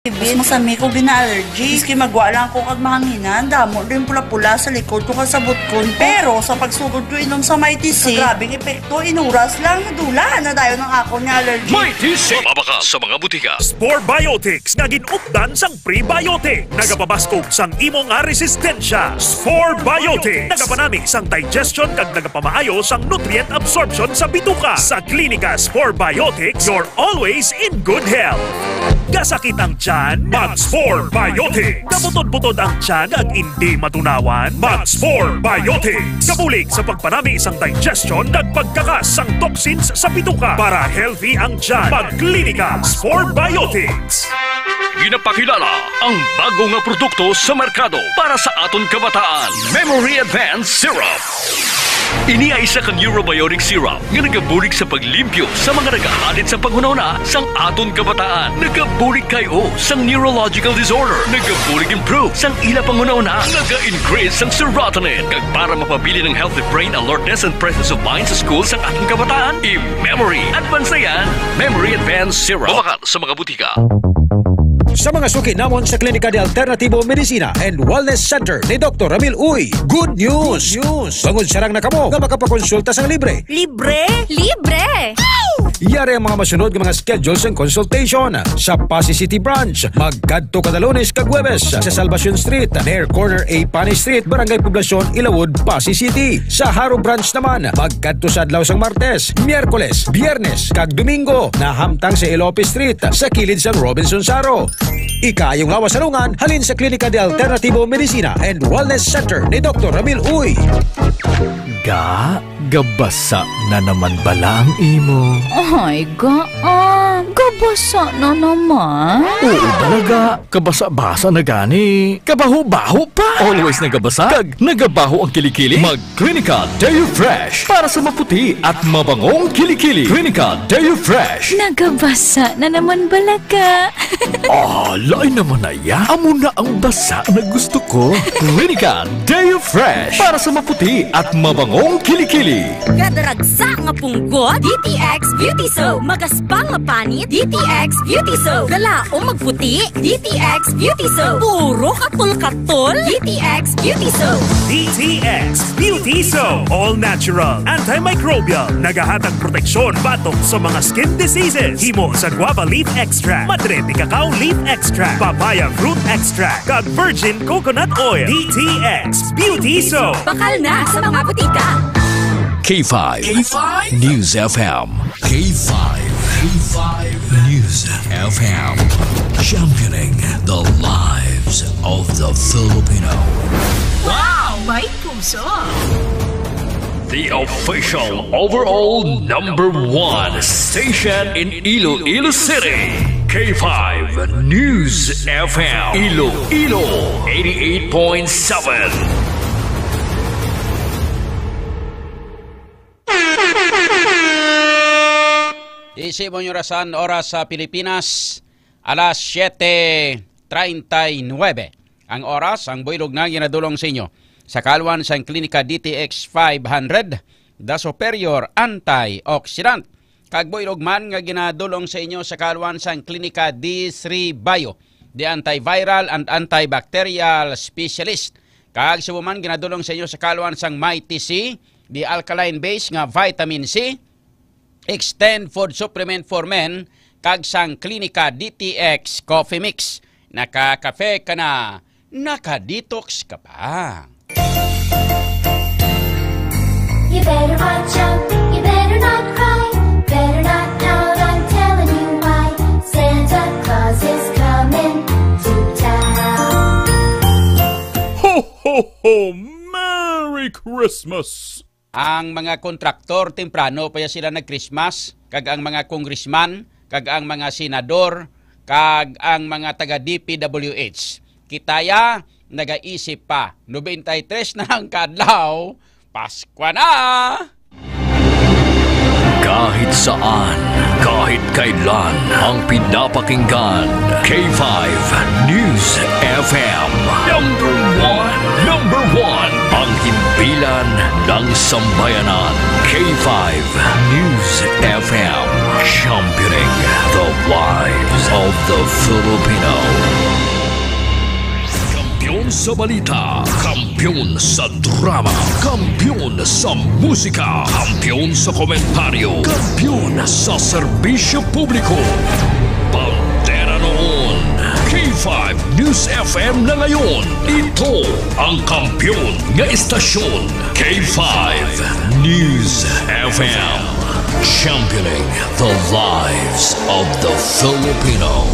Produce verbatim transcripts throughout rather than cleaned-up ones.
Mas masami ko gina-allergy. Maski magwa lang ko kag mahanginan, damo din pula-pula sa likod ko kag sa butkon ko. Pero sa pagsugod ko inom sa Mighty C, grabe ang epekto, inuras lang, nadula na dayon ang akon nga allergy. Mighty C. Mabakal sa mga butika. Spore Biotics nga gin-updan sang prebiotic. Nagapabaskog sang imo nga resistensya. Spore Biotics. Nagapanami sang digestion kag nagapamaayo sang nutrient absorption sa bituka. Sa Klinika Spore Biotics, you're always in good health. Gasakit ang tiyan? Mag-Spore Biotics. Gabutod-butod ang tiyan kag indi matunawan? Mag-Spore Biotics. Gabulig sa pagpanami sang digestion kag pagkakas sang toxins sa bituka. Para healthy ang tiyan, mag-Klinika Spore Biotics. Ginapakilala ang bago nga produkto sa merkado para sa aton kabataan, Memory Advance Syrup. Ini ay isa ka neurobiotic syrup nga nagabulig sa paglimpyo sa mga nagahalin sa panghunahuna sang aton kabataan. Nagabulig kayo sang neurological disorder. Nagabulig improve sang ila panghunahuna. Naga-increase sang serotonin. Kag para mapabilin ang healthy brain alertness and presence of mind sa school sang aton kabataan, i-Memory Advance na yan. Memory Advance Syrup. Mabakal sa mga butika. Sa mga suki namon sa Klinika de Alternativo Medicina and Wellness Center ni Doktor Ramil Uy, good news! Good news! Bangod sarang na kamo nga makapakonsulta sang libre. Libre? Libre! Yari ang mga masunod nga mga schedule sang consultation. Sa Passi City Branch, magkadto kada Lunes kag Huwebes sa Salvacion Street, near corner A Pani Street, Barangay Poblacion, Ilawod, Passi City. Sa Jaro Branch naman, magkadto sa adlaw sang Martes, Miyerkules, Biyernes, kag Domingo, nahamtang sa Elope Street, sa kilid sang Robinson Jaro. Ikaayo nga wasalungan halin sa Klinika de Alternativo Medicina and Wellness Center ni Doktor Ramil Uy. Ga, gabasa na naman bala ang imo? Ay, ga, ah, gabasa na naman. Oo, bala, ga. Kabasa-basa na gani. Kabaho-baho pa. Always nagabasa kag nagabaho ang kilikili. Mag Clinica Deo Fresh para sa maputi at mabangong kilikili. Clinica Deo Fresh. Nagabasa na naman bala ka. Ah, lain naman na ya. Amo na ang basa na gusto ko. Clinica Deo Fresh para sa maputi at mabangong kilikili. Kadaragsa nga punggot, D T X Beauty Soap. Magaspang nga panit, D T X Beauty Soap. Galaom magputi, D T X Beauty Soap. Puro katol-katol, D T X Beauty Soap. D T X Beauty Soap. All natural, antimicrobial. Nagahatag proteksyon batok sa mga skin diseases. Himo sa guava leaf extract, madre de cacao leaf extract, papaya fruit extract, kag virgin coconut oil. D T X Beauty Soap. Bakal na sa mga butika. K five K five News F M. K five, K five News F M. Championing the lives of the Filipino. Wow! May puso! The official overall number one station in Iloilo City. K five News F M. Iloilo, eighty-eight point seven. Isip mo yung orasan, oras sa Pilipinas, alas siete treinta y nueve. Ang oras, ang buylog na ginadulong sa inyo sa kalwan sang Klinika D T X five hundred, The Superior Antioxidant. Kag buylog man nga ginadulong sa inyo sa kalwan sang Klinika D three Bio, the antiviral and antibacterial specialist. Kag subong man ginadulong sa inyo sa kalwan sang Mighty C, the alkaline base nga vitamin C, Extend Food Supplement for Men, kag sang Klinika D T X Coffee Mix. Nakakafe ka na, naka-detox ka pa. You better watch out, you better not cry, better not pout, I'm telling you why. Santa Claus is coming to town. Ho, ho, ho! Merry Christmas! Ang mga kontraktor, temprano pa ya sila nag-Christmas, kag ang mga congressman, kag ang mga senador, kag ang mga taga D P W H. Kita ya, nagaisip pa. Nobenta y tres na ang kadlaw, Paskwa na! Kahit saan, kahit kailan, ang pinapakinggan, K five News F M. Number one, number one, ang Himpilan ng Sambayanan, K five News F M, championing the lives of the Filipino. Kampiyon sa balita, kampiyon sa drama, kampiyon sa musika, kampiyon sa komentaryo, kampiyon sa serbisyo publiko. Bandera noon, K five News F M na ngayon. Ito ang kampiyon nga istasyon, K five News F M. Championing the lives of the Filipino.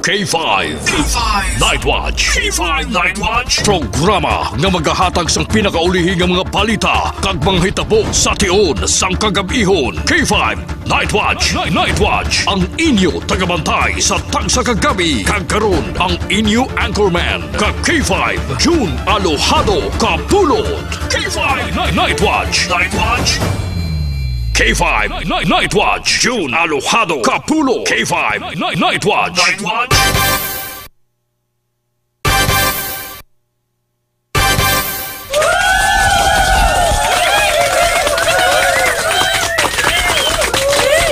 K five K five Night Watch. K five Night Watch. Programa nga magahatag sang pinakaulihi nga mga balita kag mga hitabo sa tion sang kagab-ihon. K five Night Watch. Night, Night Watch. Ang inyo tagabantay sa tagsa ka gabi. Kag karon ang inyo anchorman, ka K five, June Alojado Kapulot. K five Night, Night Watch. Night Watch. K five Night, Night, Night Watch. June Alojado Kapulot. K five Night, Night, Night Watch. Night Watch.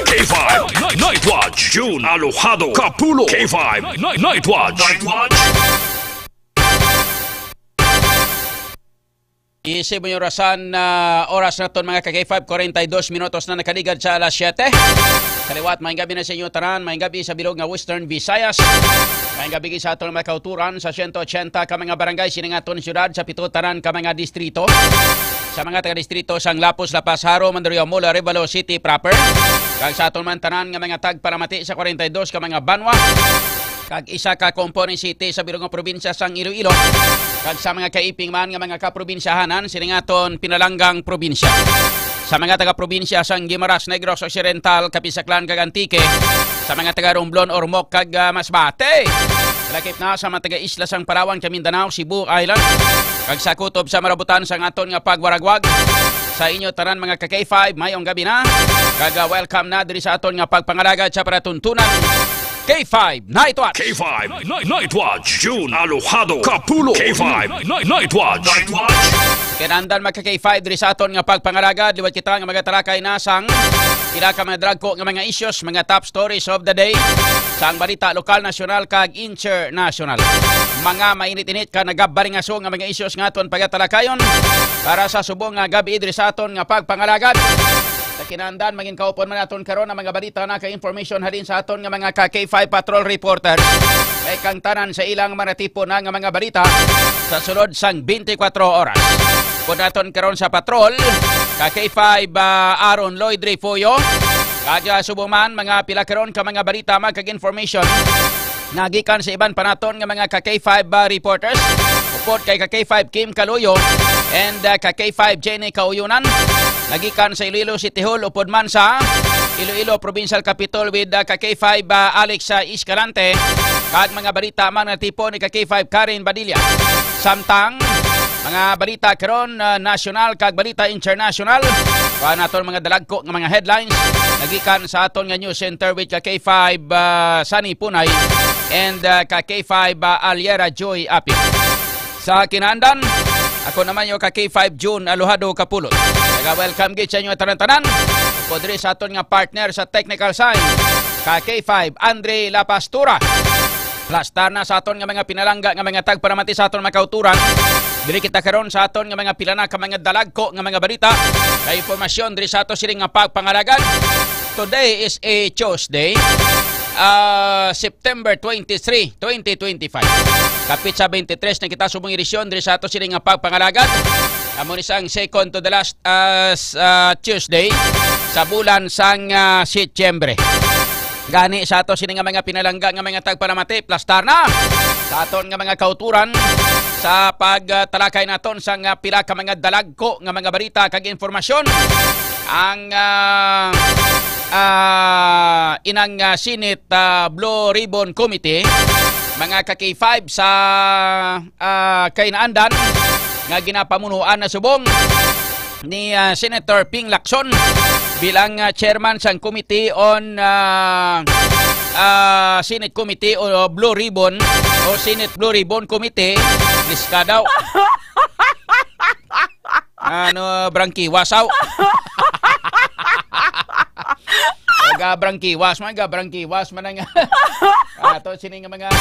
K five Night, Night Watch. June Alojado Kapulot. K five Night, Night Watch. Night Watch. Isip mo yung orasan na oras naton, mga ka-K five, forty-two minutos na nakaligad sa alas siyete. Sa liwat, maayong gabi na sa inyo tanan, maayong gabi sa bilog nga Western Visayas. Maayong gabi sa aton mga kauturan sa siyento ochenta ka mga barangay, sini nga aton siyudad, sa pito tanan ka mga distrito. Sa mga taga-distrito sang Lapuz, La Paz, Jaro, Mandaluyong, Molo, Arevalo City proper. Kag sa aton man tanan nga mga tagpalamati sa forty-two ka mga banwa. Kag isa ka component city sa bilog nga probinsya sang Iloilo, kag sa mga kaiping man nga mga kaprobinsyahanan sining aton pinalanggang probinsya. Sa mga taga-probinsya sang Guimaras, Negros Occidental, Capiz, Aklan, kag Antique, sa mga taga-Romblon, Ormoc, kag, ah, Masbate. Lakip na sa mga taga-isla sang Palawan, kag Mindanao, Cebu Island, kag sa kutob sa marabutan sang aton nga pagwaragwag. Sa inyo tanan, mga ka-K five, maayong gabi na. Kag, ah, welcome na diri sa aton nga pagpangalagad sa palatuntunan. K five Night Watch. K five Night, Night Watch. June Alojado Kapulot. K five Night, Night Watch. Night Watch. Kinahanglan, mga ka-K five, diri sa aton nga pagpangalagad, liwat kita nga magatalakay na sang pila ka mga dagko nga mga issues, mga top stories of the day, sang balita lokal, nasyonal, kag internasyonal. Mga mainit-init ka nagabaringaso nga mga issues nga aton pagatalakayon para sa subong nga gabi diri sa aton nga pagpangalagad. Sa kinahanglan, mangin kaupon man naton karon ang mga balita na kay information halin sa aton nga mga ka K five patrol reporters. Kay kang tanan sa ilang manatipo na nga mga balita sa sulod sang twenty-four oras. Upod naton karon sa patrol, ka K five, ah, Aaron Lloyd Refollo. Kag, ah, subong man, mga pila karon ka mga balita, mga kag information nagikan sa iban pa naton nga mga ka K five, ah, reporters. Upod kay ka K five Kim Kaluyo and, ah, ka K five Jenny Kauyunan. Nagikan sa Iloilo City Hall, upod man sa Iloilo Provincial Capitol with, ah, ka K five, ah, Alex, ah, Escalante. Kag mga balita man nga tipo ni ka K five Karen Badilla. Samtang, mga balita karon, ah, nasyonal kag balita internasyonal. Kuha naton mga dalagko nga mga headlines nagikan sa aton nga news center with ka K five, ah, Sunny Punay and, ah, ka K five, ah, Aliera Joy Apil. Sa kinahanglan, ako naman yung ka K five June Alojado Kapulot. Naga-welcome gid sa inyo tanan-tanan. Upod diri sa aton nga partner sa technical side, ka K five Andre La Pastura. Plastar na sa aton nga mga pinalangga nga mga tagpalamati sa aton mga kauturan. Diri kita karon sa aton nga mga pila na ka mga dalagko nga mga balita, kay impormasyon diri sa ato sining nga pagpangalagad. Today is a Tuesday, ah, September twenty-three, twenty twenty-five. Kapit sa twenty-three na kita subong edisyon diri sa ato sining nga pagpangalagad. Amo ni sang second to the last, ah, s-, ah, Tuesday sa bulan sang, ah, Setyembre. Gani sa ato sini nga mga pinalangga nga mga tagpalamati, plastar na sa aton nga mga kauturan sa pagtalakay naton sa nga pila ka mga dalagko nga mga balita kag impormasyon. Ang, ah, ah, inang, ah, Senate, ah, Blue Ribbon Committee, mga ka K five sa, ah, kay naandan nga ginapamunuan na subong ni, ah, Senator Ping Lacson bilang, ah, chairman sang Committee on, ah, ah, Senate Committee o Blue Ribbon o Senate Blue Ribbon Committee, diska daw. Ano, brangkiwasaw? Ga brangkiwas, mga brangkiwas, man ang ato, sini nga mga,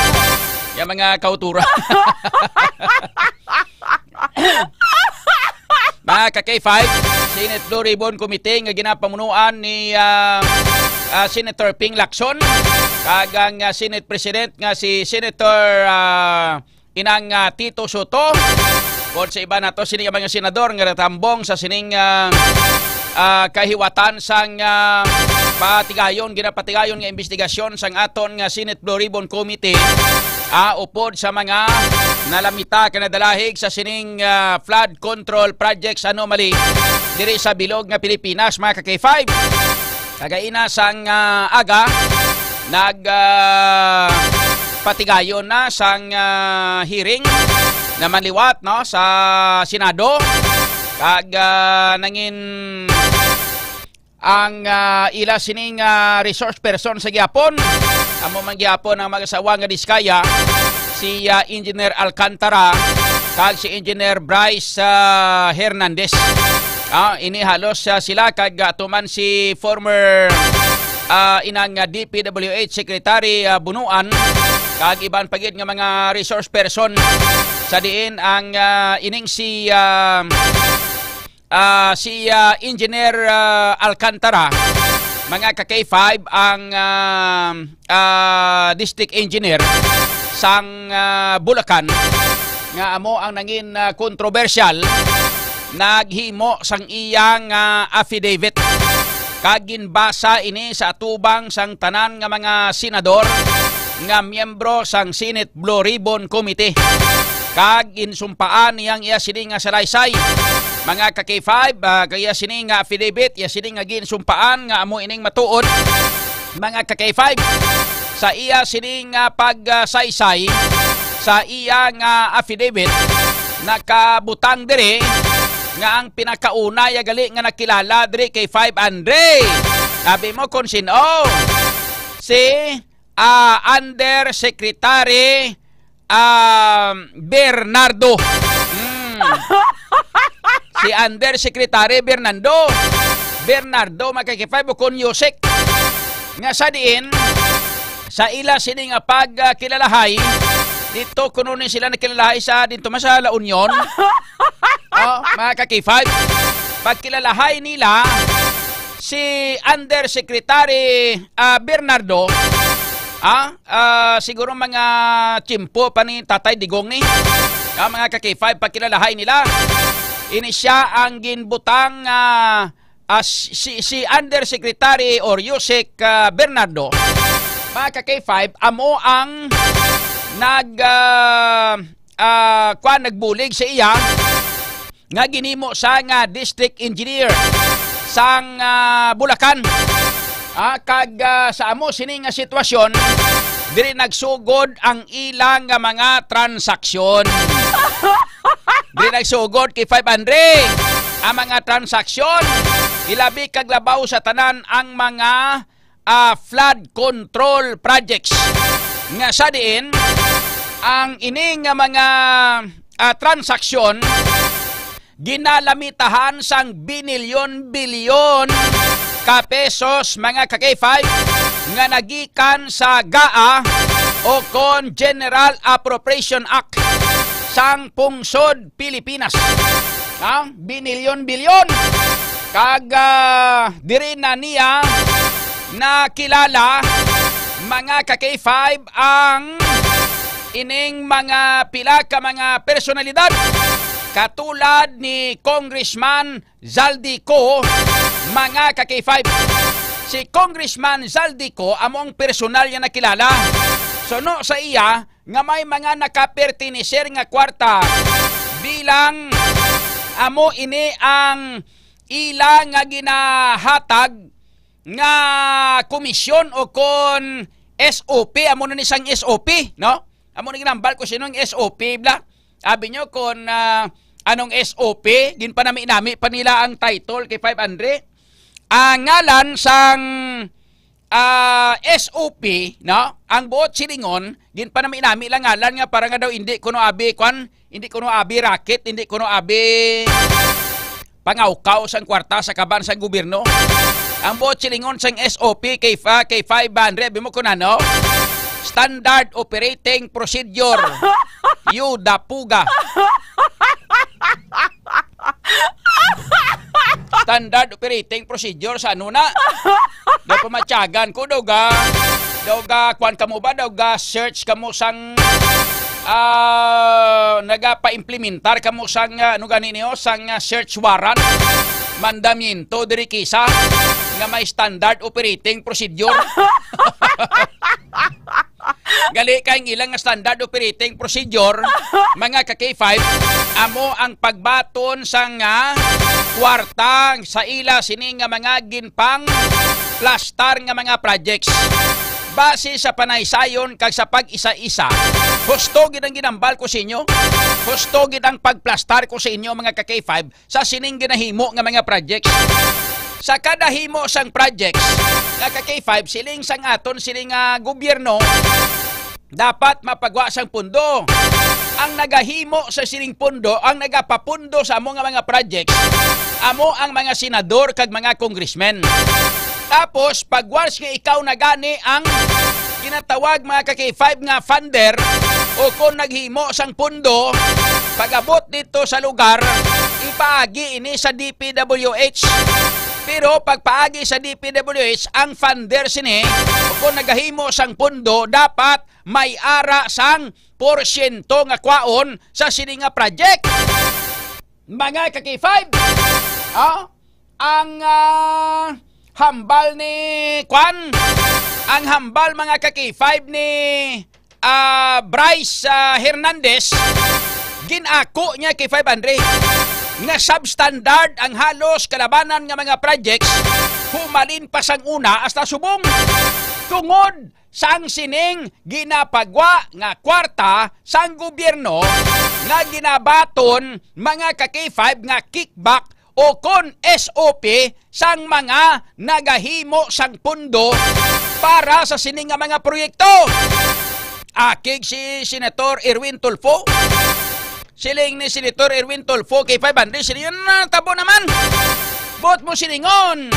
yung mga kautura. Mga ka K five, Senate Blue Ribbon Committee nga ginapamunuan ni, ah, ah, Senator Ping Lacson, kag ang, ah, Senate President nga si Senator, ah, inang, ah, Tito Soto. Kon sa iba nato, sini nga mga senador nga natambong sa sining, ah, ah, kahiwatan sang, ah, patigayon, ginapatigayon nga investigasyon sang aton nga Senate Blue Ribbon Committee, ah, upod sa mga nalamita ka nadalahig sa sining, ah, flood control projects anomaly diri sa bilog nga Pilipinas, mga ka K five. Kagaina sang, ah, aga, nag, ah, patigayon na sang, ah, hearing naman liwat, no, sa Senado. Kag, ah, nangin ang, ah, ila sining, ah, resource person sa gihapon. Amo man gihapon ang mag-asawa nga diskaya, si, ah, Engineer Alcantara kag si Engineer Bryce, ah, Hernandez. Ah, ini halos, ah, sila kag, ah, tuman si former, ah, inang, ah, D P W H Secretary, ah, Bunuan kag iban pa gid nga mga resource person sa diin ang, ah, ining si, ah, ah, si, ah, Engineer, ah, Alcantara, mga ka K five, ang, ah, ah, district engineer sang, ah, Bulacan, nga amo ang nangin, ah, kontrobersyal, naghimo sang iyang, ah, affidavit. Kag ginbasa ini sa atubang sang tanan nga mga senador nga miyembro sang Senate Blue Ribbon Committee. Kag ginsumpaan niyang iya sini nga salaysay. Mga ka K five, ah, kaya sini nga affidavit, iya sini nga ginsumpaan nga amo ining matuod. Mga ka K five, sa iya sini nga pagsaysay, sa iya nga affidavit, nakabutang diri nga ang pinakauna ya gali nga nakilala diri kay Five Andre. Sabi mo kung sino? Si, ah, Undersecretary, ah, Bernardo. Hmm. Si Undersecretary Bernardo. Bernardo, mga ka K five, o kon Yusek. Nga sa diin, sa ila sini nga pagkilalahay, dito kuno ni sila nakilalahay sa dinto man sa La Union. Oh, mga ka K five, pagkilalahay nila si Undersecretary, ah, Bernardo, ah, ah, siguro mga tiyempo pa ni Tatay Digong ni. Ah, mga ka K five, pagkilalahay nila. Ini siya ang ginbutang, ah, ah, si, si Undersecretary or Yusek, ah, Bernardo. Mga ka K five, amo ang nag, ah, ah, kwan, nagbulig sa iya nga ginhimo sa nga district engineer sang, ah, Bulacan. Ah, kag, ah, sa amo sini nga sitwasyon, diri nagsugod ang ilang nga mga transaksyon. Diri nagsugod kay Five Andre ang mga transaksyon, ilabi kag labaw sa tanan ang mga, ah, flood control projects, nga sa diin ang ini nga mga, ah, transaksyon ginalamitahan sang binilyon-bilyon ka pesos, mga ka K five, nga nagikan sa GAA o kon General Appropriation Act sang pungsod Pilipinas. Ha? Binilyon-bilyon. Kag, ah, diri na niya nakilala, mga ka K five, ang ining mga pila ka mga personalidad, katulad ni Congressman Zaldy Co, mga ka K five. Si Congressman Zaldy Co amo ang personal niya nakilala. Suno sa iya nga may mga nakaperteneser nga kwarta bilang amo ini ang ila nga ginahatag nga komisyon o kon S O P, amo na ni sang S O P, no? Amo na ginambal ko sino ang S O P, bla. Abi nyo kon, ah, anong S O P, ginpanami-nami pa nila ang title kay Five Andre. Ang ngalan sang, ah, S O P, no? Ang buot silingon, ginpanami-nami lang ngalan nga para nga daw hindi kuno abi, kwan, hindi kuno abi racket, hindi kuno abi pangawkaw sang kwarta sa kaban sang gobyerno. Ang buot silingon sang S O P kay fa-, kay five hundred, abi mo kun ano? Standard Operating Procedure. Yuda puga. Standard Operating Procedure sa ano na? Daw pamatyagan ko, daw ga, daw ga, kwan kamo ba? Daw ga search kamo sang, ah, nagapa-implementar kamo sang, ah, ano gani niyo? Sang, ah, search warrant, mandamiento diri kisa nga may Standard Operating Procedure. Gali kay ang ilang nga Standard Operating Procedure, mga ka K five, amo ang pagbaton sa nga kwarta sa ila sini nga mga ginpang plastar nga mga projects. Base sa panaysayon kag sa pag-isa-isa, husto gid ang ginambal ko sa inyo. Husto gid ang pagplastar ko sa inyo, mga ka K five, sa sining ginahimo nga mga projects. Sa kada himo sang projects, nga ka K five, siling sang aton sining, ah, gobyerno, dapat mapagwa sang pundo. Ang nagahimo sa sining pundo, ang nagapapundo sa amo nga mga projects, amo ang mga senador kag mga congressmen. Tapos, pag once nga ikaw na gani ang ginatawag, mga ka K five, nga funder, o kon naghimo sang pundo, pag-abot dito sa lugar, ipaagi ini sa D P W H. Pero pagpaagi sa D P W H, ang funder sini, o kon nagahimo sang pundo, dapat may ara sang porsyento nga kwaon sa sini nga project. Mga ka K five, ah, ang, ah, hambal ni, kwan, ang hambal, mga ka K five, ni, ah, Bryce, ah, Hernandez, ginako niya kay five hundred nga substandard ang halos kalabanan nga mga projects, humalin pa sang una hasta subong, tungod sang sining ginapagwa nga kwarta sang gobyerno nga ginabaton, mga ka K five, nga kickback o kon S O P sang mga nagahimo sang pundo para sa sini nga mga proyekto. Akig si Senator Erwin Tulfo. Siling ni Senator Erwin Tulfo kay five hundred, siling, "Natabo naman. Buot mo silingon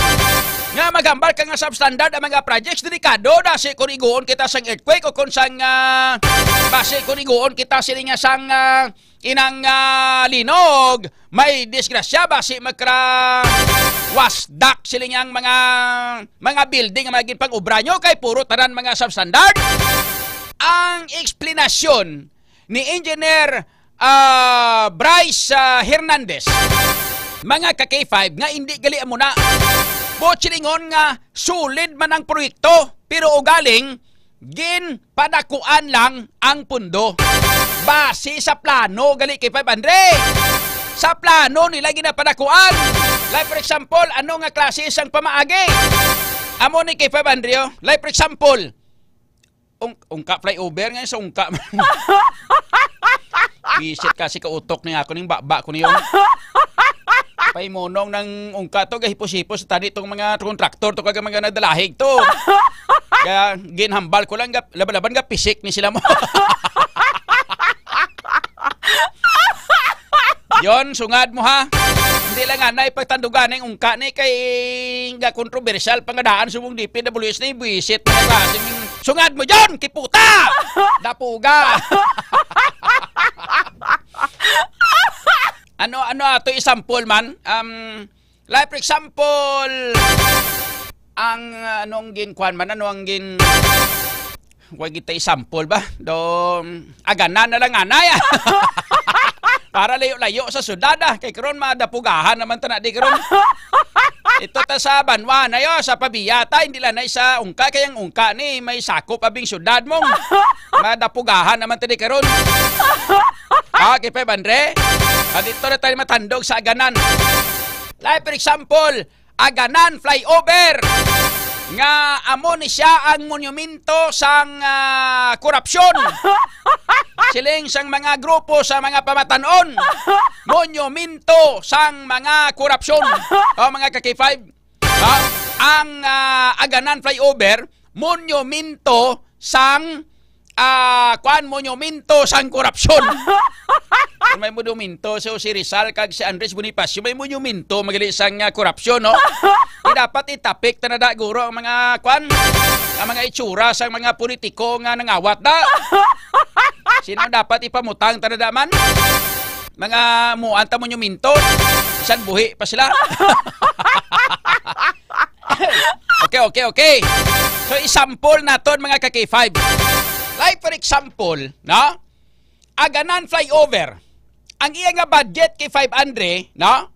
nga maghambal ka nga substandard ang mga projects, delikado, basi kon iguon kita sang earthquake o kon sang, ah, basi kon iguon kita sini nga sang, ah, inang, ah, linog, may disgrasya, basi magkra-, wasdak sila niyang mga, mga building nga mga ginpang-obra nyo, kay puro tanan mga substandard." Ang eksplanasyon ni Engineer, ah, Bryce, ah, Hernandez, mga ka K five, nga hindi gali amo na. Buot silingon nga solid man ang proyekto, pero ugaling ginpadakuan lang ang pundo. Base sa plano gali kay five hundred. Sa plano nila ginapadakuan. Like, for example, ano nga klase sang pamaagi? Amo ni kay five hundred, oh. Like, for example, ung-, ungka flyover nga sa ungka. Bisit kasi ka utok ni ako ning baba ko niyo. Paimunong nang ungka to, gahipos-hipos tani tong mga kontraktor to, kag mga nadalahig to. Kaya ginhambal ko lang, gap-, laban-laban nga pisik ni sila mo. Yon, sungad mo, ha? Hindi lang anay pagtandugan ang ungka ni kay nga kontrobersyal pangadaan subong D P W S ni buwisit mga klase ning sungad mo, John! Kiputa! Dapuga! Ano, ano ato i-sample man? Um, like, for example, ang, ah, anong gin-, kwan man, ano ang gin-, wa kita i-sample ba? Do, aganan na lang anay, ah. Para layo-layo sa syudad, ah. Kay karon, madapugahan naman ta na di karon. Ito ta sa banwa na yo, sa Pavia ta, hindi lang na sa ungka, kay ang ungka ni may sakop abing syudad mong. Madapugahan naman ta di karon. Ah, kay five hundred? Ah, dito na tayo matandog sa aganan. Like, for example, Aganan Flyover, nga amo ni siya ang monumento sang, ah, korupsyon. Siling sang mga grupo sa mga pamatanon, monumento sang mga korupsyon. O, mga ka K five, ha? ang, ah, Aganan Flyover, monumento sang, ah, kuan, monumento sang korupsyon. Kung may monumento, so si Rizal kag si Andres Bonifacio, may monumento, magali sang, ah, korupsyon, no? Di dapat itapik ta na da, guro, ang mga, kuan, ang mga itsura sang mga politiko nga nangawat da. Sino dapat ipamutang ta na da man? Mga muan ta monumento, bisan buhi pa sila. Okay, okay, okay. So, i-sample naton, mga ka-K five. Like, for example, no? Aganan Flyover. Ang iya nga budget, K five Andre, no?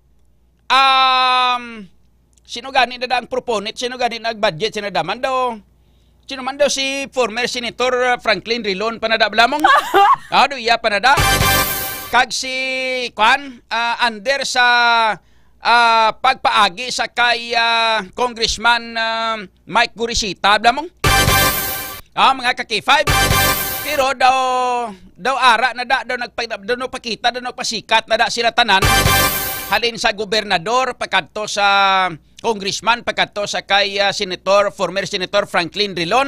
Um, sino gani na ang proponent? Sino gani nag-budget? Sino naman daw? Sino man daw si former Senator, uh, Franklin Rilon pa na da, bala mong? Ah, do iya pa na da? Kag si, kwan, ah, under sa, ah, pagpaagi sa kay, ah, Congressman, ah, Mike Gorisita, bala mong? Ah, mga ka-K five. Pero daw, daw ara na da, daw nagpa-, daw nagpakita, daw nagpasikat na da sila tanan. Halin sa gobernador, pagkadto sa congressman, pagkadto sa kay, ah, Senator, former Senator Franklin Rilon.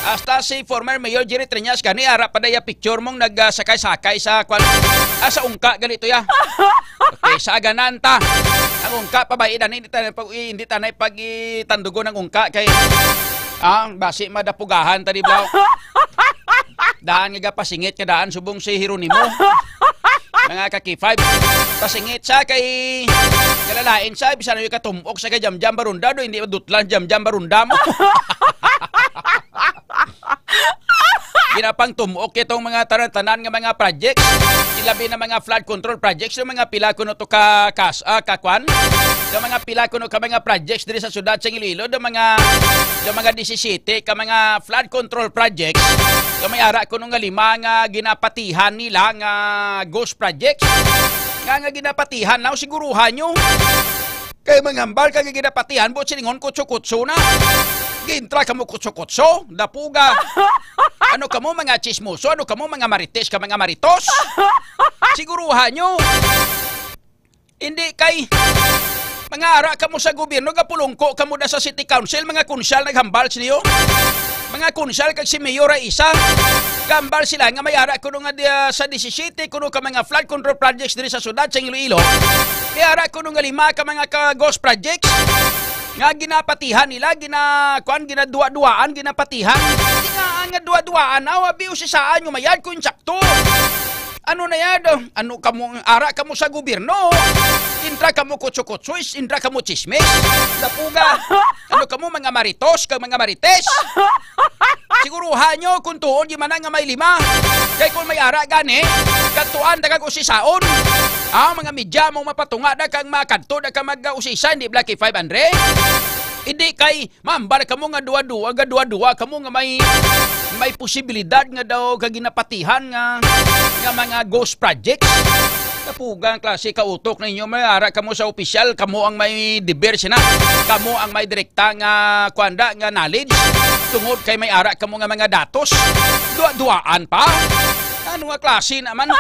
Hasta si former Mayor Jerry Treñas gani, ara pa da iya picture mong nag, ah, sakay-sakay sa, kwan, ah, sa ungka, ganito ya. Okay, sa Aganan ta. Ang ungka pa ba, eh, dani, hindi ta na pag, hindi ta na pag-itandugon ang ungka kay, ah, basi madapugahan ta, di ba? Daan nga gapasingit ka daan subong si Jeronimo. Mga ka-K five. Pasingit sa kay kalalain sa, bisan yung katumok sa kay Jamjam Barunda, do, hindi madutlan Jamjam Barunda mo. Ginapang tumok itong mga tanan-tanan nga mga projects. Ilabi na mga flood control projects, yung mga pila kuno to ka, kas-, ah, kakwan. Yung mga pila kuno ka mga projects diri sa syudad sa Iloilo, yung mga, yung mga disisete ka mga flood control projects. Yung may ara kuno nga lima nga ginapatihan nila nga ghost projects. Nga, nga ginapatihan, now siguruhan nyo. Kay manghambal ka nga ginapatihan, buot silingon, kutso-kutso na. Gintra ka mo kutso-kutso, dapuga. Ano ka mo, mga chismoso? Ano ka mo, mga marites ka, mga maritos? Siguruhan nyo. Hindi kay mga ara ka mo sa gobyerno, gapulungko ka mo da sa city council, mga kunsyal naghambal sa iyo. Mga kunsyal kag si Mayor ay isa. Gambal sila nga may ara kuno nga di-, ah, sa disisete kuno ka mga flood control projects diri sa syudad sa Iloilo. May ara kuno nga lima ka mga ka ghost projects nga ginapatihan nila, gina-, kuan, ginaduwa-duwaan, ginapatihan. Di nga, nga duwa-duwaan, awa, biyo si saan yung mayad kung sakto. Ano na yan? Ano kamo, ara kamo sa gobyerno? Intra kamo kutso-kutso, is-, intra kamo chismis? Dapuga. Ano kamo, mga maritos, kag mga marites? Siguruhan nyo kung tuon di man nga may lima. Kay kung may ara gani, katuan daghang usisaon. Ah, mga media mo mapatunga na kang makadto na ka mag-usisa, hindi Blacky Five Andre? Hindi kay mambal kamo nga duwa-duwa, nga duwa-duwa kamo nga may, may posibilidad nga daw ka ginapatihan nga, nga mga ghost projects. Kapugang klase ka utok ninyo, may ara kamo sa opisyal, kamo ang may deber sina, kamo ang may direkta nga, kuanda, nga knowledge, tungod kay may ara kamo nga mga datos, duwa-duwaan pa. Ano nga klase naman?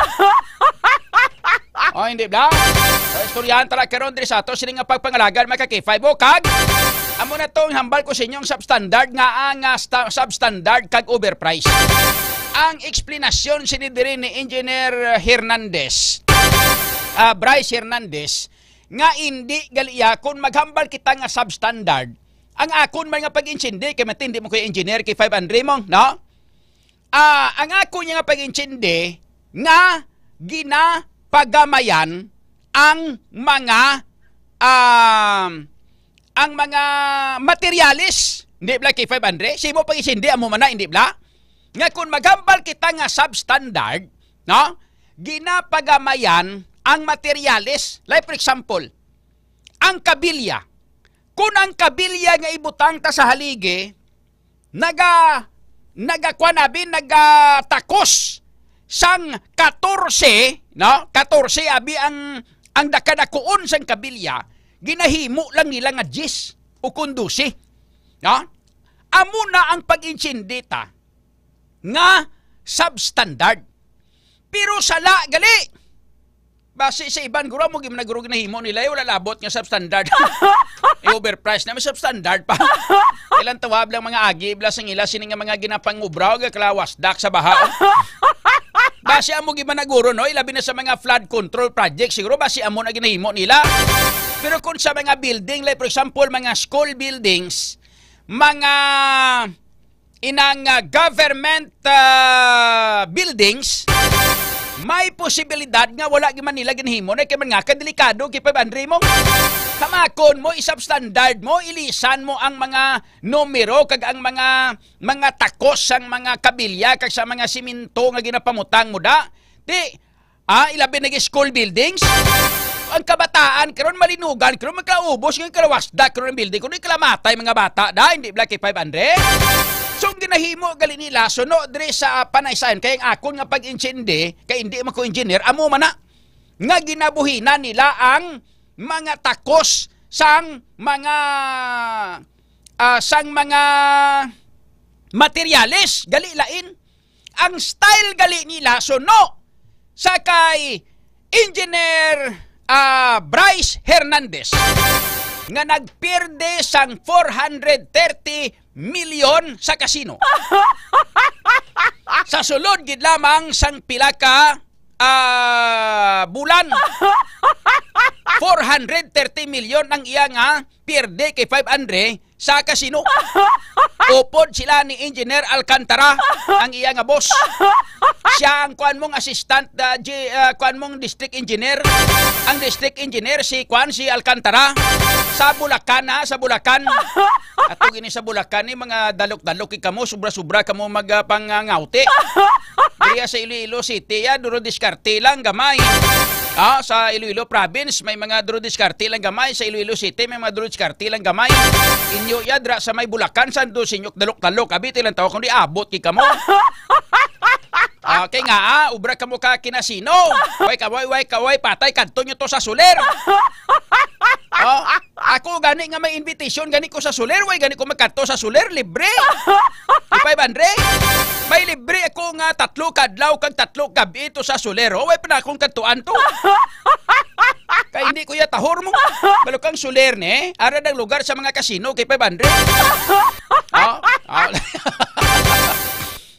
O, hindi ba? So, istoryahan tala karon diri sa ato sini nga pagpangalagan, mga ka-K five, o, kag amo na tong hambal ko sa inyong substandard nga ang, ah, sta-, substandard kag overpriced. Ang eksplanasyon sini diri ni Engineer Hernandez, ah, Bryce Hernandez, nga hindi gali iya kung maghambal kita nga substandard. Ang akon man nga pag-intindi, kay matindi mo, Kuya Engineer, kay Five Andre mo, no? Ah, ang ako niya nga pag-intindi nga ginapagamayan ang mga, um, ang mga materyales, hindi bala, K five Andre? Sa imo pag-intindi, amo man na, hindi bala? Nga kung maghambal kita nga substandard, no? Ginapagamayan ang materyales. Like, for example, ang kabilya. Kung ang kabilya nga ibutang ta sa haligi, naga-, nagakuan abi, nagatakos sang katorse, no? Katorse abi ang, ang dakadakuon sang kabilya, ginahimo lang nila nga diyes o kun dose, no? Amo na ang pag-intindi ta nga substandard. Pero sala gali. Basi sa iban, guro, amo gid man guro ginahimo nila, eh, wala labot nga substandard. Eh, overpriced na, may substandard pa. Ilang tawab lang mga agi, bla, sang ila, sini nga mga ginapangubra o gakalawas dak sa baha. Basi amo gid man na guro, no? Ilabi na sa mga flood control project, siguro basi amo na ginahimo nila. Pero kung sa mga building, like for example, mga school buildings, mga inang, ah, government, ah, buildings, may posibilidad nga wala gid man nila ginhimo na kay man nga kadelikado kay five hundred mo. Kamakon mo, i-substandard mo, ilisan mo ang mga numero kag ang mga, mga takos sang mga kabilya kag sa mga simento nga ginapamutang mo da. Ti, ah, ilabi na gid school buildings. Ang kabataan karon malinugan, karon magkaubos nga kalawasda karon ang building, kundi kalamatay mga bata da, hindi bala kay five hundred. So, ang ginahimo gali nila, suno diri sa panaysayan, kay ang akon nga pag-intindi, kay hindi man ko engineer, amo man na, nga ginabuhinan nila ang mga takos sang mga, ah, sang mga materyales, gali lain. Ang style gali nila suno sa kay Engineer, ah, Bryce Hernandez nga nagpierde sang four hundred thirty million sa kasino. Sa sulod gid lamang sang pila ka, ah, bulan, four hundred thirty million ang iya nga pierde kay five hundred sa kasino. Upod sila ni Engineer Alcantara, ang iya nga boss. Siya ang kuan mong assistant, ah, G-, ah, kuan mong district engineer. Ang district engineer si kuan, si Alcantara. Sa Bulacan, ha, sa Bulacan. Ato gini sa Bulacan ni mga dalok-dalok kamo, sobra-sobra kamo mag, ah, pangangawti. Diri sa Iloilo City, ya, duro diskarte lang gamay. Ah, sa Iloilo Province, may mga duro diskarte lang gamay. Sa Iloilo City, may mga duro diskarte lang gamay. Inyo ya, dira sa may Bulacan, sa do sinyok dalok-dalok, abi, ti lang tawo, kundi abot kay kamo. Ah, kay nga, ah, ubra kamo ka kinasino. Way ka, way, way ka, way patay, kadto nyo to sa suler. Oh, ako gani nga may invitation gani ko sa suler, way gani ko magkadto sa suler, libre. Di five hundred. May libre ako nga tatlo kadlaw kag tatlo gabi to sa suler. Oh, way pa na akong kadtuan to. Kay hindi ko ya tahor mo. Balo kang suler ni, ara ang lugar sa mga kasino kay five hundred. Oh, oh.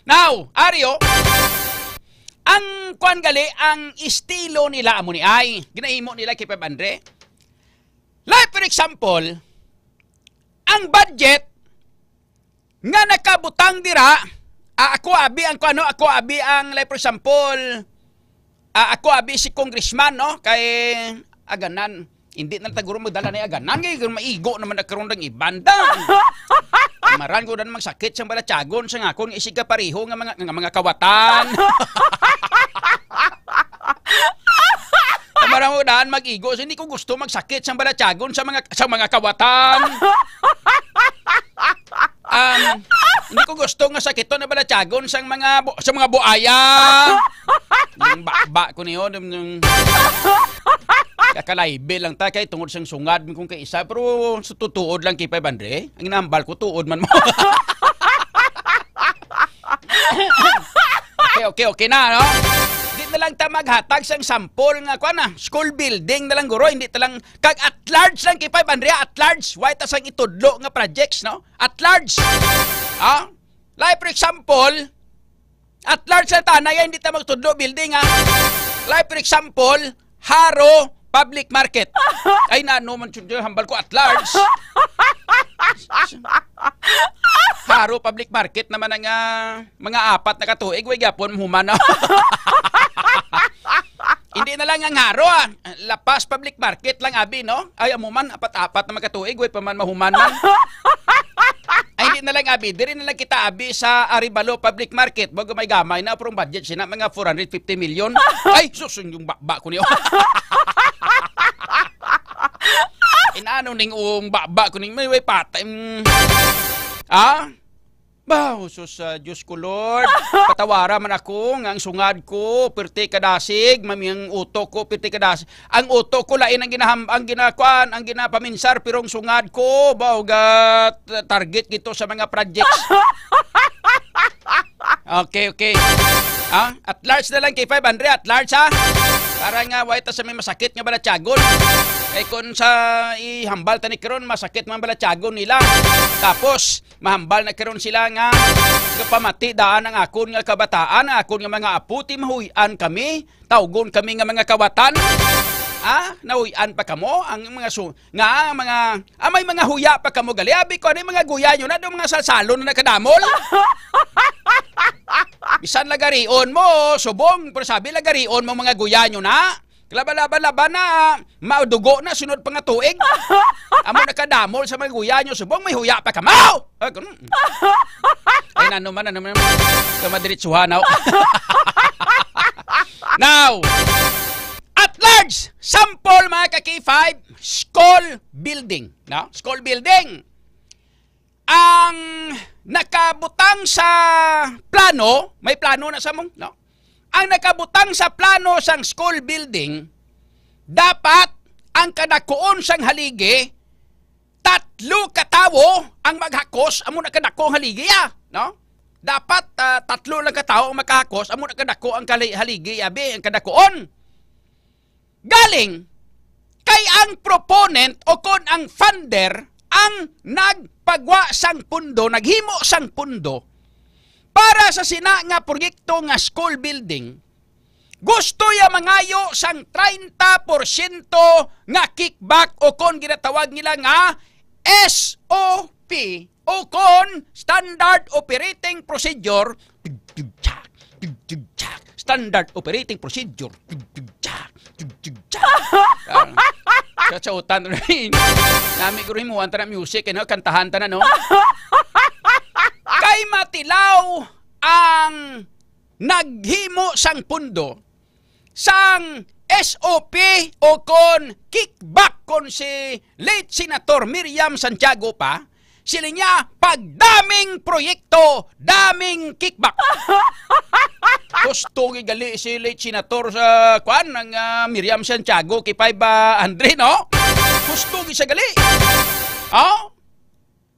Now, Ario, ang kuan gali, ang estilo nila amo ni ay ginahimo nila kay five hundred. Like, for example, ang budget nga nakabutang dira, ah, ako abi ang kuano, ako abi ang, like, for example, ah, ako abi si congressman, no? Kay aganan, hindi na taguro magdala ni aganan, kay maigo naman na karon dang iban da. Maran ko dan magsakit sang balatyagon sa ngakon nga isig ka pareho nga mga, nga mga kawatan. Maran ko dan mag-igo, so hindi ko gusto magsakit sang balatyagon sa mga, sa mga kawatan. Um, hindi ko gusto nga sakiton na balatyagon sang mga bu-, sa mga buaya. Yung baba ko niyo, dum, dum. Kakalaibe lang ta kay tungod sang sungad kung kay isa, pero sa tutuod lang kay five hundred, ang inambal ko tuod man mo. Okay, okay, okay na, no? Di na lang ta maghatag sang sample nga, kuan na, school building na lang, guro, hindi ta lang, kag at large lang kay five hundred, at large, why ta sang itudlo nga projects, no? At large. Ah? Like, for example, at large na tanay, hindi ta magtudlo building, ha? Like, for example, Haro Public Market. Ay, nano man, sud-, hambal ko at large. Haro Public Market naman ang, ah, mga apat na katuig, way gyapon mahuman na. Hindi na lang ang Haro, ah. La Paz Public Market lang, abi, no? Ay, amo man, apat-apat na magkatuig, way pa man mahuman man. Ay, hindi na lang, abi. Diri na lang kita, abi, sa Arevalo Public Market. Bago may gamay na, pero ang budget sina, mga four hundred fifty million. Ay, sus, yung baba ko niyo. Inano ning uong baba ko ning may, way patay. Mm. Ah? Bah, sus, ah, Diyos ko, Lord. Patawara man ako nga ang sungad ko, pirti kadasig, mami ang utok ko, pirti kadasig. Ang utok ko, lain ang ginaham-, ang ginakuan, ang ginapaminsar, pero ang sungad ko, bah, ga-, target gito sa mga projects. Okay, okay. Ah, at large na lang kay five hundred, at large, ha? Para nga way ta sa may masakit nga balatyagon. Kay kung sa ihambal ta ni karon, masakit man balatyagon nila. Tapos, mahambal na karon sila nga gapamati daan ang akon nga kabataan, ang akon nga mga apo, ti mahuy-an kami, tawgon kami nga mga kawatan. Ah, nahuy-an pa kamo ang mga su-, nga ang mga, ah, may mga huya pa kamo gali. Abi ko, ano yung mga guya nyo na, yung mga salsalon na nakadamol? Bisan lagarion mo, subong, pero sabi lagarion mo mga guya nyo na. Laban-laban-laban na, maudugo na, sunod pa nga tuig. Amo nakadamol sa mga guya nyo, subong, may huya pa kamo! Ah, ganun. Ay, nano man, ano man. Sa madiritsuhan, now. Now, at large, sample, mga ka-K five, school building. No? School building. Ang nakabutang sa plano, may plano na sa mong, no? Ang nakabutang sa plano sang school building, dapat ang kadakuon sang haligi, tatlo ka tawo ang maghakos, amo na kadako ang haligi, ah, no? Dapat, ah, tatlo lang ka tawo ang makahakos, amo na kadako ang kali-, haligi, abi, ang kadakuon. Galing kay ang proponent o kon ang funder ang nagpagwa sang pundo, naghimo sang pundo para sa sina nga proyekto nga school building, gusto ya mangayo sang treinta porsyento nga kickback o kon ginatawag nila nga S O P o kon Standard Operating Procedure, tug, tug, tsak, tug, tug, tsak, Standard Operating Procedure, tug, tug, tsak, tug, tug, tsak. Ah, sa, sa utan, nami ko rin mo, antara music, ano, kantahan ta na, no? Kay matilaw ang naghimo sang pundo sang S O P o kon kickback kon si late Senator Miriam Santiago pa, sila niya, pag daming proyekto, daming kickback. Gusto gigali si late Senator sa, kuan, ang, ah, Miriam Santiago, kay Paiba Andre, no? Gusto gi sa gali. Oh?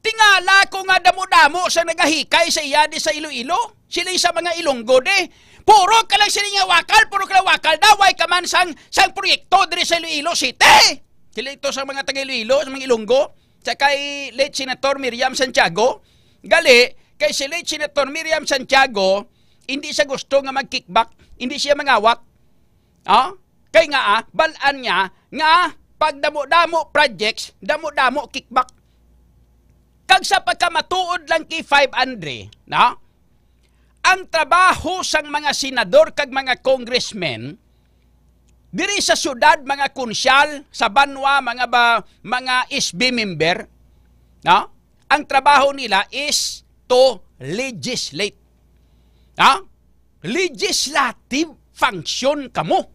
Tingala ko nga damo-damo sa nagahikay sa iya di sa Iloilo. Sila sa mga Ilonggo di. Puro ka lang sila nga wakal, puro ka lang wakal. Daway ka man sang, sang proyekto diri sa Iloilo City. Sila ito sa mga taga Iloilo, sa mga Ilonggo. Sa kay late Senator Miriam Santiago. Gali, kay si late Senator Miriam Santiago, hindi siya gusto nga mag-kickback. Hindi siya mangawat. Ah? Kay nga, ah, bal-an niya nga pag damo-damo projects, damo-damo kickback. Kag sa pagkamatuod lang kay Five Andre, no? Ang trabaho sang mga senador kag mga congressmen diri sa syudad, mga konsyal, sa banwa, mga ba, mga S B member, no? Ang trabaho nila is to legislate. Ha? Legislative function kamo.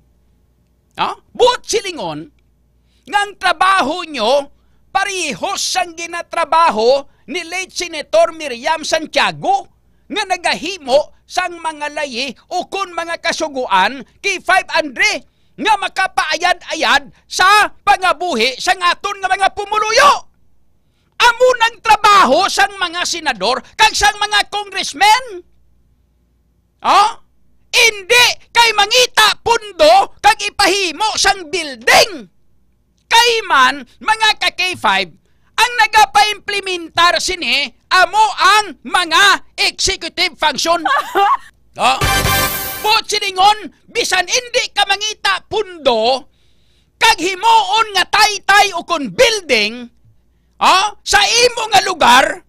Ha? Buot silingon, nga ang trabaho nyo parehos sang ginatrabaho ni late Senator Miriam Santiago nga nagahimo sang mga layi o kon mga kasugoan kay Five Andre nga makapaayad-ayad sa pangabuhi sang aton nga mga pumuluyo. Amo nang trabaho sang mga senador kag sang mga congressmen. Oh? Indi kay mangita pundo kag ipahimo sang building. Kay man, mga ka K five, ang nagapaimplementar sini amo ang mga executive function. Oh? Buot silingon, bisan indi ka mangita pundo kag himuon nga taytay o kon building, oh, sa imo nga lugar,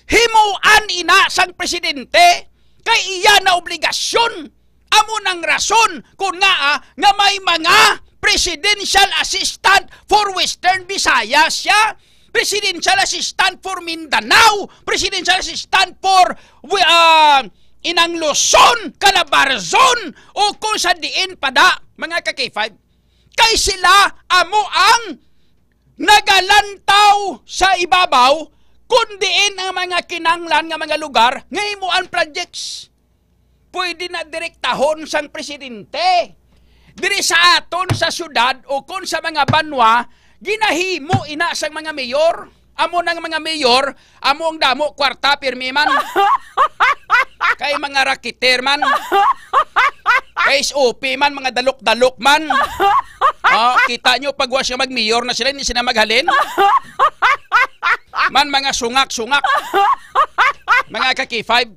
himuan ina sang presidente kay iya na obligasyon. Amo nang rason kon ngaa nga may mga presidential assistant for Western Visayas siya, presidential assistant for Mindanao, presidential assistant for, ah, inang Luzon, Calabarzon, o kung sa diin pa da, mga ka K five. Kay sila amo ang nagalantaw sa ibabaw, kun diin ang mga kinanglan nga mga lugar nga himuan projects. Pwede na direktahon sang presidente. Diri sa aton sa syudad o kon sa mga banwa, ginahimo ina sang mga mayor. Amo nang mga mayor, amo ang damo kwarta, pirmi man. Kay mga raketer man. Kay S O P man, mga dalok-dalok man. Oh, kita nyo, pag was nga mag-mayor na sila, hindi sila maghalin. Man, mga sungak-sungak. Mga ka-K five.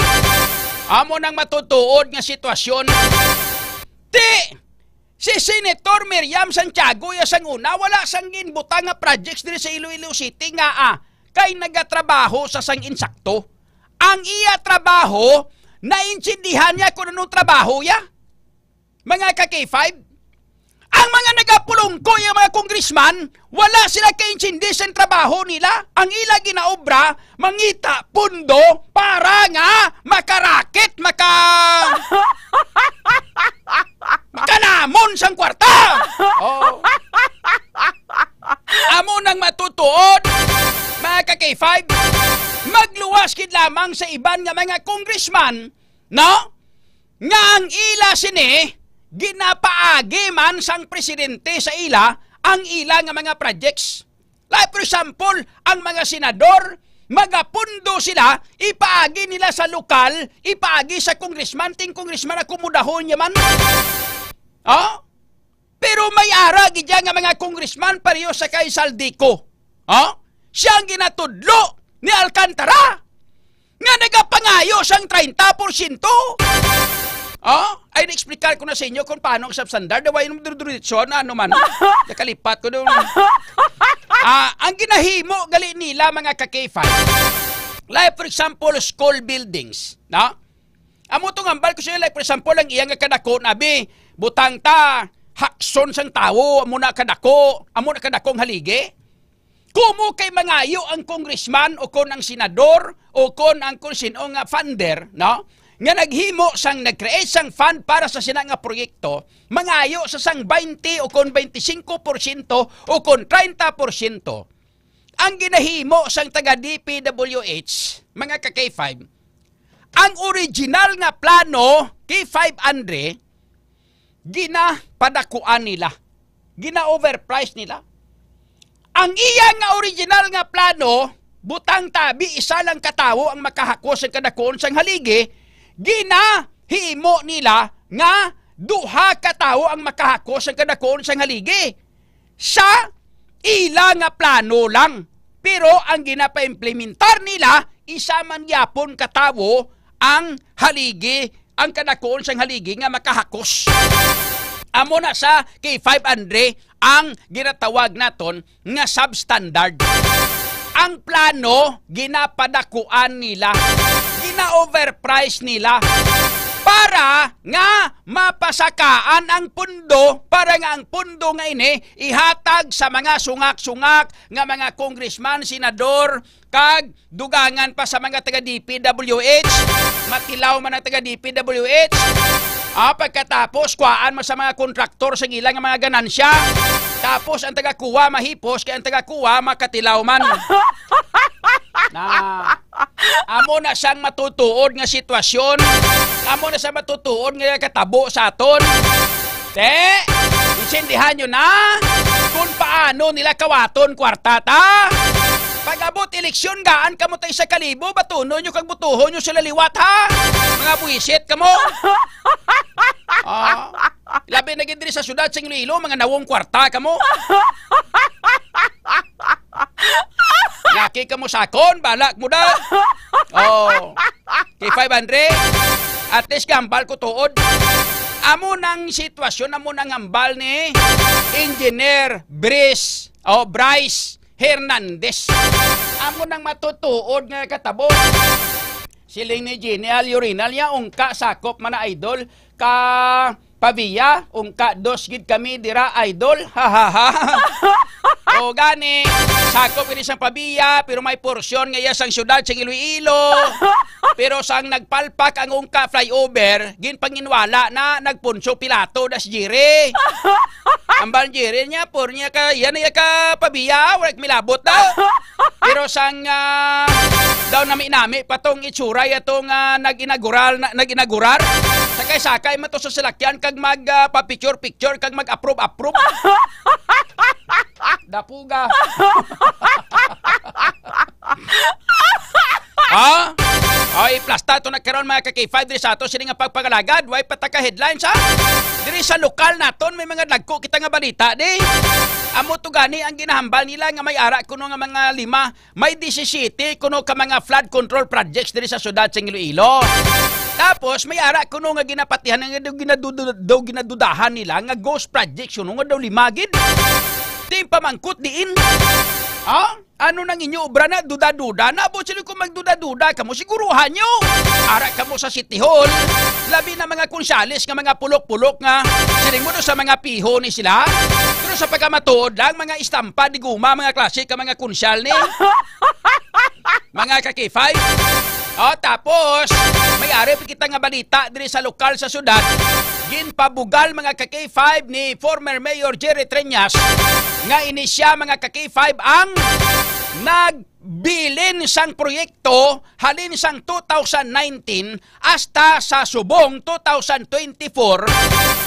Amo nang matutuod nga sitwasyon. Ti, si Senator Miriam Santiago, ya sang una, wala sang ginbutang nga projects diri sa Iloilo City nga, ah, kay nagatrabaho sa sang insakto. Ang iya trabaho, naintindihan niya kung anong trabaho ya. Mga ka-K five, ang mga nagapulungko, ang mga congressman, wala sila kaintindi sa trabaho nila. Ang ila ginaobra, mangita pundo para nga makarakit, maka-, makanamon sang kwarta. Oh. Amo nang matutuod, mga ka-K five, magluwas gid lamang sa iban nga mga congressman, no? Nga ang ila sini, ginapaagi man sang presidente sa ila ang ila nga mga projects. Like, for example, ang mga senador, magapundo sila, ipaagi nila sa lokal, ipaagi sa congressman, ting congressman, akomodahon niya man. Oh? Pero may ara gid dyan nga mga congressman pareho sa kay Zaldy Co. Oh? Siya ang ginatudlo ni Alcantara nga nagapangayo sang treinta porsyento. Oh? Ay, na-explicar ko na sa inyo kung paano ang substandard. Dawa yung diretso na ano man. Nakalipat ko doon. Ah, ang ginahimo gali nila, mga ka-K five. Like, for example, school buildings. No? Amo tong hambal ko sa inyo, like, for example, ang iya nga kadako, nabi, butang ta, hakson sang tawo, amo na kadako, amo na kadakong haligi. Kumo kay mangayo ang congressman o kon ang senador o kon ang kung sino nga funder, no? Nga naghimo sang, nag-create sang fund para sa sina nga proyekto, mangayo sa sang twenty o kon twenty-five porsyento o kon treinta porsyento. Ang ginahimo sang taga D P W H, mga ka-K five, ang original nga plano, K five Andre, ginapadakuan nila. Gina-overprice nila. Ang iya nga original nga plano, butang tabi, isa lang ka tawo ang makahakos sang kadakuon sang haligi, ginahimo nila nga duha ka tawo ang makahakos sang kadakuon sang haligi. Sa ila nga plano lang. Pero ang ginapaimplementar nila, isa man gyapon ka tawo ang haligi, ang kadakuon sang haligi nga makahakos. Amo na sa K five Andre ang ginatawag naton nga substandard. Ang plano, ginapadakuan nila, gina-overprice nila para nga mapasakaan ang pundo, para nga ang pundo nga ini ihatag sa mga sungak-sungak nga mga congressman, senador, kag dugangan pa sa mga taga D P W H. Matilaw man ang taga D P W H. Ah, pagkatapos, kuhaan mo sa mga kontraktor sa ilang mga ganansya. Tapos ang taga-kuha mahipos, kay ang taga-kuha makatilaw man. Na, amo na sang matutuod nga sitwasyon. Amo na sang matutuod nga katabo sa aton. Te, intindihan nyo na kung paano nila kawaton kwarta, ta? Pag-abot eleksyon, gaan kamo ta isa ka libo, batunon nyo kag butuhon nyo sila liwat, ha? Mga buwisit kamo. Ah, labi na gid diri sa syudad sa Iloilo, mga nawong kwarta kamo. Laki kamo sakon, balak mo da. Oh. Kay five hundred, at least gambal ko tuod. Amo nang sitwasyon, amo nang hambal ni Engineer Bris, o Bryce Hernandez. Amo nang matutuod nga katabo. Siling ni Jenny Aliorinal niya, ungka sakop man na, idol, ka Pavia, ungka dos gid kami dira, idol. Ha, ha, ha. O gani, sakop ini sang Pavia, pero may porsyon nga iya sang syudad sang Iloilo. Pero sang nagpalpak ang ungka flyover, ginpanginwala na nagpunso Pilato das Jiri. Ang Banjiri niya, por niya ka, yan niya ka Pavia, wala milabot daw. Pero sang, ah, daw nami-nami pa tong itsura ya tong, ah, nag-inaugural, na, nag-inaugurar. Sakay-sakay man to sa salakyan kag mag, ah, pa-picture-picture kag mag-approve-approve. Dapuga. Ha? Ay, Plasta to na karon, mga ka-K five, diri sa ato sini nga pagpangalagad. Way pataka headlines, ha? Diri sa lokal naton, may mga dagko kita nga balita, di? Amo to gani ang ginahambal nila nga may ara kuno nga mga lima, may disisiyete kuno ka mga flood control projects diri sa siyudad sa Iloilo. Tapos, may ara kuno nga ginapatihan nga daw ginadudu-, daw ginadudahan nila nga ghost projects kuno nga daw lima gid. Di pamangkot diin. Ha? Ano nang inyo obra na? Duda-duda na. Abo sila kung magduda-duda kamo, siguruhan nyo. Ara kamo sa City Hall. Labi na mga konsyales nga mga pulok-pulok nga siling mo do sa mga piho ni sila. Pero sa pagkamatuod lang, mga istampa di guma, mga klase ka mga konsyal ni. Mga ka-K five. O, tapos, may ari pa kita nga balita diri sa lokal sa syudad. Ginpabugal, mga ka-K five, ni former Mayor Jerry Treñas nga ini siya, mga ka-K five, ang nagbilin sang proyekto halin sang two thousand nineteen hasta sa subong two thousand twenty-four,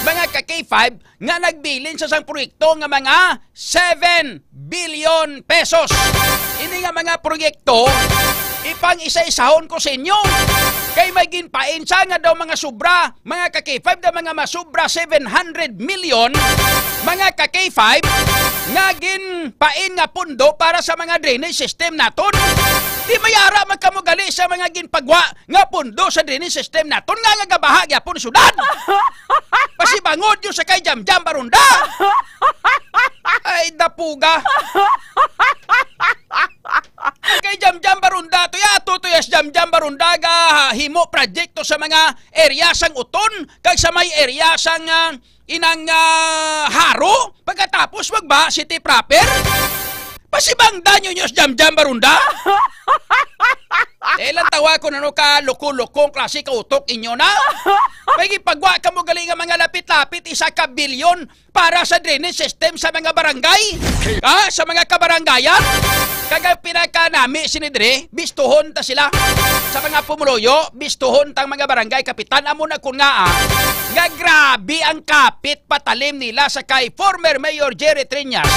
mga ka-K five, nga nagbilin sa sang proyekto nga mga seven billion pesos. Ini nga mga proyekto, ipang-isa-isahon ko sa inyo. Kay may ginpainsa nga daw mga sobra, mga ka-K five, daw mga masubra seven hundred million, mga ka-K five, nga ginpain nga pundo para sa mga drainage system naton. Di may ara man kamo gali sa mga ginpagwa nga pundo sa drainage system naton nga nagabaha gyapon syudad. Pasibangod nyo sa kay Jamjam Barunda. Ay, dapuga. Kay Jamjam Barunda, to ya, to, to ya, si Jamjam Barunda, ga himo proyekto sa mga area sang Uton, kag sa may area sang, ah, inang, ah, Haro, pagkatapos magba City proper. Pasibangdan nyo nyo si Jamjam Barunda. Eh, lang tawa ko na no ka loko-lokong klase ka utok inyo na. May gipagwa ka mo gali nga mga lapit-lapit, isa ka bilyon para sa drainage system sa mga barangay. Ah, sa mga kabarangayan. Kag ang pinakanami sini diri, bistuhon ta sila. Sa mga pumuluyo, bistuhon tang mga barangay kapitan. Amo na kun nga, ah, nga grabe ang kapit patalim nila sa kay former Mayor Jerry Treñas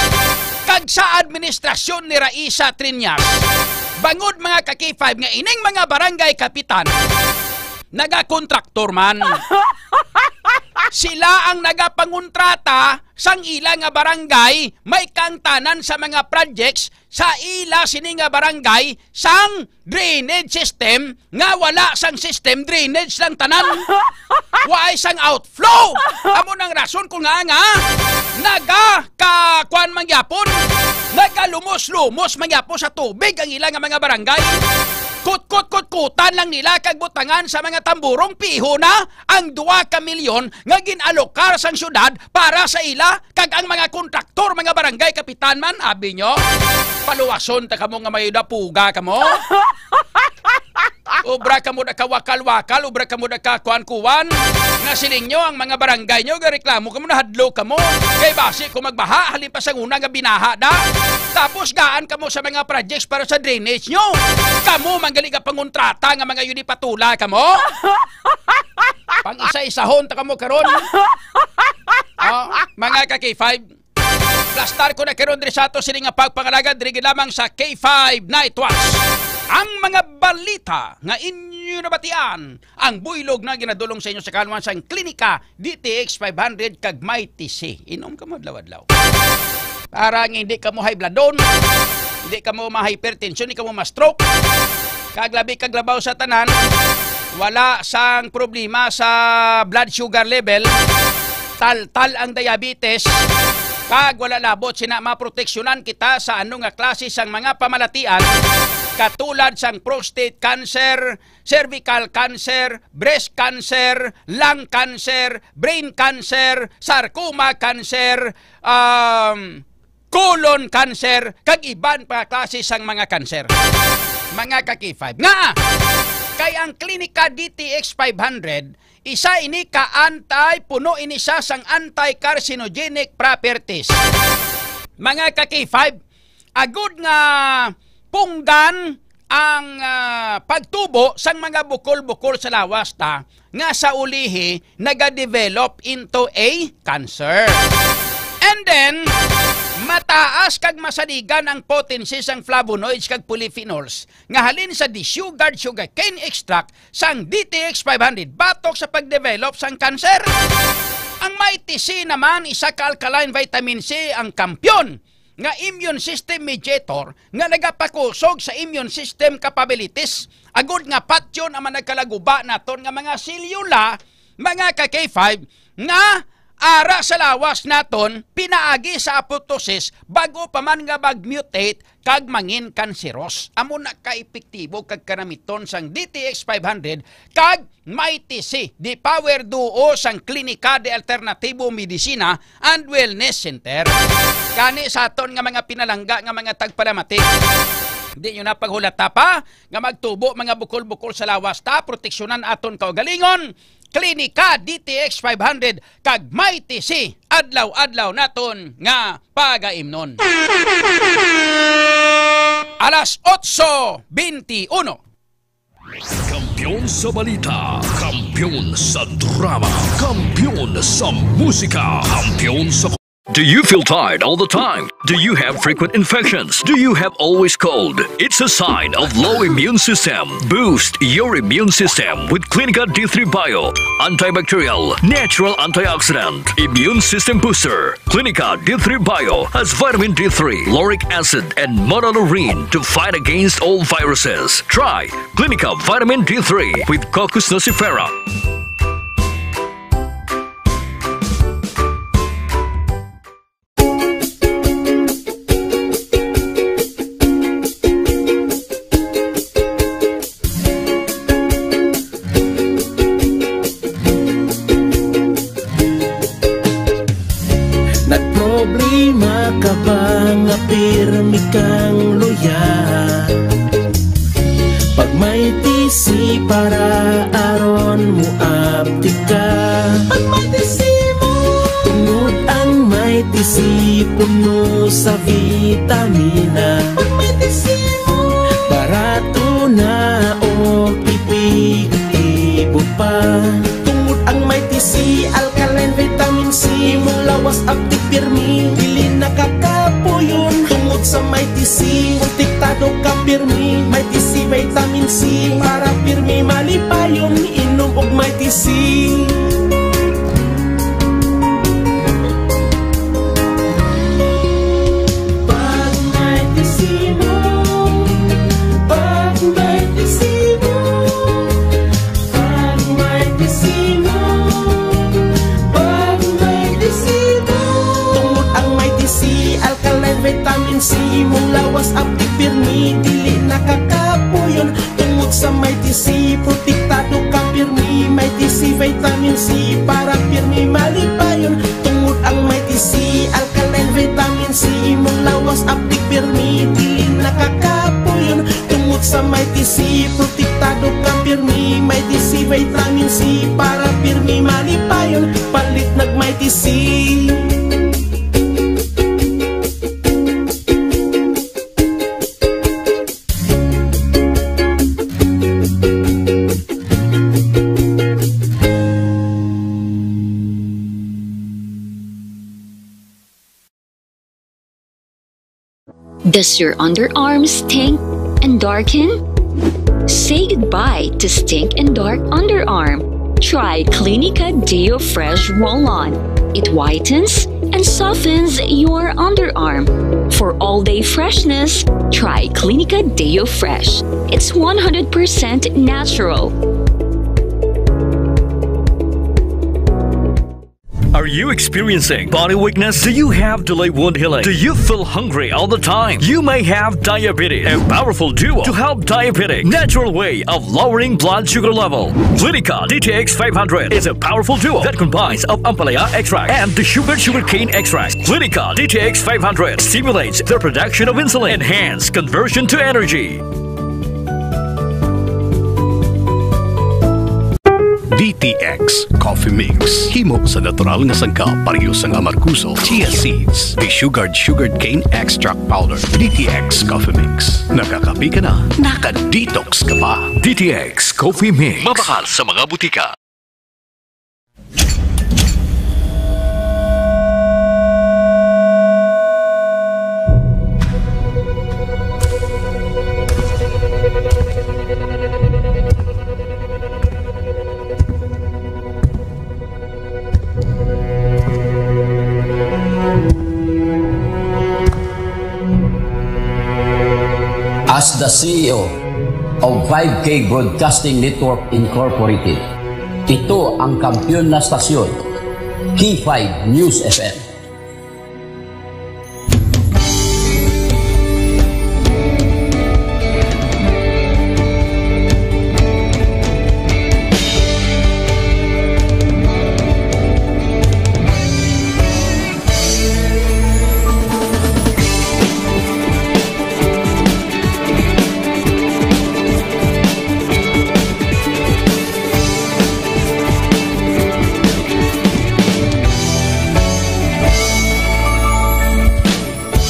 kag sa administrasyon ni Raisa Treñas. Bangod, mga ka-K five, nga ining mga barangay kapitan, nagakontraktor man. Sila ang nagapangontrata sang ila nga barangay, may kaangtanan sa mga projects sa ila sini nga barangay sang drainage system nga wala sang system, drainage lang tanan. Waay sang outflow. Amo nang rason ko nga nga naga ka kuan mangyapon, nagalumos-lumos mangyapon sa tubig ang ila nga mga barangay. Kutkot-kutkutan lang nila kag butangan sa mga tamburong piho na ang dua ka milyon nga gin-alokar sang syudad para sa ila kag ang mga kontraktor, mga barangay kapitan man, abi nyo, paluwason ta kamo nga may dapuga kamo. Obra kamo da ka wakal-wakal, obra kamo da ka kuan-kuan. Nga siling nyo, ang mga barangay nyo, gareklamo kamo, nahadlok kamo. Kay basi kung magbaha, halin pa sa una nga binaha da. Tapos gaan kamo sa mga projects para sa drainage nyo. Kamo, manggali ka pangontrata nga mga yun ipatula kamo. Pang isa-isahon ta kamo karon. Oh, mga ka-K five. Plastar ko na karon diri sa ato sini nga pagpangalagad diri gid lamang sa K five Night Watch. Ang mga balita nga inyo nabatian, ang buylog na ginadulong sa inyo sa kaluman sang Klinika D T X five hundred kag Mighty C. Inom kamo adlaw-adlaw. Para nga hindi kamo high bloodon, hindi kamo ma-hypertension, hindi kamo ma-stroke. Kag labi kag labaw sa tanan, wala sang problema sa blood sugar level, taltal ang diabetes, kag wala labot sina maproteksyonan kita sa ano nga klase sang mga pamalatian, katulad sang prostate cancer, cervical cancer, breast cancer, lung cancer, brain cancer, sarcoma cancer, um, colon cancer, kag iban pa klase sang mga cancer. Mga ka-K five. Nga, kay ang Klinika D T X five hundred, isa ini ka anti, puno ini siya sang anti-carcinogenic properties. Mga ka-K five, agud nga punggan ang, ah, pagtubo sang mga bukol-bukol sa lawas ta nga sa ulihi nagadevelop into a cancer. And then, Mataas kag masaligan ang potency sang flavonoids kag polyphenols nga halin sa desugared sugarcane extract sang D T X five hundred batok sa pagdevelop sang kanser. Ang Mighty C naman, isa ka alkaline vitamin C ang kampiyon nga immune system mediator nga nagapakusog sa immune system capabilities, agud nga patyon ang mga nagkalaguba naton nga mga selyula, mga ka K five, nga ara sa lawas naton pinaagi sa apoptosis, bag-o pa man nga mag-mutate kag mangin kanseros. Amo na ka epektibo kag kanamiton sang D T X five hundred kag Mighty C, the power duo sang Klinika de Alternativo Medicina and Wellness Center. Gani sa aton nga mga pinalangga nga mga tagpalamati, di nyo na paghulata pa nga magtubo mga bukol-bukol sa lawas ta, proteksyonan aton kaugalingon. Klinika D T X five hundred kag Mighty C, adlaw-adlaw naton nga pagaimnon. Alas otso bente uno. Kampiyon sa balita, kampiyon sa drama, kampiyon sa musika, kampiyon sa Do you feel tired all the time? Do you have frequent infections? Do you have always cold? It's a sign of low immune system. Boost your immune system with Clinica D three Bio. Antibacterial, natural antioxidant, immune system booster. Clinica D three Bio has vitamin D three, lauric acid, and monolaurin to fight against all viruses. Try Clinica Vitamin D three with Cocos nucifera. Nagproblema ka ba nga pirmi kang luya? Pag may T C para aron mo aptika. Pag may T C mo. Tungod ang may T C puno sa vitamina. Pag may T C mo. Barato na o epektibo pa. Tungod ang may T C, alkaline vitamin C, imong lawas aptik pirmi, dili nakakapuyon. Tungod sa may T C, protektado ka pirmi, may T C vitamin C, para pirmi malipayon, inom og may T C. Pag may T C mo, pag may T C mo, pag may T C mo, pag may T C mo. Tungod ang may T C, alkaline vitamin C, imong lawas aptik pirmi, dili nakakapuyon. Tungod sa may T C, protektado ka pirmi, may T C vitamin C, para pirmi malipayon. Tungod ang may T C, alkaline vitamin C, imong lawas aptik pirmi, dili nakakapuyon. Tungod sa may T C, protektado ka pirmi, may T C vitamin C, para pirmi malipayon. Palit nag may T C. Does your underarm stink and darken? Say goodbye to stink and dark underarm. Try Clinica Deo Fresh Roll-On. It whitens and softens your underarm. For all-day freshness, try Clinica Deo Fresh. It's one hundred percent natural. Are you experiencing body weakness? Do you have delayed wound healing? Do you feel hungry all the time? You may have diabetes. A powerful duo to help diabetic. Natural way of lowering blood sugar level. Clinica D T X five hundred is a powerful duo that combines of ampalaya extract and the sugar sugarcane extract. Clinica D T X five hundred stimulates the production of insulin, enhance conversion to energy. D T X Coffee Mix. Himo sa natural nga sangkap, pareho sang amargoso, chia seeds, desugared sugarcane extract powder. D T X Coffee Mix. Nakakape ka na, naka-detox ka pa. D T X Coffee Mix. Mabakal sa mga butika. As the C E O of five K Broadcasting Network Incorporated, ito ang kampiyon na stasyon, K five News F M.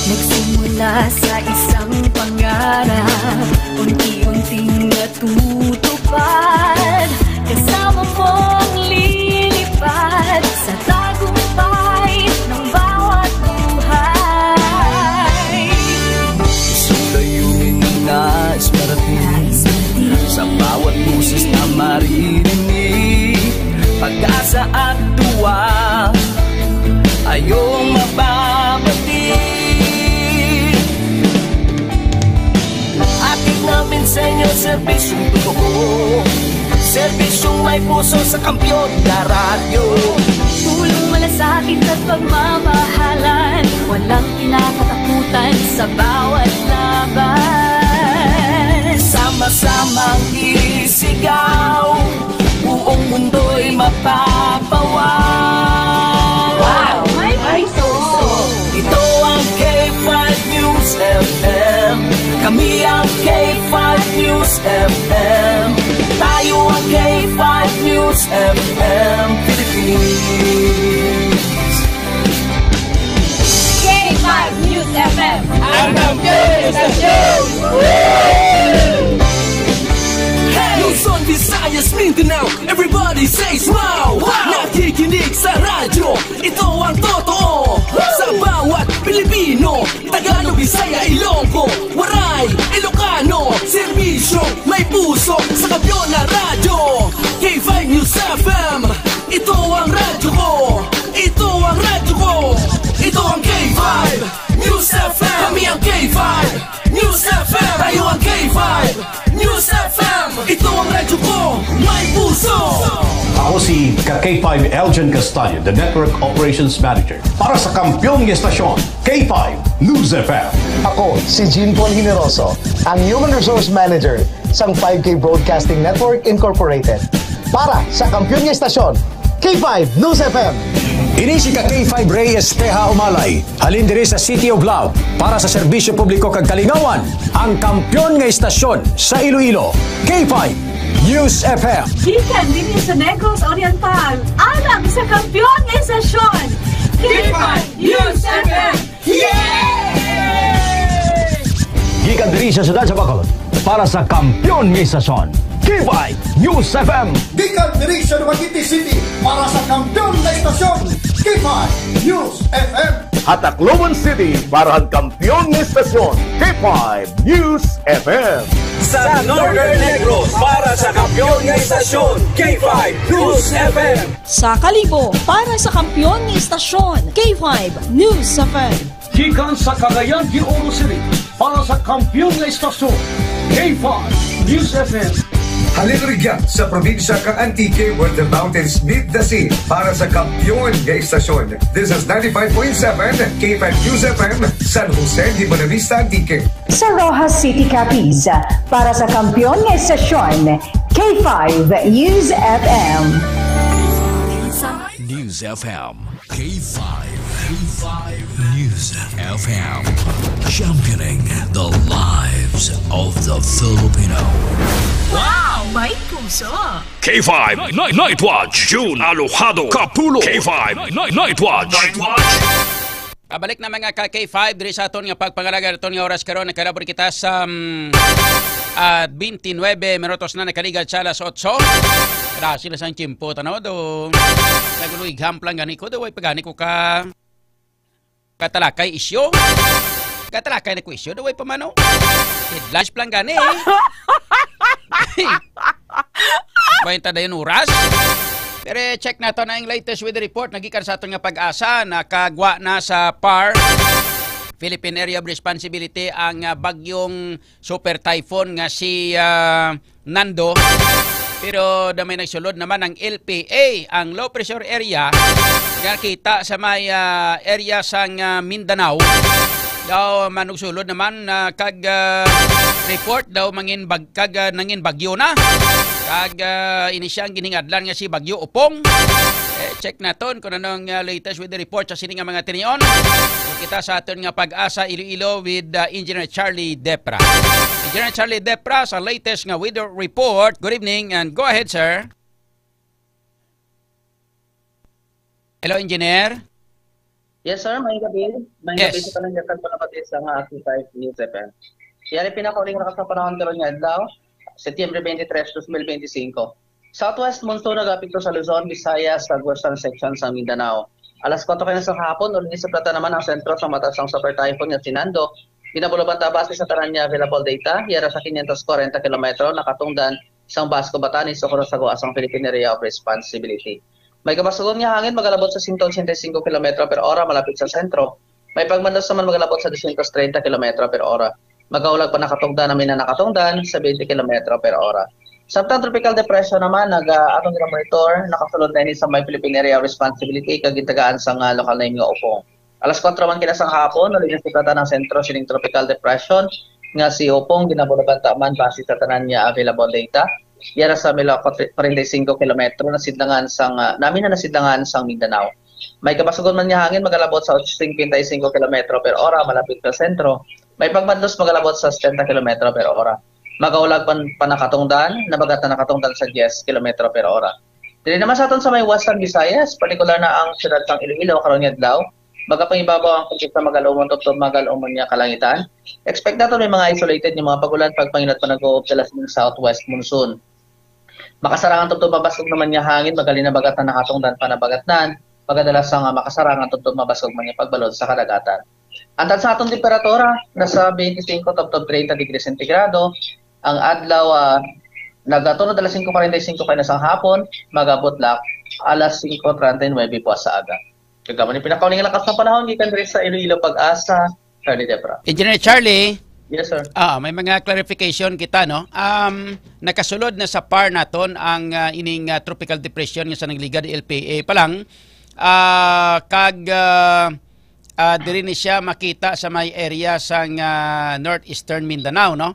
Nagsimula sa isang pangarap, unti-unting natutupad. Kasama mong lilipad sa tagumpay ng bawat buhay. Isang layunin nais marating sa bawat boses na maririnig. Pag-asa at tuwa, ayong mababati. Hatid namin sa inyo serbisyong totoo, serbisyong may puso sa kampiyon na radyo. Tulong, malasakit at pagmamahalan, walang kinakatakutan sa bawat laban. Sama-samang isigaw, buong mundo'y mapapawaw. Wow! May puso! Ito ang K five News F M. Kami ang K five News F M. Tayo ang K five News F M Philippines. K five News F M. Ang kampiyon sa show! Hey! Luzon, Visayas, Mindanao, everybody says wow! Wow! Nakikinig sa radyo, ito ang totoo. Sa bawat Pilipino, Tagalog, Bisaya, Ilonggo, Waray, Ilocano, serbisyo, may puso sa kampiyon na radyo. K five News F M, ito ang radyo ko. Ito ang radyo ko. Ito ang K five News F M. Kami ang K five News F M. Tayo ang K five News F M. Ito ang radyo ko. May puso. Ako si ka K five Elgin Castaño, the Network Operations Manager. Para sa kampiyon nga estasyon, K five News F M. Ako si Jean Paul Generoso, ang Human Resource Manager sang five K Broadcasting Network Incorporated. Para sa kampiyon nga estasyon, K five News F M. Ini si ka K five Rey Esteja Umalay, halin diri sa City of Love, para sa serbisyo publiko kag kalingawan, ang kampiyon nga estasyon sa Iloilo, K five News F M. Gikan dinhi sa Negros Oriental, alang sa kampiyon nga estasyon, K five News F M. Yay! Gikan diri sa siyudad sa Bacolod, para sa kampiyon nga estasyon, K five News F M. Gikan diri sa Dumaguete City, para sa kampiyon nga estasyon, K five News F M. Ha Tacloban City, para sa kampiyon nga estasyon, K five News F M. Sa Northern Negros, para sa kampiyon nga estasyon, K five News F M. Sa Kalibo, para sa kampiyon nga estasyon, K five News F M. Gikan sa Cagayan de Oro City, para sa kampiyon nga estasyon, K five News F M. Halin rugya sa probinsya kang Antique, where the mountains meet the sea, para sa kampiyon nga estasyon. This is ninety-five point seven K five News F M, San Jose de Buenavista, Antique. Sa Roxas City, Capiz, para sa kampiyon nga estasyon, K five News F M. News F M, K five, K five News F M, championing the lives of the Filipino. Wow! May puso! K five Night, Night Watch, June Alojado Kapulo. K five Night, Night Watch. Night Watch. Kabalik na, mga ka K five, diri sa aton nga pagpangalaga aton nga oras karon. Nakalabor kita sa, mm, ah, twenty-nine minutos na nakaligad sa alas otso. Dahil sila sang tiyempo, tanaw do. Naguluigham lang gani ko, do way pa gani ko ka katalakay isyu. Katalakay na ko isyu, do way pa mano. Headlines lang gani. Bayan ta dayon oras. Pero check nato na ang latest weather report. Nagikan sa aton nga Pag-asa, nakagwa na sa par. Philippine Area of Responsibility ang, ah, bagyong super typhoon nga si, ah, Nando. Pero na may nagsulod naman ang L P A, ang low pressure area nga kita sa may, ah, area sang, ah, Mindanao. Daw manugsulod naman, ah, kag, ah, report daw mangin bag-, kag, ah, nangin bagyo na. Kag, ah, ini siya ang giningadlan nga si Bagyo Opong. Eh, check naton kung anong, ah, latest weather report sa sini nga mga tinion. Kita sa aton nga Pag-asa Iloilo with, ah, Engineer Charlie Depra. Engineer Charlie Depra sa latest nga weather report. Good evening and go ahead, sir. Hello, Engineer. Yes, sir. May gabi. May gabi Yes. sa tanan nga panabati sa nga Active Five News F M. Yari pinakauling rakas sa panahon karon nga adlaw, Setyembre twenty-three, twenty twenty-five. Southwest monsoon nagapekto sa Luzon, Visayas, sa western section sa Mindanao. Alas kwatro kay na sa hapon, uli sa plata naman ang sentro sa mataas ang super typhoon nga si Nando. Ginabulabanta base sa tanan nga available data, yara sa quinientos kwarenta kilometro nakatungdan sang Basco, Batanes, o sa Guasang Philippine Area of Responsibility. May kabasugon nga hangin magalabot sa sento ochenta y cinco kilometro per ora malapit sa sentro. May pagmandos naman magalabot sa dosyentos treinta kilometro per ora. Magaulag pa nakatungdan namin na nakatungdan sa twenty kilometro per ora. Samtang tropical depression naman, nag, ah, atong gina-monitor, nakasulod na ini sa may Philippine Area of Responsibility kag gintagaan sang, ah, lokal name nga Opong. Alas kwatro man kina sang hapon, nalinya sa plata ang sentro sining tropical depression nga si Opong, ginabulabanta man base sa tanan nga available data. Yara sa mila kwarenta y cinco kilometro na sidlangan sang, ah, namin na nasidlangan sang Mindanao. May kabasugon man nga hangin magalabot sa cinquenta y cinco kilometro per ora malapit sa sentro. May pagmadlos magalabot sa setenta kilometro per ora. Magaulag pa, pa nakatungdan, nabagat na nakatungdan sa diyes kilometro per ora. Diri naman sa aton sa may Western Visayas, partikular na ang siyudad sang Iloilo karon nga adlaw, magapangibabaw ang kondisyon sa magalumon tubtob magalumon nga kalangitan. Expect nato may mga isolated nga mga pag-ulan pagpanginot pa nag-uob sa lasting southwest monsoon. Makasarang ang tubtob mabaskog naman nga hangin, magalinabagat na nakatungdan pa nabagatnan, magadalas nga makasarang ang tubtob mabaskog man nga pagbalod sa kadagatan. Ang taas sa atong temperatura, nasa twenty-five tubtob thirty degrees centigrado. Ang adlaw, ah, nagatunod alas singko kwarenta y singko kay na sang hapon, magabot lang alas singko treinta y nuebe buwas sa aga. Kag amo ni pinakauling lakas ng panahon gikan diri sa Iloilo Pag-asa, Charlie Debra. Engineer Charlie, Yes, sir. Ah, may mga clarification kita, no? Um, nakasulod na sa par naton ang, ah, ining, ah, tropical depression nga sa nagligad, L P A pa lang. Ah, kag, ah, ah, diri ni siya makita sa may area sang, ah, northeastern Mindanao, no?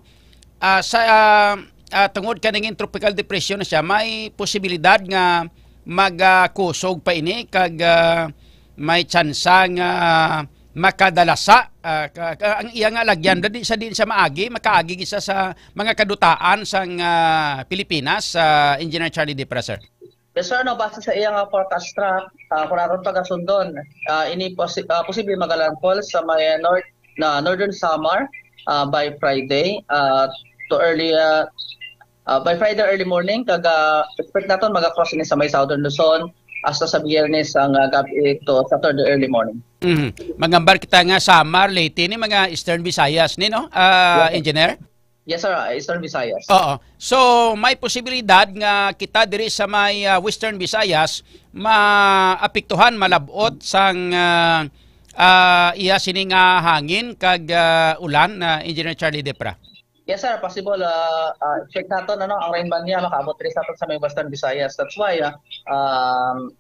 Ah, sa, ah, ah, tungod kaningin tropical depression na siya, may posibilidad nga magakusog pa ini kag, ah, may tsansa nga makadalasa, ah, ka, ka, ang iya nga lagyan, di sa din siya maagi, makaagi gisa sa mga kadutaan sang, ah, Pilipinas, ah, Engineer Charlie Dipra, sir. Yes, sir, no, base sa iya nga forecast track, ah, kung aron pagasundon, ah, ini posi-, ah, posible magalandfall sa may north, na Northern Samar, ah, by Friday, ah, to early, ah, ah, by Friday early morning, kag, ah, expect naton maga-cross ini sa may Southern Luzon hasta sa Biyernes ang, ah, gabi to Saturday early morning. Mhm. Magambar kita nga Samar, Leyte ni mga Eastern Visayas ni, no? Ah, Yes, sir. Engineer? Yes, sir. Ah, Eastern Visayas. Oo. So, may posibilidad nga kita diri sa may, ah, Western Visayas maapektuhan, malabot sang, ah, ah, iya sini nga hangin kag, ah, ulan, ah, Engineer Charlie Depra. Yes, sir. Possible. Ah, ah, check naton, ano, ang rain band niya makaabot diri sa aton sa may Western Visayas. That's why, ah, um,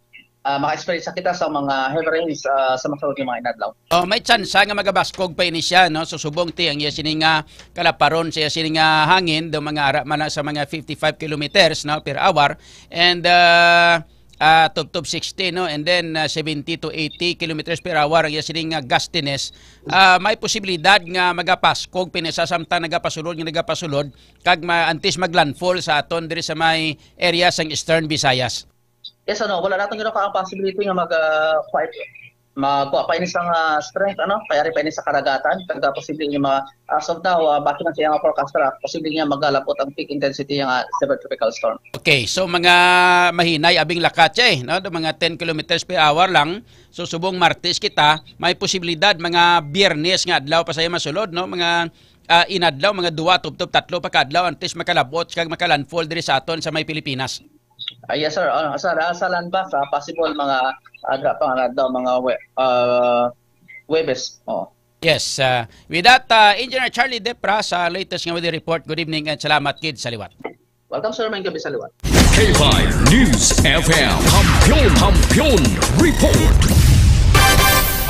ah, maka-experience kita sa mga heavy rains, ah, sa masunod nga mga inadlaw. Oh, may tsansa nga magabaskog pa ini siya, no? So, subong ti ang iya sini nga kalaparon sa iya sini nga hangin, do mga ara man sa mga fifty-five kilometers, no, per hour, and, ah, ah, tubtob sixty, no, and then, ah, seventy to eighty kilometers per hour ang iya sini nga gustiness. Ah, may posibilidad nga magapaskog pa ini sa samtang nagapasulod nga nagapasulod kag ma-, antes maglandfall sa aton diri sa may area sang Eastern Visayas. Yes, ano, wala naton ginakuha ang possibility nga mag, ah, kuha, magkuha pa ini sang, ah, strength, ano, kay ari pa ini sa kadagatan, kag, ah, posible nga mga, as of now, ah, base man sa iyang forecast, ah, posible nga magalabot ang peak intensity nga severe tropical storm. Okay, so mga mahinay abing lakatse, no, do mga ten kilometers per hour lang. So subong Martes kita, may posibilidad mga Biyernes nga adlaw pa sa iya masulod, no, mga, ah, inadlaw, mga duwa tubtob tatlo pa ka adlaw antes makalabot kag makalandfall diri sa aton sa may Pilipinas. Ah, yes, sir. Ah, sa, sa land mass, ah, possible mga, ah, adlaw pa nga adlaw, mga we-, ah, Huwebes. Oh. Yes, uh, with that, uh, Engineer Charlie Depra sa latest nga weather report. Good evening and salamat gid sa liwat. Welcome, sir. May gabi sa liwat. K five News F M. Kampiyon, Kampiyon Report.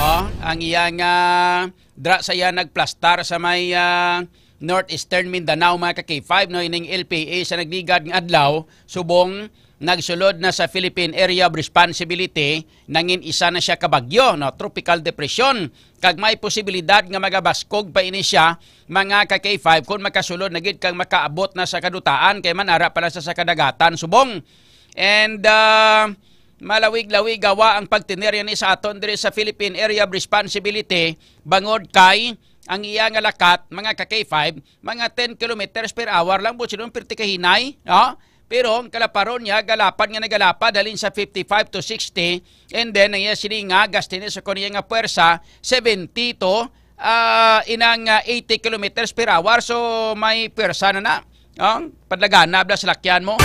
Oh, ang iyang, ah, dra sa iya nagplastar sa may, ah, northeastern Mindanao, mga ka-K five, no, ining L P A sa nagligad nga adlaw, subong nagsulod na sa Philippine Area of Responsibility, nangin isa na siya ka bagyo, no, tropical depression, kag may posibilidad nga magabaskog pa ini siya, mga ka-K five, kung makasulod na gid kag makaabot na sa kadutaan, kay manara pa lang sa, sa kadagatan subong. And, ah, malawig-lawig gawa ang pagtener yani sa aton diri sa Philippine Area of Responsibility, bangod kay ang iya nga lakat, mga ka-K five, mga ten kilometers per hour lang, buot silingon, pirti kahinay, no? Pero ang kalaparon niya, galapad nga nagalapad, halin sa fifty-five to sixty, and then ang iya sini nga gastini sa kaniya nga puwersa, seventy to, ah, inang, ah, eighty kilometers per hour. So, may puwersa na na. Ang padlagana bla salakyan mo.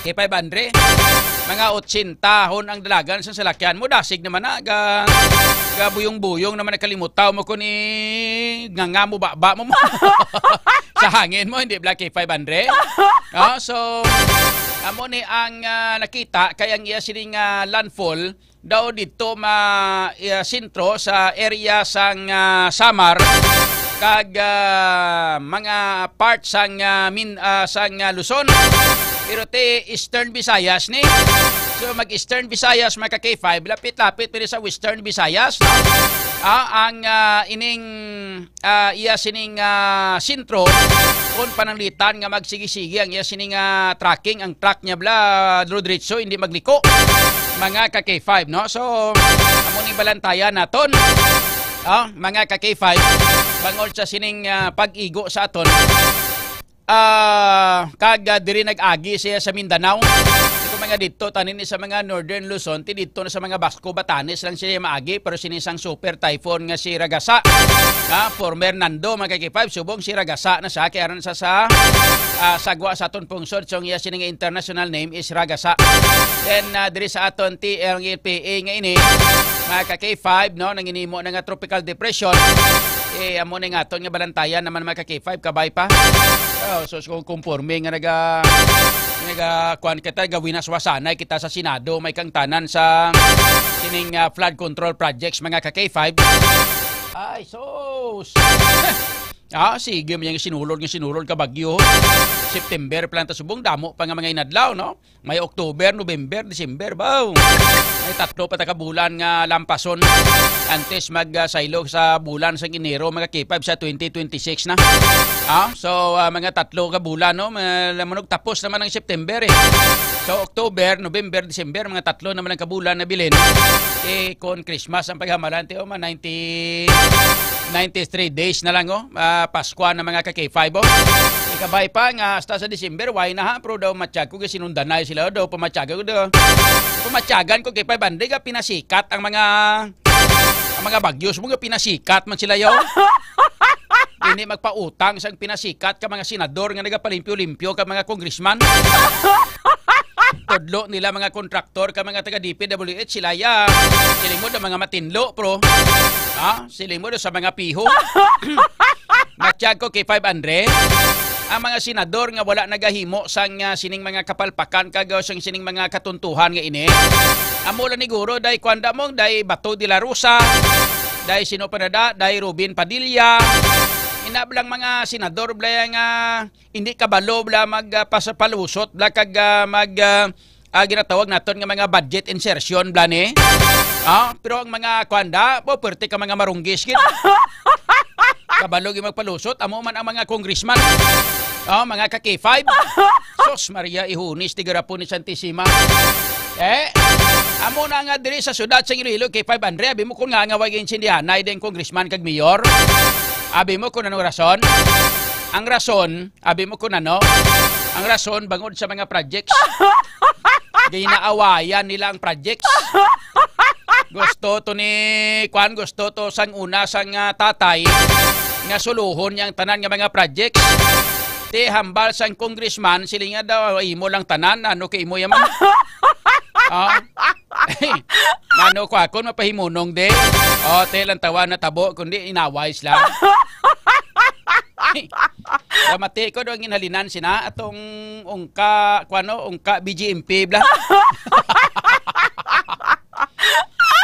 K five hundred. Mga otsenta hon ang dalagan sa salakyan mo, dasig naman na, ga, ga buyong-buyong naman, nakalimutaw mo kung ni nga, nga mo baba mo, mo. Sa hangin mo, hindi bla K five hundred. Oh, so, amo ni ang, ah, nakita kay ang iya sining, ah, landfall daw dito ma, ah, sentro sa area sang, ah, Samar kag, ah, mga part sang, ah, Min-, ah, sang, ah, Luzon. Pero ti Eastern Visayas ni. So, mag-Eastern Visayas, mga ka-K five, lapit-lapit pero sa Western Visayas, no? Ah, ang, ah, ining, ah, iya sining, ah, sentro, kung pananglitan nga magsigi-sigi ang iya sining, ah, tracking, ang track niya bla, diretso, hindi magliko. Mga ka-K five, no? So, amo ni balantayan naton. Ah, mga ka-K five, bangod sa sining, ah, pag-igo sa aton. Ah, kag, ah, diri nag-agi siya sa Mindanao. Ito mga dito, tanin ni sa mga Northern Luzon, ti dito na sa mga Basco, Batanes lang siya maagi, pero sini sang super typhoon nga si Ragasa. Ah, former Nando, mga ka-K five, subong si Ragasa na siya, kaya ron sa, sa, ah, sagwa sa aton pungsod, so ang iya sini nga international name is Ragasa. Then, ah, diri sa aton T L P A nga ini, mga ka-K five, no, nanginimo na nga tropical depression. Eh, amo na nga aton nga balantayan naman, mga ka-K five, kabay pa. Oh, so, so, konforme nga naga, naga, kuwan kita, gawinas wasanay kita sa Senado, may kangtanan sa sining, ah, flood control projects, mga ka-K five. Ay, sus! Ah, sige, may sinulod nga sinulod ka bagyo. September pa lang ta subong, damo pa nga mga inadlaw, no? May October, November, December, baw. May tatlo pa ta ka bulan nga lampason antes mag, ah, saylo sa bulan sang Enero, mga K five, sa twenty twenty-six na. Ah, so, ah, mga tatlo ka bulan, no? Ma-, manog tapos naman ang September, eh. So, October, November, December, mga tatlo naman ang kabulan na bilin. Eh, kon Christmas ang paghamalan, ti, oh, ma ninety, ninety-three days na lang, oh. Ah, Paskwa na, mga ka-K five, oh. Ikabay pa nga hasta sa December, why na ha? Pero daw matyag ko, kasi sinundanay sila, daw pamatyagan ko, daw. Pamatyagan ko, K five, bandi ka pinasikat ang mga, ang mga bagyos mo, nga pinasikat man sila, yo. Hindi magpautang sa pinasikat ka mga senador nga nagapalimpyo-limpyo ka mga congressman. Tudlo nila mga kontraktor ka mga taga D P W H, sila ya. Siling mo daw mga matinlo, pro. Ha? Siling mo daw sa mga piho. Matyag ko kay five hundred. Ang mga senador nga wala nagahimo sang, ah, sining mga kapalpakan kag, ah, sang sining mga katuntuhan nga ini. Amo lang ni guro, day Kuan Damong, day Bato de la Rosa, day sino pa na da, day Robin Padilla. Ina blang mga senador bla nga hindi kabalo bla mag, ah, pasapalusot bla kag, ah, mag, ah, ah, ginatawag naton nga mga budget insertion bla ni. Ah, pero ang mga kuan da, po, pwerte ka mga marunggis gid. Kabalo gyud magpalusot, amo man ang mga congressman. Oh, mga ka K five. Sus Maria, ihunis ti garapon ni Santisima. Eh, amo na nga diri sa syudad sa Iloilo, K five Andre, abi mo kung nga nga way insindihanay din congressman kag mayor. Abi mo kung anong rason? Ang rason, abi mo kung ano? Ang rason, bangod sa mga projects. Ginaawayan nila ang projects. Gusto to ni, kuan, gusto to sang una sang, ah, tatay nga suluhon niya ang tanan nga mga projects. Ti hambal sang congressman, sila nga daw, "Imo lang tanan, ano kay imo yaman?" Ah, Mano ko akon mapahimunong de. O, te lang tawa na tabo, kundi inaway sila. Kamati ko daw ang ginhalinan sina atong ungka, kuano, ungka B G M P bla.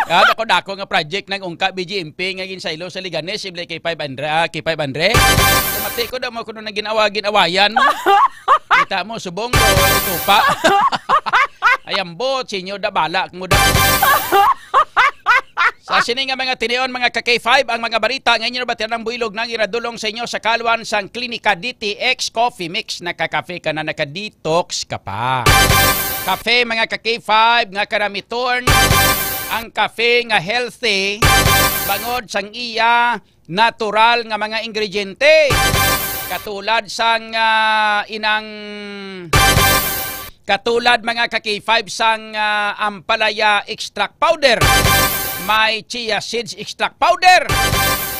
Ah, dako-dako nga project ng ungka B G M P nga ginsaylo sa Leganes, si K five hundred, ah, K five hundred. Kamati ko daw mo kuno nang ginawa-ginawayan mo. Kita mo, subong, o, tupa. Ay, ambot, senyor, dabala mo da. Sa sini nga mga tinion, mga ka-K five, ang mga balita nga inyo nabatian ang builog nang iradulong sa inyo sa kalwan sang Klinika D T X Coffee Mix. Nakakafe ka na, naka-detox ka pa. Kafe, mga ka-K five, nga karamiton ang kafe nga healthy bangod sang iya natural nga mga ingrediente, katulad sang, ah, inang, katulad, mga ka-K five, sang, ah, ampalaya extract powder, may chia seeds extract powder,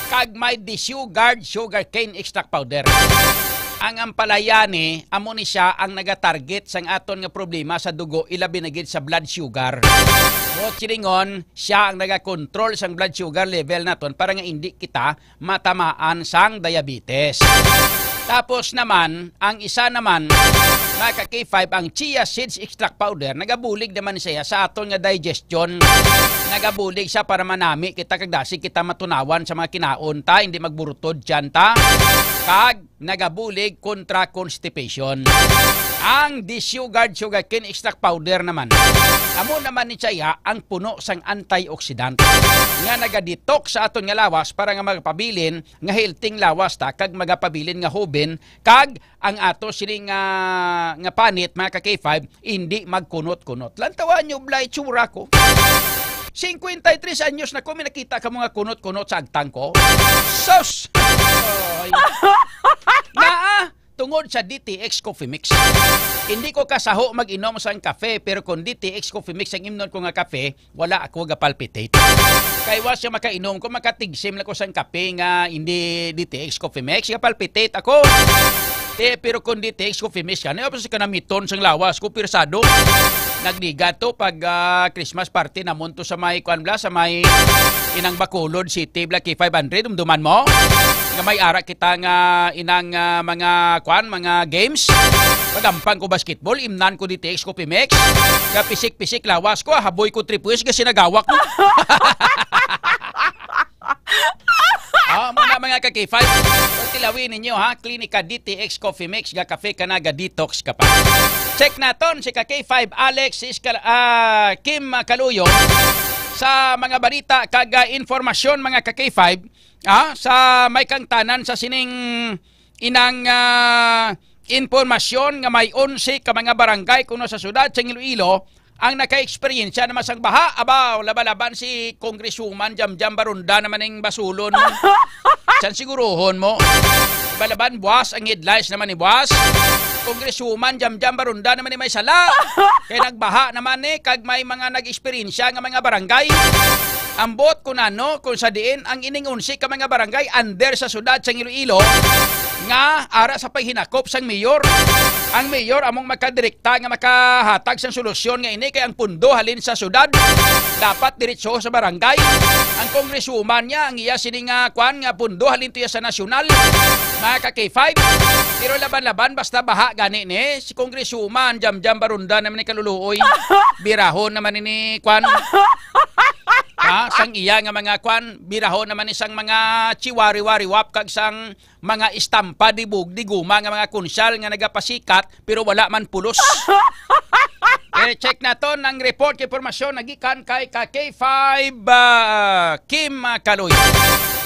kag may desugared sugarcane extract powder. Ang ampalaya ni, amo ni siya ang nagatarget sang aton nga problema sa dugo, ilabi na gid sa blood sugar. Buot silingon, siya ang nagakontrol sang blood sugar level naton para nga indi kita matamaan sang diabetes. Tapos naman, ang isa naman, mga ka-K five, ang chia seeds extract powder, nagabulig naman siya sa aton nga digestion. Nagabulig siya para manami kita kag dasig kita matunawan sa mga kinaon ta, hindi magburutod tiyan ta. Kag nagabulig kontra constipation. Ang desugared sugarcane extract powder naman, amo naman ni siya ang puno sang antioxidant nga nagadetox sa aton nga lawas para nga magapabilin nga healthy lawas ta kag magapabilin nga hoben kag ang ato sini nga, nga panit, mga ka-K five, hindi magkunot-kunot. Lantawan nyo, Blay, tsura ko. Cincuenta y tres anyos na ko, may nakita ka mga kunot-kunot sa agtang ko. Sus! Ay. Naa, tungod sa D T X Coffee Mix. Hindi ko kasaho mag-inom sang kafe, pero kung D T X Coffee Mix ang imnon ko nga kafe, wala ako gapalpitate. Kay wa siya makainom ko, makatigsim lang ko sang kape nga hindi D T X Coffee Mix, gapalpitate ako. Eh, pero kung D T X Coffee Mix ka, ano pa si kanamiton sang lawas ko, pirsado. Nagligat to pag, ah, Christmas party namon to sa may, kuan bla, sa may inang Bacolod City, bla, K five hundred, dumduman mo? Nga may ara kita nga inang, ah, mga, kuan, mga games. Pagampang ko basketball, imnan ko D T X Coffee Mix. Nga pisik-pisik lawas ko, haboy ko tripuis, nga sinagawak mo. Ah, muna mga ka-K five. So, tilawin ninyo, ha, Klinika D T X Coffee Mix, ga kafe ka na, ga detox ka pa. Check naton si ka-K five Alex Iskal-, ah, Kim Kaluyo sa mga balita kag, ah, informasyon, mga ka-K five, ah, sa may kangtanan sa sining inang, ah, impormasyon nga may onse ka mga barangay kuno sa siyudad sa Iloilo ang naka-eksperyensya naman sang baha. Aba, laba-laban si Congresswoman Jamjam Baronda naman ning basulon. San siguruhon mo? Laba-laban, buwas ang headlights naman ni buwas. Congresswoman Jamjam Baronda naman ni may sala. Kay nagbaha naman ni, kag may mga nag-eksperyensya nga mga barangay. Ambot kung ano, kung sa diin ang ining onse ka mga barangay under sa siyudad sang Iloilo nga ara sa paghinakop sang mayor. Ang mayor among makadirekta nga makahatag sang solusyon nga ini, kay ang pundo halin sa siyudad dapat diretso sa barangay. Ang congresswoman niya, ang iya sini nga kwan nga pundo halin to iya sa nasyonal, mga ka-K five. Pero laban-laban, basta baha gani ni si Congresswoman Jamjam Baronda naman ni kaluluoy. Birahon naman ni kwan. Ha? Sang iya nga mga kwan, birahon naman ni sang mga chiwari-wari wap kag sang mga istampa di bug di guma nga mga kunsyal nga nagapasikat pero wala man pulos. Eh, check naton ang report kay impormasyon nagikan kay ka K five, ah, Kim, ah, Kaloy.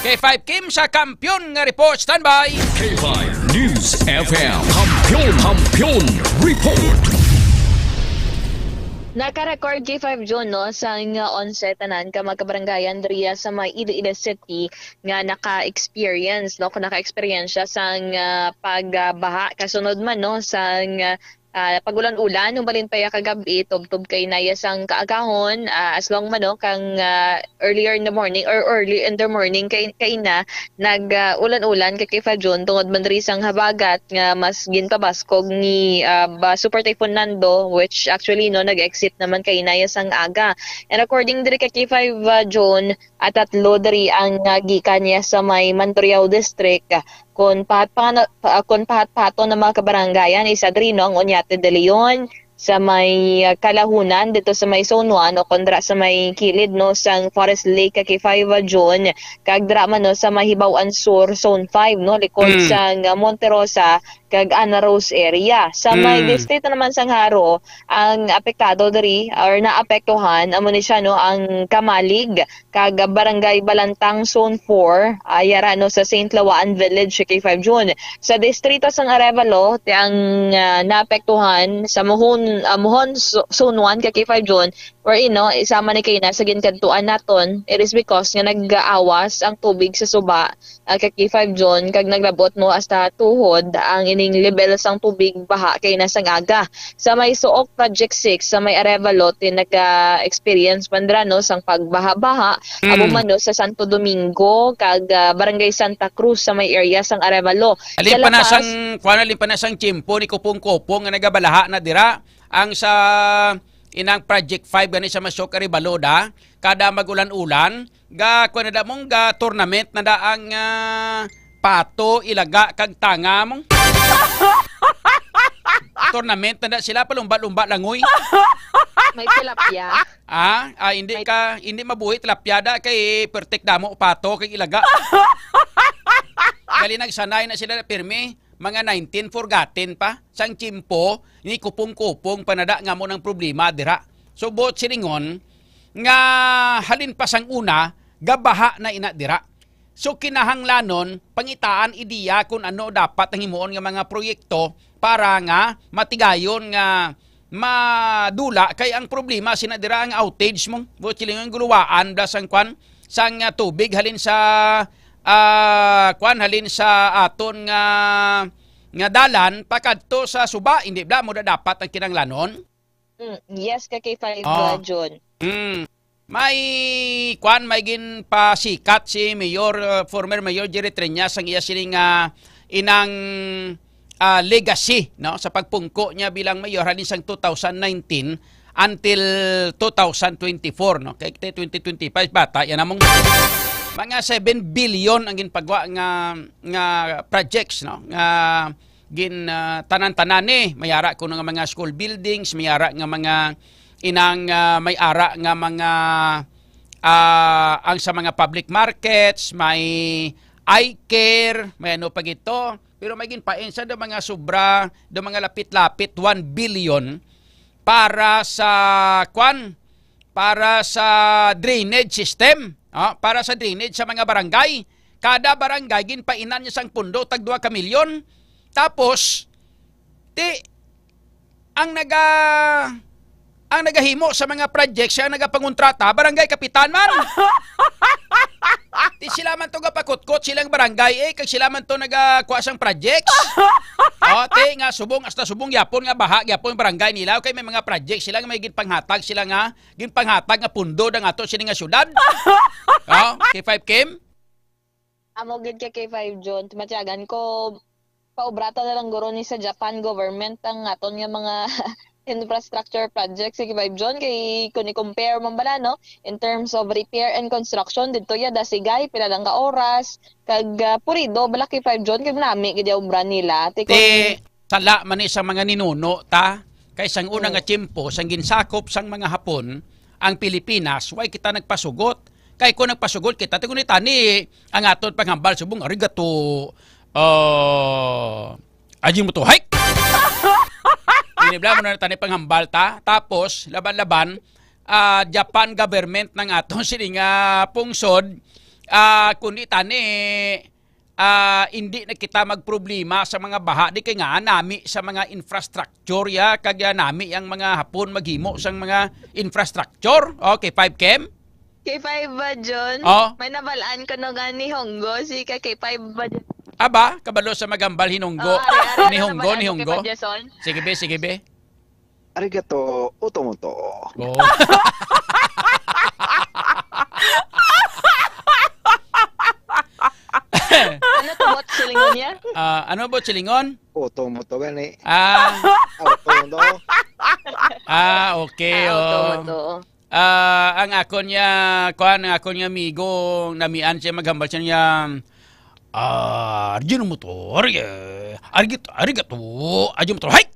K five Kim sa Kampiyon nga report. Standby! K five News F M. Kampiyon, Kampiyon Report. Naka-record K five June, no, sang onse tanan ka mga kabarangayan diriya sa may Iloilo City nga naka-experience, no, kung naka-experience siya sang, ah, pagbaha kasunod man, no, sang, ah, Ah, pag-ulan-ulan, humbalin pa ya kagab-i, tubtob kay naya sang kaagahon, ah, as long man, no, kang, ah, earlier in the morning or early in the morning kay, kay na, nag, ah, ulan-ulan kay, kay Fajon, tungod man diri sang habagat nga mas ginpabaskog ni, ah, ba, Super Typhoon Nando, which actually, no, nag-exit naman kay naya sang aga. And according diri kay K five, ah, June, at tatlo diri ang, ah, gikan niya sa may Mandurriao District. Kon pahat-, pa-, ah, kon pahat-pahaton ang mga kabarangayan, isa diri, no, ang Oñate de Leon, sa may, ah, Kalahunan, dito sa may Zone one, o kon dira sa may kilid, no, sang Forest Lake, K five, ah, June, kag dira man, no, sa may Hibaw-an Sur, Zone five, no, likod Mm. sang, ah, Monte Rosa, kag Ana Rose area. Sa may Mm. distrito naman sang Jaro, ang apektado diri or naapektuhan amo ni siya, no, ang Camalig kag Barangay Balantang Zone four, ah, yara, no, sa Saint Lawaan Village, K five June. Sa distrito sang Arevalo, ti ang, ah, naapektuhan sa Mohon, ah, Mohon Zo-, Zone one, K five June, wherein, no, isama ni kay na sa ginkadtuan naton, it is because nga nag-aawas ang tubig sa suba, ah, kay K five June, kag naglabot, no, hasta tuhod ang ining level sang tubig baha kay na sang aga. Sa may Suok Project six, sa may Arevalo, ti naka-experience man dira, no, sang pagbaha-baha, Mm. amo man, no, sa Santo Domingo, kag, ah, Barangay Santa Cruz, sa may area sang Arevalo. Sa Alin pa na Lapas sang, kuwan, alin pa na sang tiyempo ni Kupong-Kupong nga nagabalaha na dira, ang sa inang Project five gani sa Masok Arevalo da, kada mag-ulan-ulan, ga, kuwan na da mong, ga tournament na da ang, ah, pato, ilaga, kag tanga mong. Tournament na da sila, palumba-lumba langoy. May tilapia. Ah, ah, hindi May ka, hindi mabuhi tilapia da kay pertik damo pato kay ilaga. Gali nagsanay na sila pirmi, mga nineteen forgotten pa. Sang tiyempo ni Kupong-Kupong pa na da nga mo nang problema dira. So, buot silingon nga halin pa sang una, gabaha na ina dira. So, kinahanglanon, pangitaan ideya kung ano dapat ang himuon nga mga proyekto para nga matigayon nga madula kay ang problema sina dira ang outage mong buot silingon guluwaan bla sang kwan sang, ah, tubig halin sa, ah, kwan halin sa aton nga, nga dalan pakadto sa suba, hindi bla mo na dapat ang kinahanglanon? Mm, yes, ka K five, Oh. uh, June. Mm. May, kwan, may ginpasikat si Mayor, uh, former Mayor Jerry Treñas, ang iya sining, ah, inang, ah, legacy, no, sa pagpungko niya bilang mayor halin sang two thousand nineteen until two thousand twenty-four, no? Kay twenty twenty-five, bata yan among mga seven billion ang ginpagwa nga, nga projects, no? Nga gin, ah, tanan-tanan ni, may ara kuno nga mga school buildings, may ara nga mga inang, ah, may ara nga mga, ah, ang sa mga public markets, may eye care, may ano pa gito. Pero may ginpain sa do mga sobra, do mga lapit-lapit one billion para sa, kwan, para sa drainage system, ah, para sa drainage sa mga barangay. Kada barangay, ginpainan niya sang pundo, tag dua ka milyon. Tapos, ti, ang naga-, ang nagahimo sa mga project, siya ang nagapangontrata, barangay kapitan man. Ti sila man to gapakutkot silang barangay, eh, kag sila man to nagakuha sang projects. O, ti nga subong, hasta subong gyapon nga baha gyapon ang barangay nila, kay may mga project sila nga may ginpanghatag sila nga, ginpanghatag nga pundo ang ato sini nga syudad. O, K five Kim? Amo gid ka K five June, tumatyagan ko, paobrata na lang guro ni sa Japan government ang aton nga mga infrastructure project, si K five June, kay kung i-compare man bala, no, in terms of repair and construction, didto ya dasigay, pila lang ka oras, kag, ah, pulido, bala K five June, kag nami gid ang obra nila. Ti Ti, kun sala man ni sa mga ninuno ta, kay sang una Oo. nga tiyempo, sang ginsakop sang mga Hapon ang Pilipinas, way kita nagpasugot. Kay kung nagpasugot kita, ti kung itani, ang aton panghambal subong, "Arigato, ah, aji mo to, hike!" Inibla mo na tani panghambal ta. Tapos, laban-laban, ah, Japan government ng aton sini nga pungsod, ah, kundi tani, ah, hindi na kita magproblema sa mga baha, di kay nga nami sa mga infrastructure ya, kag ya nami ang mga Hapon maghimo sang mga infrastructure. Okay, five Kim? K five ba, John? Oh. May nabalaan ko no nga ni Honggo, si ka K five ba, John? Aba, kabalo sa maghambal, hinunggo. Oh, ari, ari, Ni ano hunggo, ba, ni ano hunggo. Kay Pabyason? Sige be, sige be. Arigato, otomoto. Oh. Ano to, bot, silingon niya? Ah, ano, bot, silingon? Otomoto gani. Ah. Otomoto. Ah, okay, Ah, oh. Otomoto. Ah, ang akon niya, kuan, ang akon niya amigo, namian siya, maghambal siya niya, ah, Ajinomoto, ari-, eh, arigit-, arigato, Ajinomoto, hay!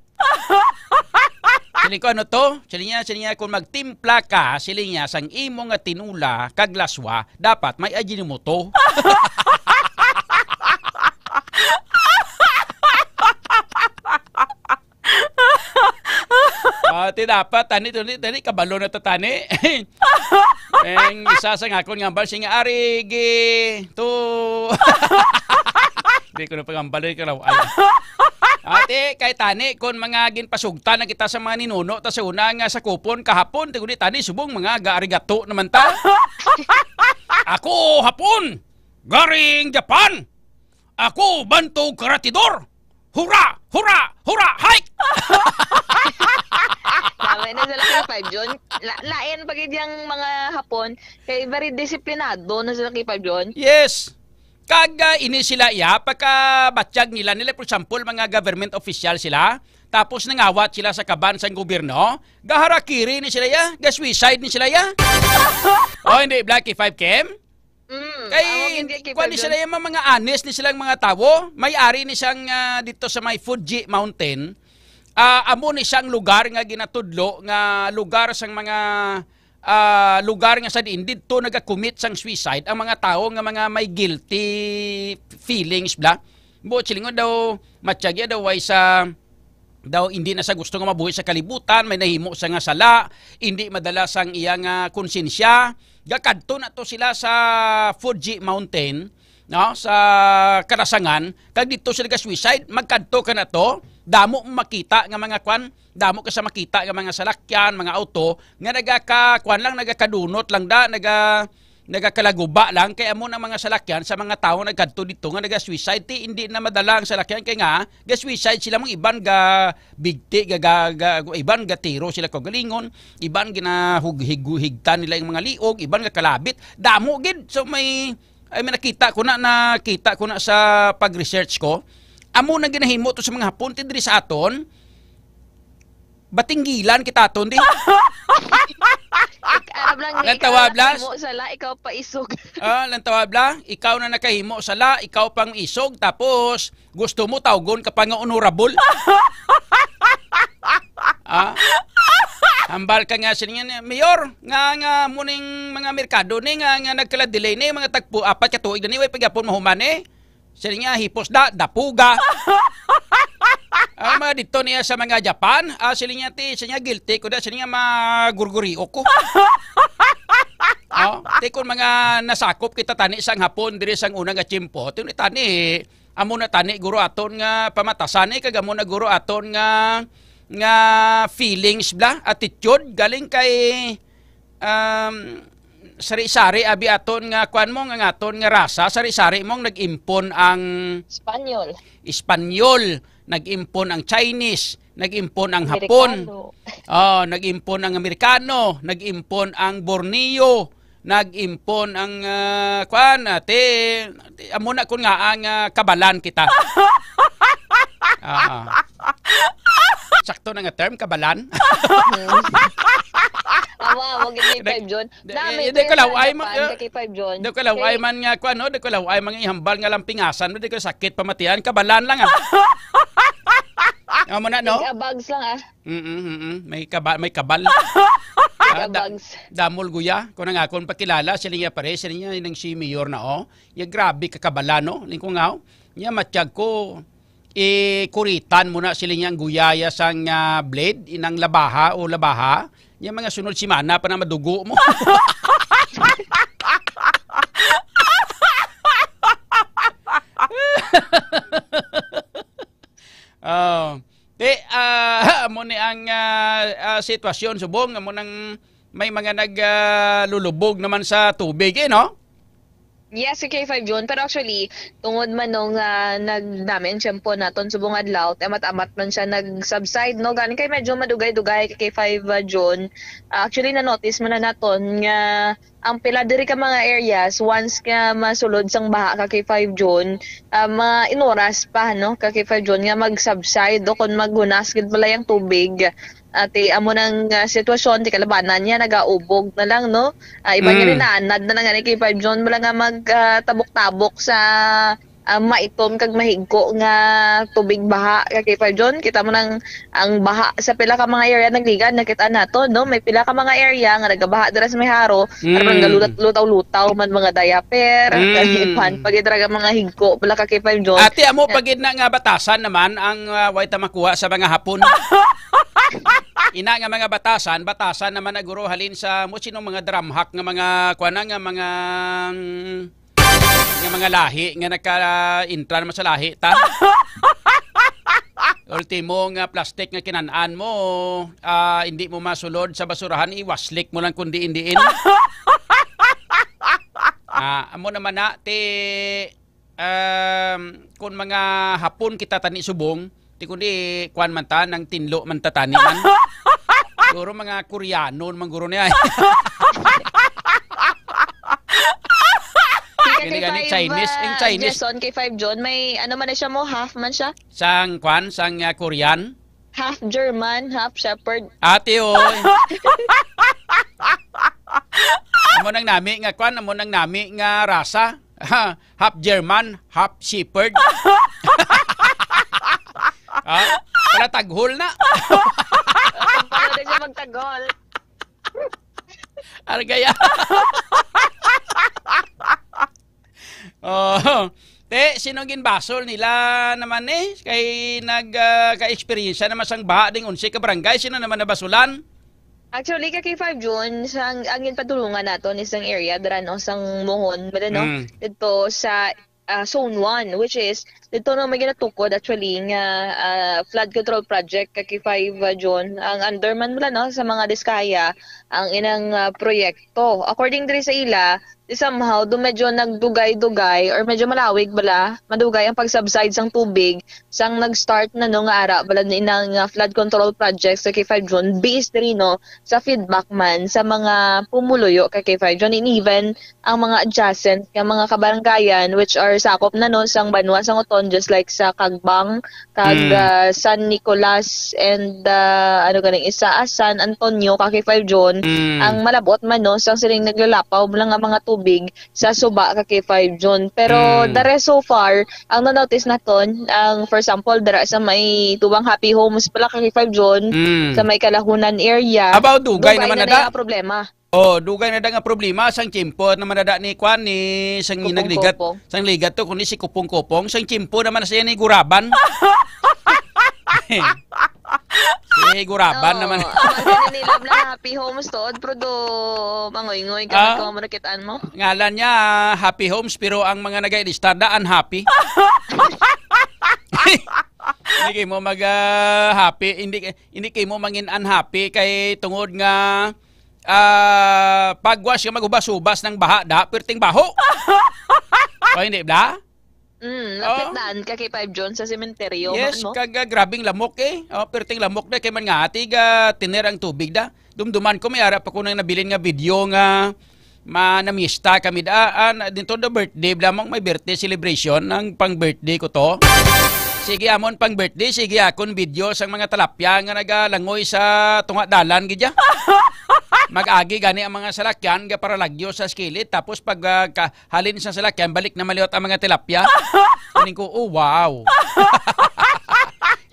Siling ko, "Ano to?" Siling niya, siling niya, "Kung magtimpla ka," siling niya, "sang imo nga tinula kag laswa, dapat may Ajinomoto." Ah, ti dapat, tani, tani, tani, kabalo na to, tani. Ang isa sa nga akon nga hambal, siya nga, "Ari, gi, to." Di ko na pagambal, di ko na, ay. Ate, kay tani, kung mga ginpasugtan na kita sa mga ninuno, ta sa una nga sakupon, kahapon, ti guni tani, subong mga ga-arigato naman ta. Ako, Hapon, garing Japan. Ako, Bantog Karatidor. Hura! Hura! Hura! Hike! Tama na sila kay Five John. La-, lain pa gid yang mga Hapon, kay very disiplinado na sila kay Five John. Yes. Kag, ah, ini sila iya, pagkabatyag nila, nila, for example, mga government official sila, tapos nangawat sila sa kaban sang gobyerno, gaharakiri ni sila iya, ga-suicide ni sila iya. Oh, hindi, Black K five Kim? Mm, Kay, amo gid kay kuwan ni Pablo. Sila yung mga, mga honest ni silang mga tawo. May ari ni siyang, ah, dito sa may Fuji Mountain. Ah, amo ni siyang lugar nga ginatudlo nga lugar sang mga, ah, lugar nga sa diin dito nagakommit sang suicide ang mga tawo nga mga may guilty feelings bla. Buot silingon daw, matyagya daw ay sa daw hindi na sa gusto nga mabuhi sa kalibutan, may nahimo sa nga sala, hindi madala sang iya nga konsensya. Gakadto na to sila sa Fuji Mountain, no, sa Kalasangan, kag dito sila ga-suicide, magkadto ka na to, damo mo makita nga mga kwan, damo ka sa makita nga mga salakyan, mga auto, nga nagaka-, kwan lang, nagakadunot lang da, naga-, nagakalaguba lang, kay amo na mga salakyan sa mga tawo nagkadto dito nga naga-suicide, ti hindi na madala ang salakyan, kay nga, ga-suicide sila, mong iban ga bigti, ga, ga, ga, iban ga tiro sila kaugalingon, iban ginahug-, hig-, higtan nila yung mga liog, iban ga kalabit, damo gid. So may, ay, may nakita ko na, nakita ko na sa pag-research ko, amo na ginahimo to sa mga Hapon, ti diri sa aton, batinggilan kita aton di. Ik-, aram lang nga Nang ikaw tawag lang lang. Himo sala, ikaw pa isog. Ah, nang tawag lang, ikaw na nakahimo sala, ikaw pang isog, tapos gusto mo tawgon ka pa nga honorable. Ah? Hambal ka nga sining, "Mayor, nga, nga muning mga merkado ni, nga, nga nagkala-delay ni, mga tagpo apat ka tuig na ni, way pagyapon mahuman ni." Siling niya, "Hipos da, dapuga." Ang mga dito niya sa mga Japan, ah, siling niya, ti, siling niya, "Guilty ko da," siling niya, "Magurguriok ko." Oh, ti, kung mga nasakop kita tani sang Hapon, diri sang una nga tiyempo, ti, tani, amo na tani, guro, aton nga pamatasan, eh, kag amo na, guro, aton nga, nga feelings, bla, attitude, galing kay, um, sari-sari abi aton nga kuan mo nga, nga aton nga rasa, sari-sari mong nag-impon ang Espanyol. Espanyol, nag-impon ang Chinese, nag-impon ang Hapon. Amerikano. Oh, nag-impon ang Amerikano, nag-impon ang Borneo, nag-impon ang, ah, kuan, ah, ti, ti, amo na kun nga ang, ah, kabalan kita. Ah. Sakto na nga term, kabalan. Awa, wag ni Di, Five John. di, Dami, di, di ko law ay Japan, ma-, kay Five John. Di ko law ay Kay man nga, kuan, no? Di ko law ay mga ihambal nga lampingasan, no? Di ko sakit pamatian, kabalan lang, ah. Amo na, no? Tig-abags lang, ah. Mm-mm, mm-mm. May kaba-, may kabal. Ah, da-, Tig-abags. Damol guya. Kung ang akon pakilala, sila niya pare, sila niya nang si Mayor na, oh. Ya, grabe ka kabala, no? Ning ko nga, oh. Nya, matyag ko, eh, kuritan mo na sila niyang guyaya sang, ah, blade, inang labaha o labaha. Nya, mga sunod simana pa na madugo mo. Oh. Ti, ah, amo ni ang, ah, ah, sitwasyon subong, amo nang may mga nag, ah, lulubog naman sa tubig, eh, no? Yes, K five June. Pero actually, tungod man no nga nagdami ang tiyempo naton subong adlaw, ti amat-amat man siya nag-subside, no? Gani kay medyo madugay-dugay, K five, ah, June. Ah, actually, na-notice man na naton nga ang pila diri ka mga areas, once nga masulod sang baha ka K five June, ah, mga inoras pa, no, ka K five June nga mag-subside o kung maghunas gid pala yung tubig. Ati, amo nang, ah, sitwasyon, ti kalabanan niya, nagaubog na lang, no? Ah, iba niya Mm. rin naanad na lang, ani, K five June, wala nga mag, ah, tabok-tabok sa, ah, maitom kag mahigko nga tubig baha, ka K five June. Kita mo nang ang baha sa pila ka mga area nagligad, nakita nato, no? May pila ka mga area nga nagabaha dira sa may Jaro, aron Mm. nga lulat-, lutaw-lutaw man mga diaper, Mm. kag iban pa gid ra nga mga higko, pala ka K five June. Ati, amo Nga pa gid na nga batasan naman ang, ah, way ta makuha sa mga Hapon. Ina nga mga batasan, batasan naman na guro halin sa mo sino mga dramhak nga mga kuan na nga mga, mm, nga mga lahi nga nagka-intra naman sa lahi ta. Ultimo nga plastic nga kinan-an mo, ah, hindi mo masulod sa basurahan, iwaslik mo lang kung diin-diin. Ah, amo naman na, ti, um, kung mga Hapon kita tani subong, ti kundi kuan man ta, nang tinlo man ta tani man. Siguro mga Koreano man guro niya. Di ka Gani, gani, K five, Chinese, ah, ang Chinese. Jason, K five John, may ano man na siya mo, half man siya? Sang kuan, sang, ah, Korean? Half German, half shepherd. Ate, oy. Amo nang nami nga kwan, amo nang nami nga rasa. Ha, half German, half shepherd. Ha? Pala taghol na. Paano na siya magtagol? Argaya. Oh. Te, sino ginbasol nila naman eh? Kay nag, ah, ka-eksperyensya naman sang baha ding onse ka barangay. Sino naman nabasulan? Actually, ka K five June, sang, ang ginpadulungan naton is ang area dira, no, sang Mohon, bala, no? Mm. Dito sa, ah, Zone one, which is, dito, no, may ginatukod, actually, nga, ah, flood control project, ka K five, ah, June. Ang under man, bala, no, sa mga Diskaya, ang inang, ah, proyekto. According diri sa ila, Di somehow, do medyo nagdugay-dugay or medyo malawig bala, madugay ang pag-subside sang tubig sang nag-start na, no, nga ara bala ni inang, ah, flood control project sa K five June based diri, no, sa feedback man sa mga pumuluyo kay K five June and even ang mga adjacent nga mga kabaranggayan which are sakop na, no, sang banwa sang Oton, just like sa Kagbang, kag, Mm. ah, San Nicolas and, ah, ano ganing isa, ah, San Antonio, ka K five June, Mm. ang malabot man, no, sang sining naglalapaw lang nga mga tubig sa suba, ka K five June. Pero Mm. the rest so far, ang na-notice naton, ang for example, dira sa may tubang Happy Homes pala, ka K five June, Mm. sa may Kalahunan area, Abaw, dugay dugay naman na na da. na yung problema. Oh, dugay na da nga problema sang tiyempo naman na da ni kwan, ni sang Kupong-kupong. nagligat, sang ligat to, kundi si Kupong-kupong, sang tiyempo naman na siya ni Guraban. Si Guraban Oh, naman. Ang mga nilab na Happy Homes to, pero do mangoy-ngoy ka, Ah? Kung marakitaan mo. Ngalan niya, Happy Homes, pero ang mga nag-ilista na unhappy. Hindi kayo mo mag, ah, happy, hindi, hindi kayo mo mangin unhappy kay tungod nga ah, pagwas nga maghubas-hubas ng baha, da, perting baho. O, hindi, bla? Mm, Oo. lapit daan ka kay Five John sa sementeryo, Yes, man mo? kag, ah, grabing lamok, eh. O, perting lamok na, kay man nga, ati, ga, tiner ang tubig, da. Dumduman ko, may ara pa ko nang nabilin nga video nga manamista kami, da. Ah, na, dito the birthday, bla, mong may birthday celebration, ang pang birthday ko to. Sige, amon pang birthday, sige, akon video sang mga talapya nga nagalangoy sa tunga dalan, gidya. Mag-agi gani ang mga salakyan nga paralagyo sa skillet, tapos pag, ah, ka-, halin sa salakyan, balik na maliwat ang mga tilapia. Siling ko, "Oh, wow."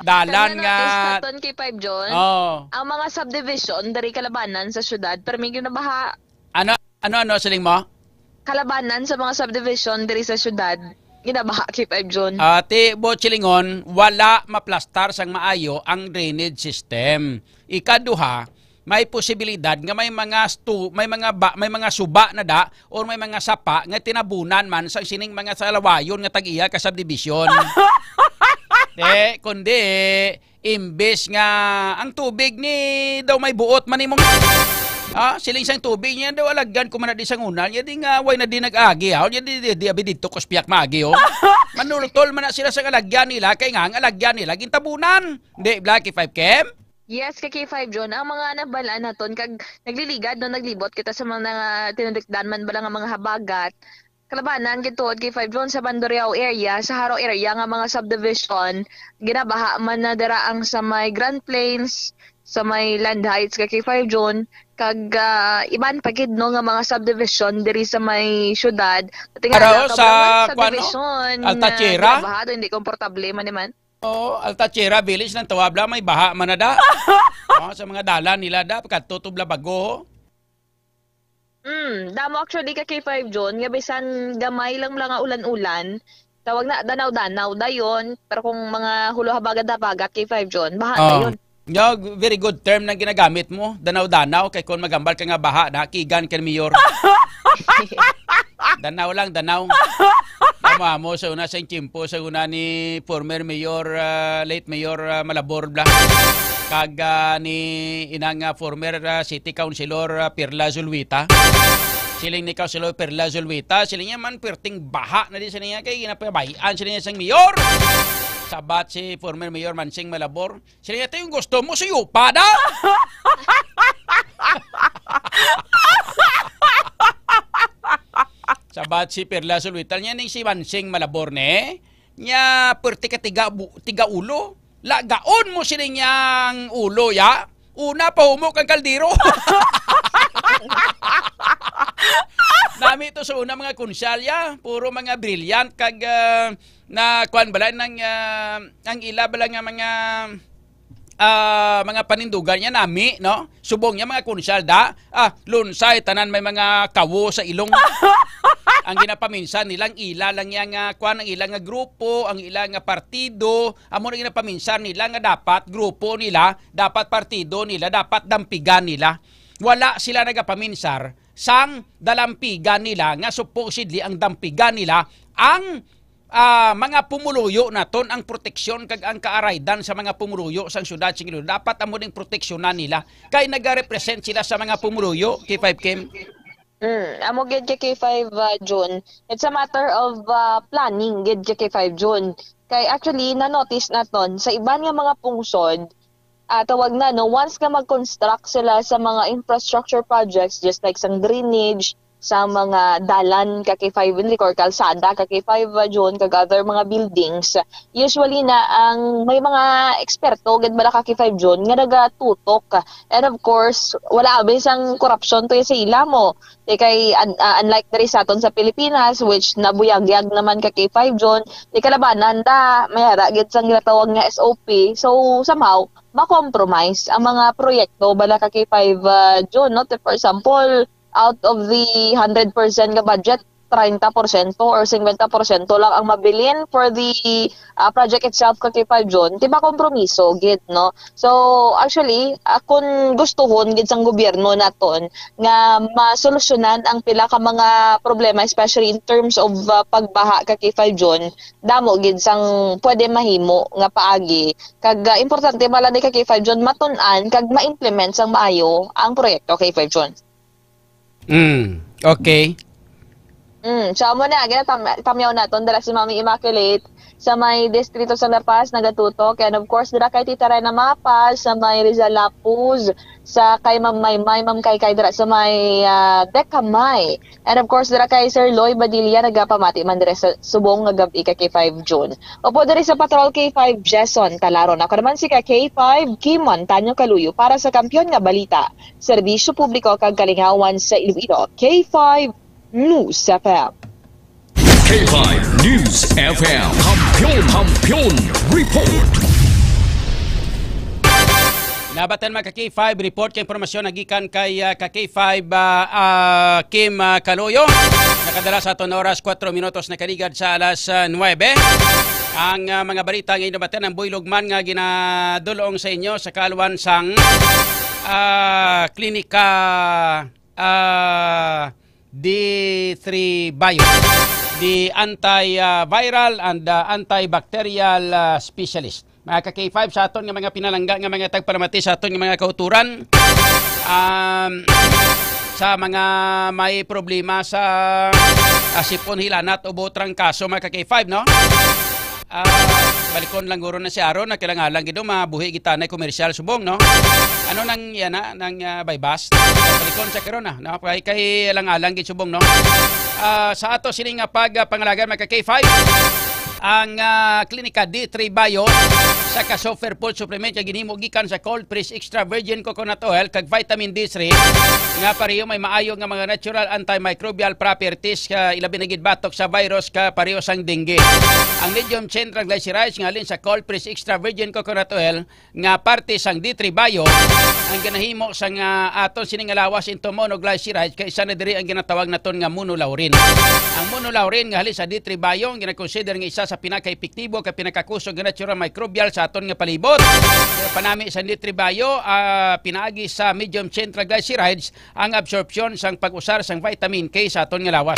Dalan Kaya nga. na-notice naton kay Five John, Oh. ang mga subdivision, dari kalabanan sa syudad, pero may ginabaha. Ano, ano, ano, siling mo? Kalabanan sa mga subdivision diri sa syudad, ginabaha kay Five John. Ah, ti, Bo Chilingon, wala maplastar sang maayo ang drainage system. Ikaduha, may posibilidad nga may mga stu-, may mga ba, may mga suba na da or may mga sapa nga tinabunan man sa sining mga salawayon nga tag-iya ka subdivision. Te, kundi imbes nga ang tubig ni daw may buot man imong Ah, siling sang tubig niya daw alagyan ko man na di sang una, niya di nga way na di nag-agi, ah, niya di, di, di, abi dito ko spiyak maagi, oh. Manultol man na sila sa alagyan nila, kay nga ang alagyan nila gintabunan. Di, Blacky Five Kim? Yes, ka K five John, ang mga nabalaan naton kag nagliligad, no, naglibot kita sa mga tinudikdan man bala nga mga habagat. Kalabanan gid tuod K five John sa Bandurriao area, sa Jaro area nga mga subdivision, ginabaha man na dira ang sa may Grand Plains, sa may Land Heights ka K five John, kag ah, iban pa gid no nga mga subdivision diri sa may syudad. Pati nga Araw sa sa Kablawag kuan, no? Subdivision, Alta ah, Sierra? Ginabaha, hindi komportable man naman. Oh, Alta Sierra Village ng Tawabla, may baha man na da. Oh, sa mga dalan nila da, pagkatutubla bago. Mm, damo actually ka K five John, nga bisan gamay lang lang nga ulan-ulan, tawag na danaw-danaw dayon, pero kung mga hulo habagat-habagat K five John, baha Oh. dayon. Yeah, very good term na ginagamit mo, danaw-danaw, kay kung magambal ka nga baha, nakigan ka ni Mayor. Danaw lang, danaw. Tama mo, sa una sa tiyempo, sa una ni former Mayor, ah, late Mayor ah, Malabor, bla. Kag ah, ni inang ah, former ah, City Councilor ah, Perla Zulueta. Siling ni Councilor Perla Zulueta, siling niya man, perting baha na di siya niya, kay ginapabayaan siya niya sang mayor. Sabat si former Mayor Mansing Malabor, siling niya, "Ito yung gusto mo, suyupa na." Sabat si Perla Zulueta niya, ning si Mansing Malabor ne, niya, perti ka tiga, bu- tiga ulo. Lagaon mo sining yang ulo, ya. Una, pahumok ang kaldero. Nami to sa una mga konsyalya, puro mga brilliant kag ah, na kuan bala nang ah, ang ila bala nga mga ah, mga panindugan niya nami, no? Subong niya mga konsyal da, ah, lunsay tanan may mga kawo sa ilong. Ang ginapaminsan nila, ang ila lang yang ah, kuan, ang ila nga grupo, ang ila nga partido, amo na ginapaminsan nila nga dapat grupo nila, dapat partido nila, dapat dampigan nila. Wala sila nagapaminsar sang dalampigan nila nga supposedly ang dampigan nila ang ah, mga pumuluyo naton, ang proteksyon kag ang kaaraydan sa mga pumuluyo sang syudad sing Iloilo. Dapat amo ding proteksyonan nila kay nagarepresent sila sa mga pumuluyo, K five Kim. Mm, amo gid kay K five, ah, June. It's a matter of ah, planning gid kay K five June. Kay actually na-notice naton sa iban nga mga pungsod, ah, tawag na, no, once nga mag-construct sila sa mga infrastructure projects, just like sang drainage, sa mga dalan ka K five Enrico or kalsada ka K five June kag other mga buildings, usually na ang may mga eksperto gid bala ka K five June nga nagatutok. And of course, wala abi sang korupsyon to sa ila mo. Di kay un- ah, unlike diri sa aton sa Pilipinas, which nabuyagyag naman ka K five June, di kalabanan da may ara gid sang ginatawag nga S O P. So somehow ma-compromise ang mga proyekto bala ka K five ah, June, no? For example, out of the hundred percent nga budget, treinta porsyento or fifty porsyento lang ang mabilin for the ah, project itself ka K five June, di ba kompromiso gid, no? So, actually, ah, kung gustuhon gid sang gobyerno naton nga masolusyonan ang pila ka mga problema, especially in terms of ah, pagbaha ka K five June, damo gid sang pwede mahimo nga paagi. Kag ah, importante bala ni ka K five June matun-an kag ma-implement sang maayo ang proyekto K five June. Mm, okay. Mm, so amo na, ginatam- tamyaw naton dala si Mami Immaculate sa may distrito sa La Paz, nagatutok. And of course, dira kay Tita Rena Mapaz sa may Rizal Lapuz, sa kay Ma'am Maymay, Ma'am Kaykay dira sa may ah, Decamay. And of course, dira kay Sir Loy Badilla, nagapamati man dira sa subong nga gab-i ka K five June. Opo, diri sa Patrol K five, Jason Talaron. Ako naman si ka K five, Kimon Tanyo Kaluyo para sa Kampiyon nga Balita, Serbisyo Publiko kag Kalingawan sa Iloilo, K five News F M. K five News F M. Kampiyon, Kampiyon Report. Nabatan mga ka K five report kay impormasyon nagikan kay ah, ka K five ah, ah, Kim ah, Kaloyo. Nakadala sa aton oras, kwatro minutos na kaligad sa alas ah, nuwebe. Ang ah, mga balita nga inabatan ang Boy Lugman nga ginadulong sa inyo sa kaalwan sang ah, klinika ah, D three Bio, the antiviral and ah, antibacterial ah, specialist. Mga ka K five, sa aton nga mga pinalangga nga mga tagpalamati sa aton nga mga kauturan, um, sa mga may problema sa, ah, sipon, hilanat, ubo, trangkaso, mga ka K five, no? Ah, balikon lang guro na si Aaron, na kinahanglan gid, no, mabuhi kita na komersyal subong, no? Ano nang yan, ha? Nang, ah, baybas? Balikon sa karon, ah, no? Kay, kay alang-alang gid subong, no? Ah, sa ato sini nga pag, ah, pangalagan, mga ka K five, ang, ah, Klinika D three Bio sa ka superfood supplement nga ginhimo gikan sa cold press extra virgin coconut oil kag vitamin D three nga pareho may maayo nga mga natural antimicrobial properties, ah, ilabi na gid batok sa virus ka pareho sang dengue. Ang medium chain triglycerides nga halin sa cold press extra virgin coconut oil nga parte sang D three Bio ang ginahimo sa nga aton sini nga lawas into monoglyceride, kay isa na diri ang ginatawag naton nga monolaurin. Ang monolaurin nga halin sa D three Bio ang ginakonsider nga isa sa pinakaepektibo kag pinakakusog nga natural microbial sa aton nga palibot. Kaya panami sa D three Bio, ah, pinaagi sa medium chain triglycerides ang absorpsyon sang pag-usar sang vitamin K sa aton nga lawas.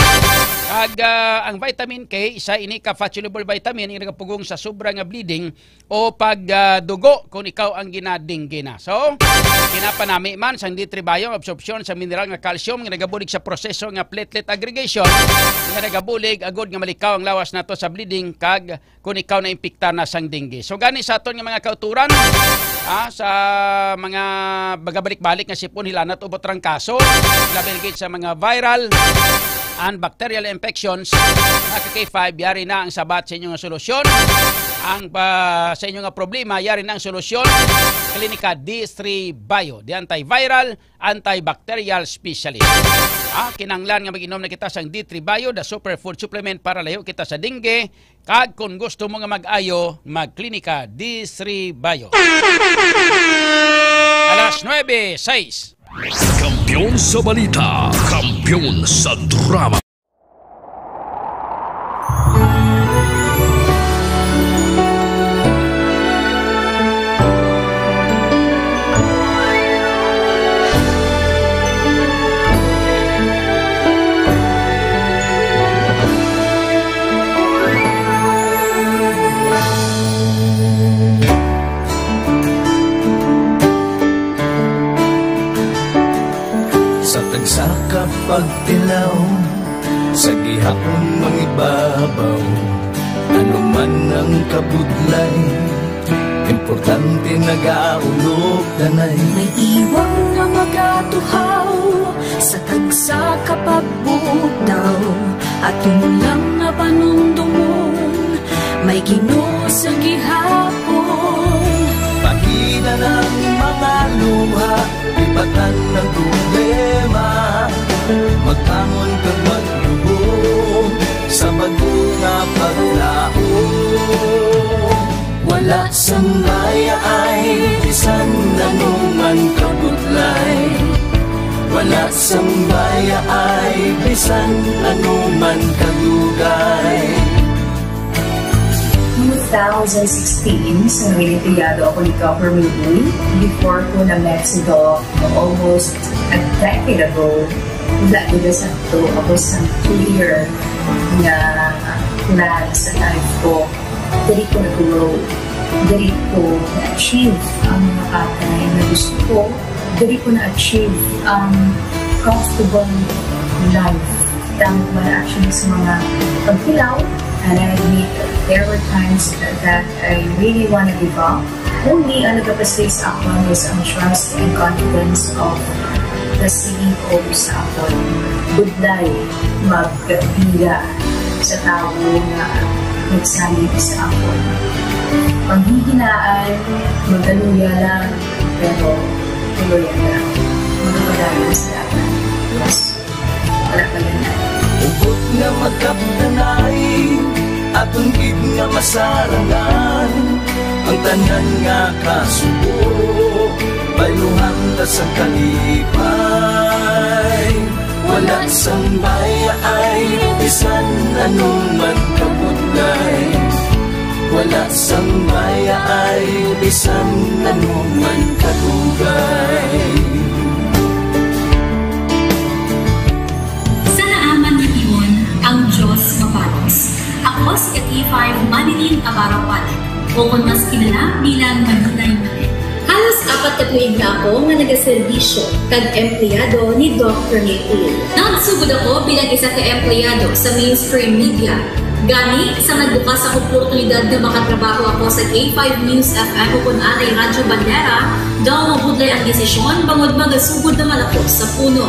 Kag, ah, ang vitamin K, isa ini ka fat-soluble vitamin nga nagapugong sa sobra nga bleeding o pag, ah, dugo kung ikaw ang ginadinggi na. So, ginapanami man sang D three Bio ang absorpsyon sa mineral nga calcium nga nagabulig sa proseso nga platelet aggregation nga nagabulig agud nga malikaw ang lawas nato sa bleeding kag kung ikaw na impiktar na sang dengue. So, gani sa aton nga mga kauturan, ah, sa mga bagabalik-balik nga sipon, hilanat, ubo, trangkaso, labi na gid sa mga viral and bacterial infections, mga ka K five, yari na ang sabat sa inyo nga solusyon. Ang pa, sa inyo nga problema, yari na ang solusyon. Klinika D three Bio, the antiviral, antibacterial specialist. Ah, kinahanglan nga mag-inom na kita sang D three Bio, the superfood supplement para layo kita sa dengue. Kag kung gusto mo nga mag-ayo, magklinika D three Bio. Alas nuebe sais. Kampiyon sa balita, kampiyon sa drama. Sa tagsa ka pagtilaw, sa gihapon mangibabaw, ano man ang kabudlay, importante nagaulog danay. May iwang nga magatuhaw sa tagsa ka pagbutaw, aton lang nga panumdomon, may Ginoo sa gihapon. Pahina ang mga luha, lipatan ang problema, magbangon kag maglubong sa bag-o nga paglaom. Wala sang bayaay bisan anuman kabudlay. Wala sang bayaay bisan anuman kadugay. Two thousand sixteen, sa Olimpiyado ako ni Governor Lee, before ko na-met si Doc almost a decade ago, wala ko na sa to, ako sa clear nga plan sa life ko. Diri ko nag-grow. Diri ko na-achieve ang mga bagay na gusto ko. Diri ko na-achieve ang comfortable life. Tama man actually sa mga pagkilaw, and I admit there were times that I really wanna give up. Only ang nagapastig sa akon was ang trust and confidence of the C E O sa akon. Budlay magpila sa tawo nga nagsalig sa akon. Panghihinaan, magaluya lang, pero tuloy lang. Magpadayon sa dagan. Yes. Wala pa yun. Hugot nga magkapdanay, aton gid nga masarangan. Ang tanan nga kasubo, bayluhan ta sa kalipay. Wala sang bayaay, bisan anuman kabudlay. Wala sang bayaay, bisan anuman kadugay. Sa naaman nga tion, ang Dios mapanos. Ako si K five Manilyn Abarawan. o kon mas kilala bilang Maninay Manet. Halos apat ka tuig na ako nga nagaserbisyo kag empleyado ni Doc Rene Uy. Nagsugod ako bilang isa ka empleyado sa mainstream media. Gani, sa nagbukas ang oportunidad nga makatrabaho ako sa K five News F M o kon anay Radyo Bandera, daw mabudlay ang desisyon bangod magasugod naman ako sa puno.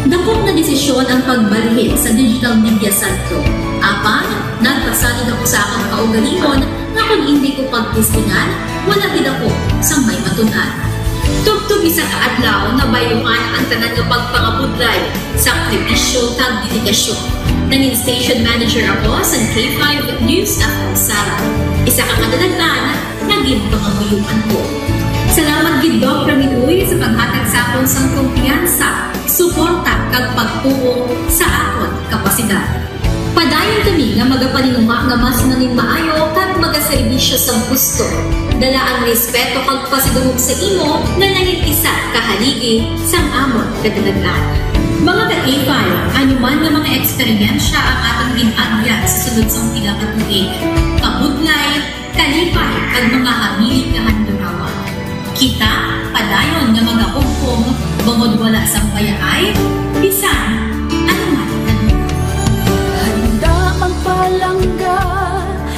Dakop nga desisyon ang pagbalhin sa digital media sentro. Apan, nagpasalig ako sa akong kaugalingon nga kung hindi ko pagtistingan, wala gid ako sang may matun-an. Tubtob isa ka adlaw, nabayluhan ang tanan nga pagpangabudlay, sakripisyo, kag dedikasyon. Nangin station manager ako sa K five News F M Sara. Isa ka kadalagan nga ginpangamuyoan ko. Salamat gid, Doc Rene Uy, sa paghatag sa akon sang kumpiyansa, suporta, kag pagtuo sa akon kapasidad. Padayon kami nga magapaninguha nga mas nangin maayo kag magaserbisyo sang husto. Dala ang respeto kag pasidungog sa imo nga nangin isa ka haligi sang amon kadalagan. Mga ka-K five, ano man nga mga eksperyensya ang aton gin-agyan sa sulod sang pila ka tuig, kabudlay, kalipay, kag mga hamili nga handurawa, kita padayon nga magahugpong bangod wala sang bayaay bisan ano man nga lugar. Handa magpalangga,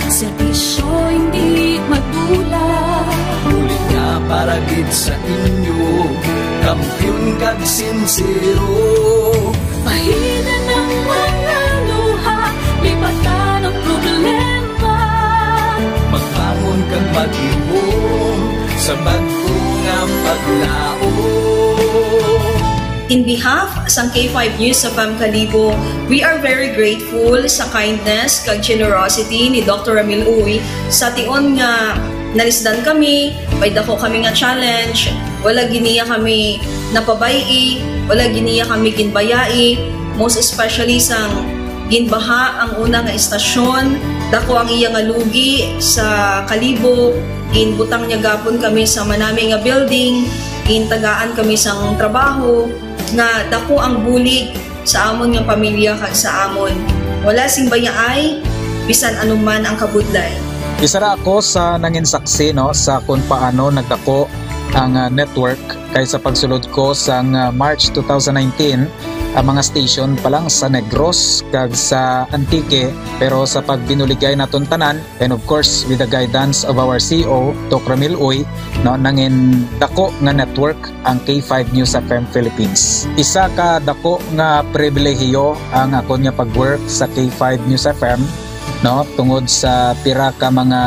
serbisyo hindi madula. Ulit nga para gid sa inyo, kampiyon kag sinsero. Bahinan ang mga luha, lipatan ang problema. Magbangon kag mag-ihom sa bag-o nga paglaom. In behalf sang K five News F M Kalibo, we are very grateful sa kindness kag generosity ni Doctor Ramil Uy sa tion nga nalisdan kami, may dako kami nga challenge, wala gid niya kami napabay-i, wala gid niya kami ginbayai, most especially sang ginbaha ang una nga istasyon, dako ang iya nga lugi sa Kalibo, ginbutang niya gapon kami sa manami nga building, gintagaan kami sang trabaho, nga dako ang bulig sa amon nga pamilya kag sa amon. Wala sing bayaay, bisan anuman ang kabudlay. Isa ra ako sa nangin saksi, no, sa kung paano nagdako ang, ah, network, kay sa pagsulod ko sang, ah, March two thousand nineteen, ang mga station pa lang sa Negros kag sa Antique, pero sa pagbinuligay naton tanan, and of course, with the guidance of our C E O, Doc Ramil Uy, no, nangin dako nga network ang K five News F M Philippines. Isa ka dako nga pribilehiyo ang akon nga pag-work sa K five News F M, no, tungod sa pira ka mga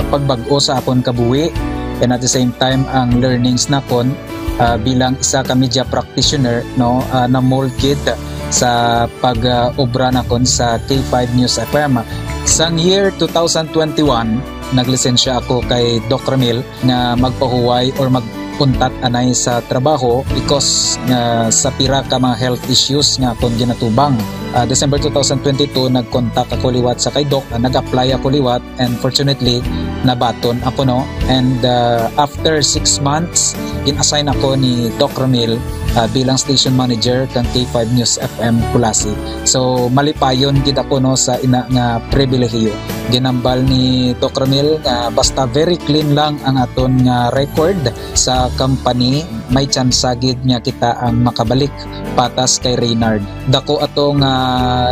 pagbag-o sa akon kabuhi, and at the same time, ang learnings nakon, ah, bilang isa ka media practitioner, no, ah, na-mold gid sa pag, ah, obra nakon sa K five News F M. Sang year two thousand twenty-one, naglisensya ako kay Doc Ramil nga magpahuway or mag-untat anay sa trabaho because nga sa pira ka mga health issues nga akon ginatubang. Ah, December two thousand twenty-two, nag-contact ako liwat sa kay Doc, ah, nag-apply ako liwat, and fortunately, nabaton ako, no? And, ah, after six months, gin-assign ako ni Doc Ramil, ah, bilang station manager kang K five News F M Culasi. So, malipayon gid ako, no, sa ina nga pribilehiyo. Ginambal ni Doc Ramil nga basta very clean lang ang aton nga record sa company, may tsansa gid nga kita ang makabalik patas kay Reynard. Dako ato nga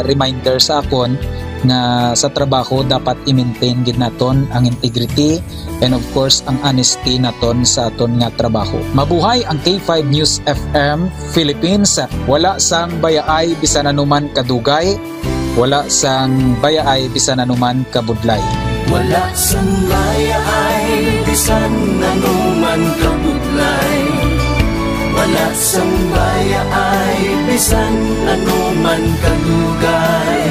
reminder sa akon nga sa trabaho dapat i-maintain gid naton ang integrity and of course ang honesty naton sa aton nga trabaho. Mabuhay ang K five News F M Philippines. Wala sang bayaay bisan anuman kadugay, wala sang bayaay bisan anuman kabudlay. Wala sang bayaay bisan anuman kabudlay. Wala sang bayaay bisan anuman kadugay.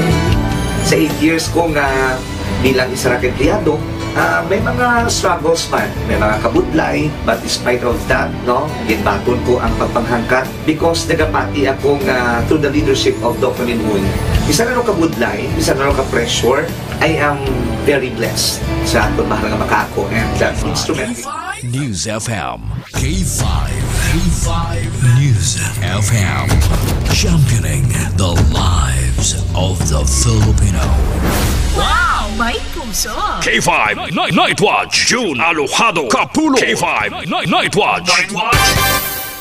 Sa eight years ko nga bilang isa ra ka empleyado, ah, may mga struggles man, may mga kabudlay, but despite of that, no, ginbaton ko ang pagpanghangkat because nagapati ako nga through the leadership of Doc Ramil Uy, bisan ano kabudlay, bisan ano ka pressure, I am very blessed sa aton mahal nga makaako and, uh, instrument. News F M, K five, K five News F M, championing the lives of the Filipino. Wow! May puso. K five Night, Night Watch, June Alojado Kapulo. K five Night, Night Watch. Night Watch.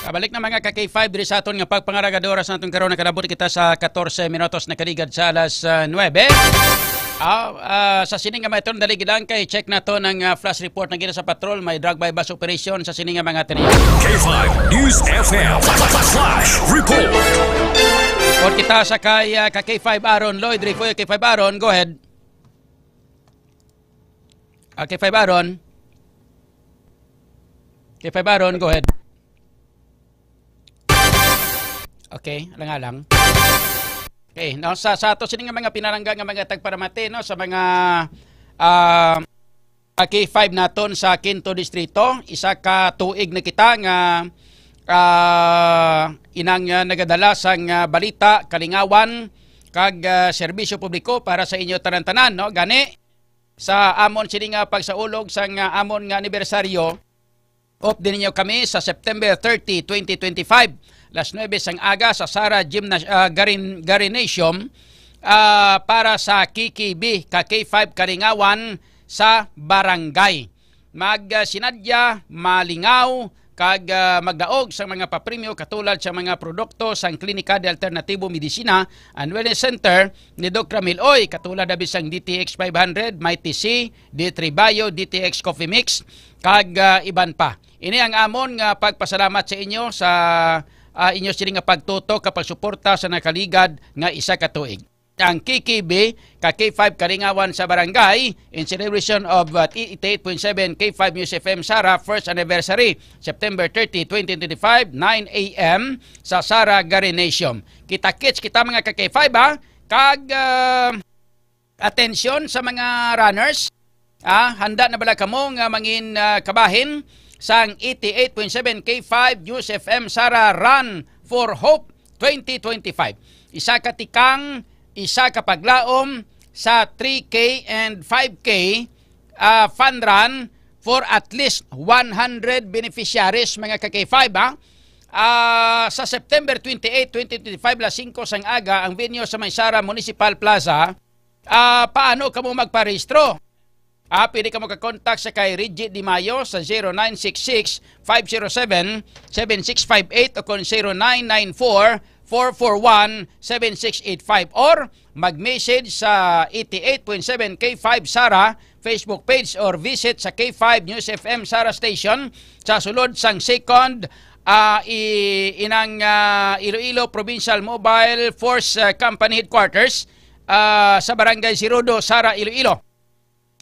Kabalik na, mga ka K five, diri sa aton nga pagpangaragad oras naton karon. Nakalabot kita sa katorse minutos, nakaligad sa alas, ah, nuebe. Ah, ah, sa sini nga mga, dali lang kay check nato ang, ah, flash report na gina sa patrol. May drug buy bust operation sa sini nga mga teritoryo. K five News F M Flash Report. Or kita sa kay, ah, ka K five Aaron Lloyd Rifoy. K five Aaron, go ahead. Ah, K five Aaron. K five Aaron, go ahead. Okay, alang-alang. Okay, no, sa, sa ato sini nga mga pinalangga nga mga tagparamati, no, sa mga, ah, ah, K five naton sa Quinto Distrito, isa ka tuig na kita nga, ah, inang, ah, nagadala sang, ah, balita, kalingawan, kag, ah, serbisyo publiko para sa inyo tanan-tanan, no? Gani, sa amon sini nga pagsaulog sang, ah, amon nga anibersaryo, updi ninyo kami sa September thirty, twenty twenty-five, alas nuebe sang aga sa Sara Gymnas-, ah, Garin-, Garinasium, ah, para sa K K B, ka K five Kalingawan sa Barangay. Mag, ah, sinadya, malingaw, kag, ah, magdaog sa mga papremyo katulad sa mga produkto sang Klinika de Alternatibo Medicina and Wellness Center ni Doc Ramil Oy, katulad abi sang D T X five hundred, Mighty C, D three Bio, D T X Coffee Mix, kag, ah, iban pa. Ini ang amon nga pagpasalamat sa inyo sa, ah, inyo sini nga pagtutok kag pagsuporta sa nakaligad nga isa ka tuig. Ang K K B, ka K five Kalingawan sa Barangay, in celebration of, uh, eighty-eight point seven K five News F M Sara first anniversary, September thirty, twenty twenty-five, nine a m sa Sara Garinasium. Kita-kits kita, mga ka K five, ha? Kag, uh, atensyon sa mga runners. Ah, handa na bala kamo nga mangin, ah, kabahin sang eighty-eight point seven K five News F M Sara Run for Hope twenty twenty-five? Isa ka tikang, isa ka paglaom sa three K and five K, ah, fun run for at least one hundred beneficiaries, mga ka K five, ha? Ah, sa September twenty-eight, twenty twenty-five, alas singko sang aga, ang venue sa may Sara Municipal Plaza. Ah, paano kamo magparehistro? Ah, pwede kamo ka-contact sa kay Reggie Di Mayo sa zero nine six six, five zero seven, seven six five eight o kon zero nine nine four, four four one, seven six eight five, or mag-message sa eighty-eight point seven K five Sara Facebook page or visit sa K five News F M Sara Station sa sulod sang second, ah, i-, inang, ah, Iloilo Provincial Mobile Force, ah, Company Headquarters, ah, sa Barangay Sirudo, Sara, Iloilo.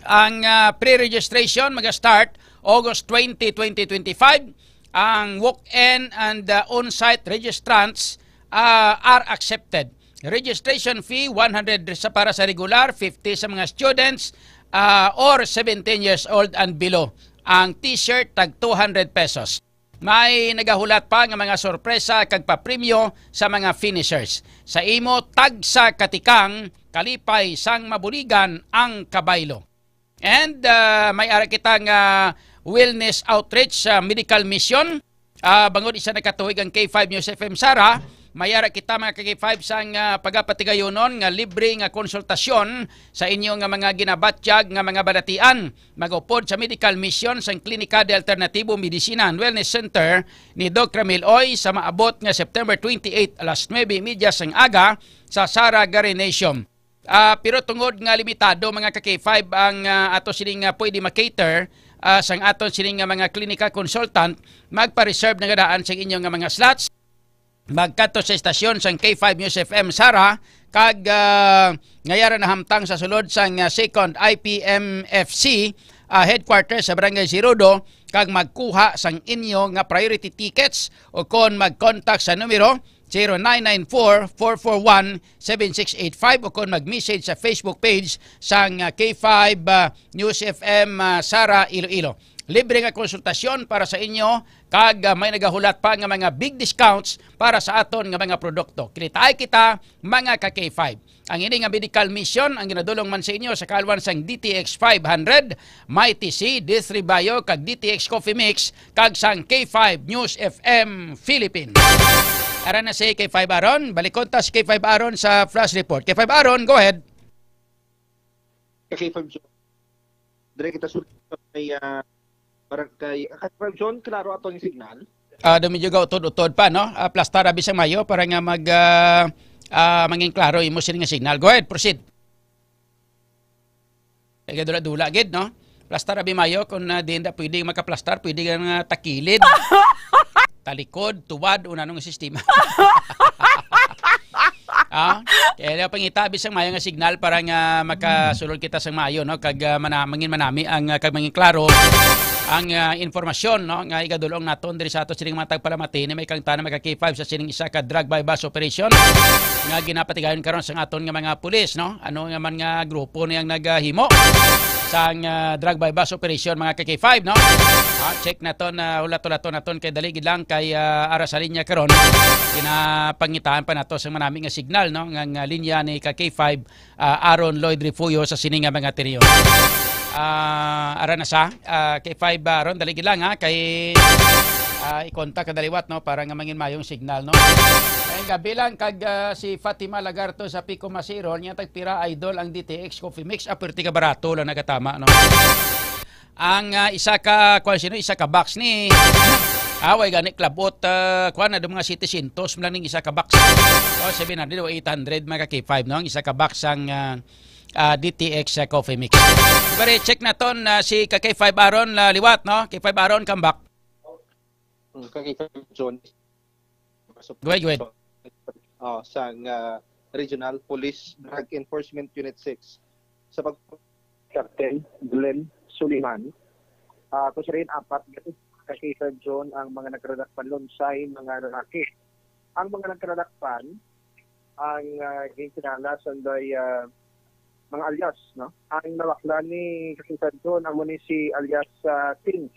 Ang, ah, pre-registration mag-start August twenty, twenty twenty-five. Ang walk-in and, ah, on-site registrants, ah, are accepted. Registration fee, one hundred sa, para sa regular, fifty sa mga students, ah, or seventeen years old and below. Ang T-shirt, tag two hundred pesos. May nagahulat pa nga mga sorpresa kag papremyo sa mga finishers. Sa imo tagsa ka tikang, kalipay sang mabuligan ang kabaylo. And, ah, may ara kita nga wellness outreach, ah, medical mission. Ah, bangod isa na ka tuig ang K five News F M Sara, may ara kita, mga ka K five, sang, ah, pagapatigayunon nga libre nga konsultasyon sa inyo nga mga ginabatyag nga mga balatian. Mag-upod sa medical mission sang Klinika de Alternatibo Medicina and Wellness Center ni Doc Ramil Oy sa maabot nga September twenty-eight, alas nuebe y media sang aga sa Sara Garinasium. Ah, pero tungod nga limitado, mga ka K five, ang, ah, ato sini nga pwede ma-cater, ah, sang aton sini nga mga clinical consultant, magpa-reserve na gid daan sa inyo nga mga slots. Magkadto sa estasyon sang K five News F M Sara, kag, ah, ngayara nahamtang sa sulod sang, ah, second I P M F C, ah, headquarters sa Barangay Sirudo, kag magkuha sang inyo nga priority tickets o kon mag-contact sa numero zero nine nine four, four four one, seven six eight five o kon mag-message sa Facebook page sang, ah, K five, ah, News F M, ah, Sara, Iloilo. Libre nga konsultasyon para sa inyo, kag, ah, may nagahulat pa nga mga big discounts para sa aton nga mga produkto. Kinitaay kita, mga ka K five. Ang ini nga medical mission ang ginadulong man sa inyo sa kaalwan sang D T X five hundred, Mighty C, D three Bio, kag D T X Coffee Mix, kag sang K five News F M Philippines. Ara na si K five Aaron. Balikon ta si K five Aaron sa Flash Report. K five Aaron, go ahead. Ka K five John. Dire kita sulod sa may, ah, barangay. Ah, Ka K five John, klaro ato ang signal. Ah, do medyo gautod-utod pa, no? Ah, plastar abi sang mayo para nga mag, ah, ah, mangin klaro imo sini nga signal. Go ahead, proceed. Kay gadula-dula gid, no? Plastar abi mayo kung, ah, di na pwede makaplastar, pwede ka nga takilid, talikod, tuwad, o nanong sistema. Ah, kaya pangita bisang mayo nga signal para nga makasulod kita sang mayo, no? Kag, ah, mana-, mangin manami ang, ah, kag mangin klaro ang, ah, informasyon, no, nga igadulong naton diri sa ato sining mga tagpalamati ni may kangtana mga K five sa sining isa ka drug buy bust operation nga ginapatigayon karon sa aton nga mga pulis, no? Ano nga man nga grupo niyang naghimo sang, ah, drug buy bust operation, mga ka K five, no? Ah, check naton, ah, hulat-hulaton naton kay dali gid lang kay, ah, ara sa linya karon. Ginapangitaan pa nato sa manami nga signal, no? Nga, nga linya ni ka K five, ah, Aaron Lloyd Refugio sa sini nga mga teriyon. Ah, ara na sa, ah, K five, ah, Aaron, dali gid lang, ha, kay, ah, i-contact ka daliwat, no, para nga mangin mayong signal, no. Ay, gabi lang kag, ah, si Fatima Lagarto sa Pico Masiron, niya tagpira idol ang D T X Coffee Mix, aperte ka barato lang nagatama, no. Ang, ah, isa ka, kwan sino, isa ka box ni, ah, way gani, klabot, ah, kwan, na mga setecientos lang ning isa ka box. O, seven hundred o eight hundred, mga ka K five, no? Ang isa ka box ang, ah, ah, D T X, ah, Coffee Mix. Pare, check naton, ah, si ka K five Aaron, ah, liwat, no? K five Aaron, come back. Mm, ka K five John. Go ahead, go ahead. Oh, sang, ah, Regional Police Drug Enforcement Unit six. Sa pag Captain Glenn Suliman, ah, kung siya rin apat, ka K five John ang mga nagkadakpan lunsay mga lalaki. Ang mga nagkadakpan, ang, ah, ginkilala sanday, ah, mga alias, no? Ang nabakla ni Kapitan John, amo ni si alias, ah, Tins,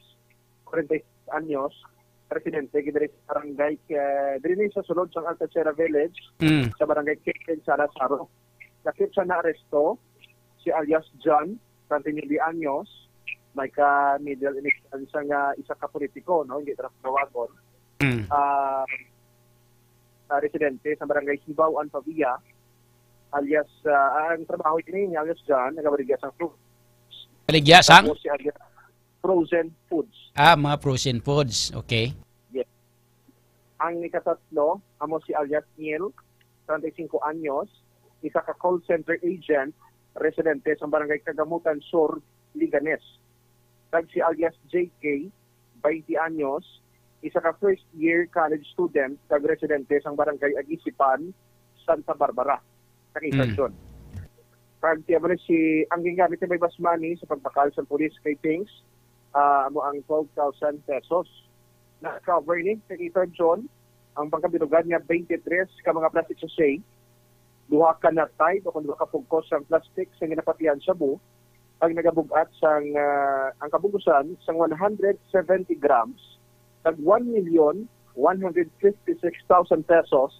forty-six anyos, residente gid diri sa barangay, ah, diri ni sa sulod sang Alta Sierra Village, Mm. sa barangay Quince, Sara, Saro. Lakip sa naaresto, si alias John, treinta y nueve anyos, may ka middle initial sa nga isa ka politiko, no? Hindi tra tawagon. Mm. Ah, ah, residente sa barangay Hibaw-an, Pavia, alias, ah, ang trabaho ini ni alias John, nagabaligya sang fruits. Baligya sang? Tapos si alias frozen foods. Ah, mga frozen foods. Okay. Yes. Ang ikatatlo, amo si alias Neil, treinta y cinco anyos, isa ka call center agent, residente sa barangay Kagamutan Sur, Liganes. Kag si alias J K, twenty anyos, isa ka first year college student kag residente sang barangay Agisipan, Santa Barbara, sa Mm. Quezon. Kag ti amo ni si, ang gingamit ni may bus money sa pagbakal sa pulis kay Tings, ah, amo ang twelve thousand pesos. Na-recover ni sa Quezon ang pangkabilugan nga twenty-three ka mga plastic sachet, duha ka nut type o kon duha ka pugkos sang plastic sa ginapatihan shabu, ang nagabug-at sang, ah, ang kabug-usan sang one hundred seventy grams kag one million one hundred fifty-six thousand pesos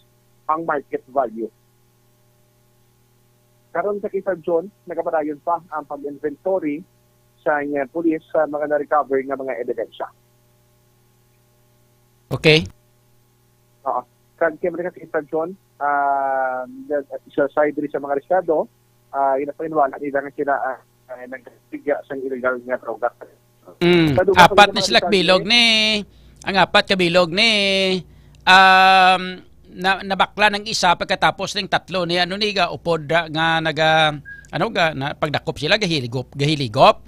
ang market value. Karon sa Quezon, nagapadayon pa ang pag-inventory sa, ah, pulis sa mga na-recover nga mga ebidensya. Okay. Oo. Kag kay America sa John, ah, sa side diri sa mga arestado, ah, ginapaniwala nila nga sila, ah, ah, nagsigya sang illegal nga droga. Mm, Sa duha ka apat ni mga sila arestado, bilog ni, ang apat ka bilog ni, um, na, nabakla ng isa pagkatapos ng tatlo ni, ano ni, ga, upod, ah, nga naga, ano ga, na, pagdakop sila, gahiligop, gahiligop.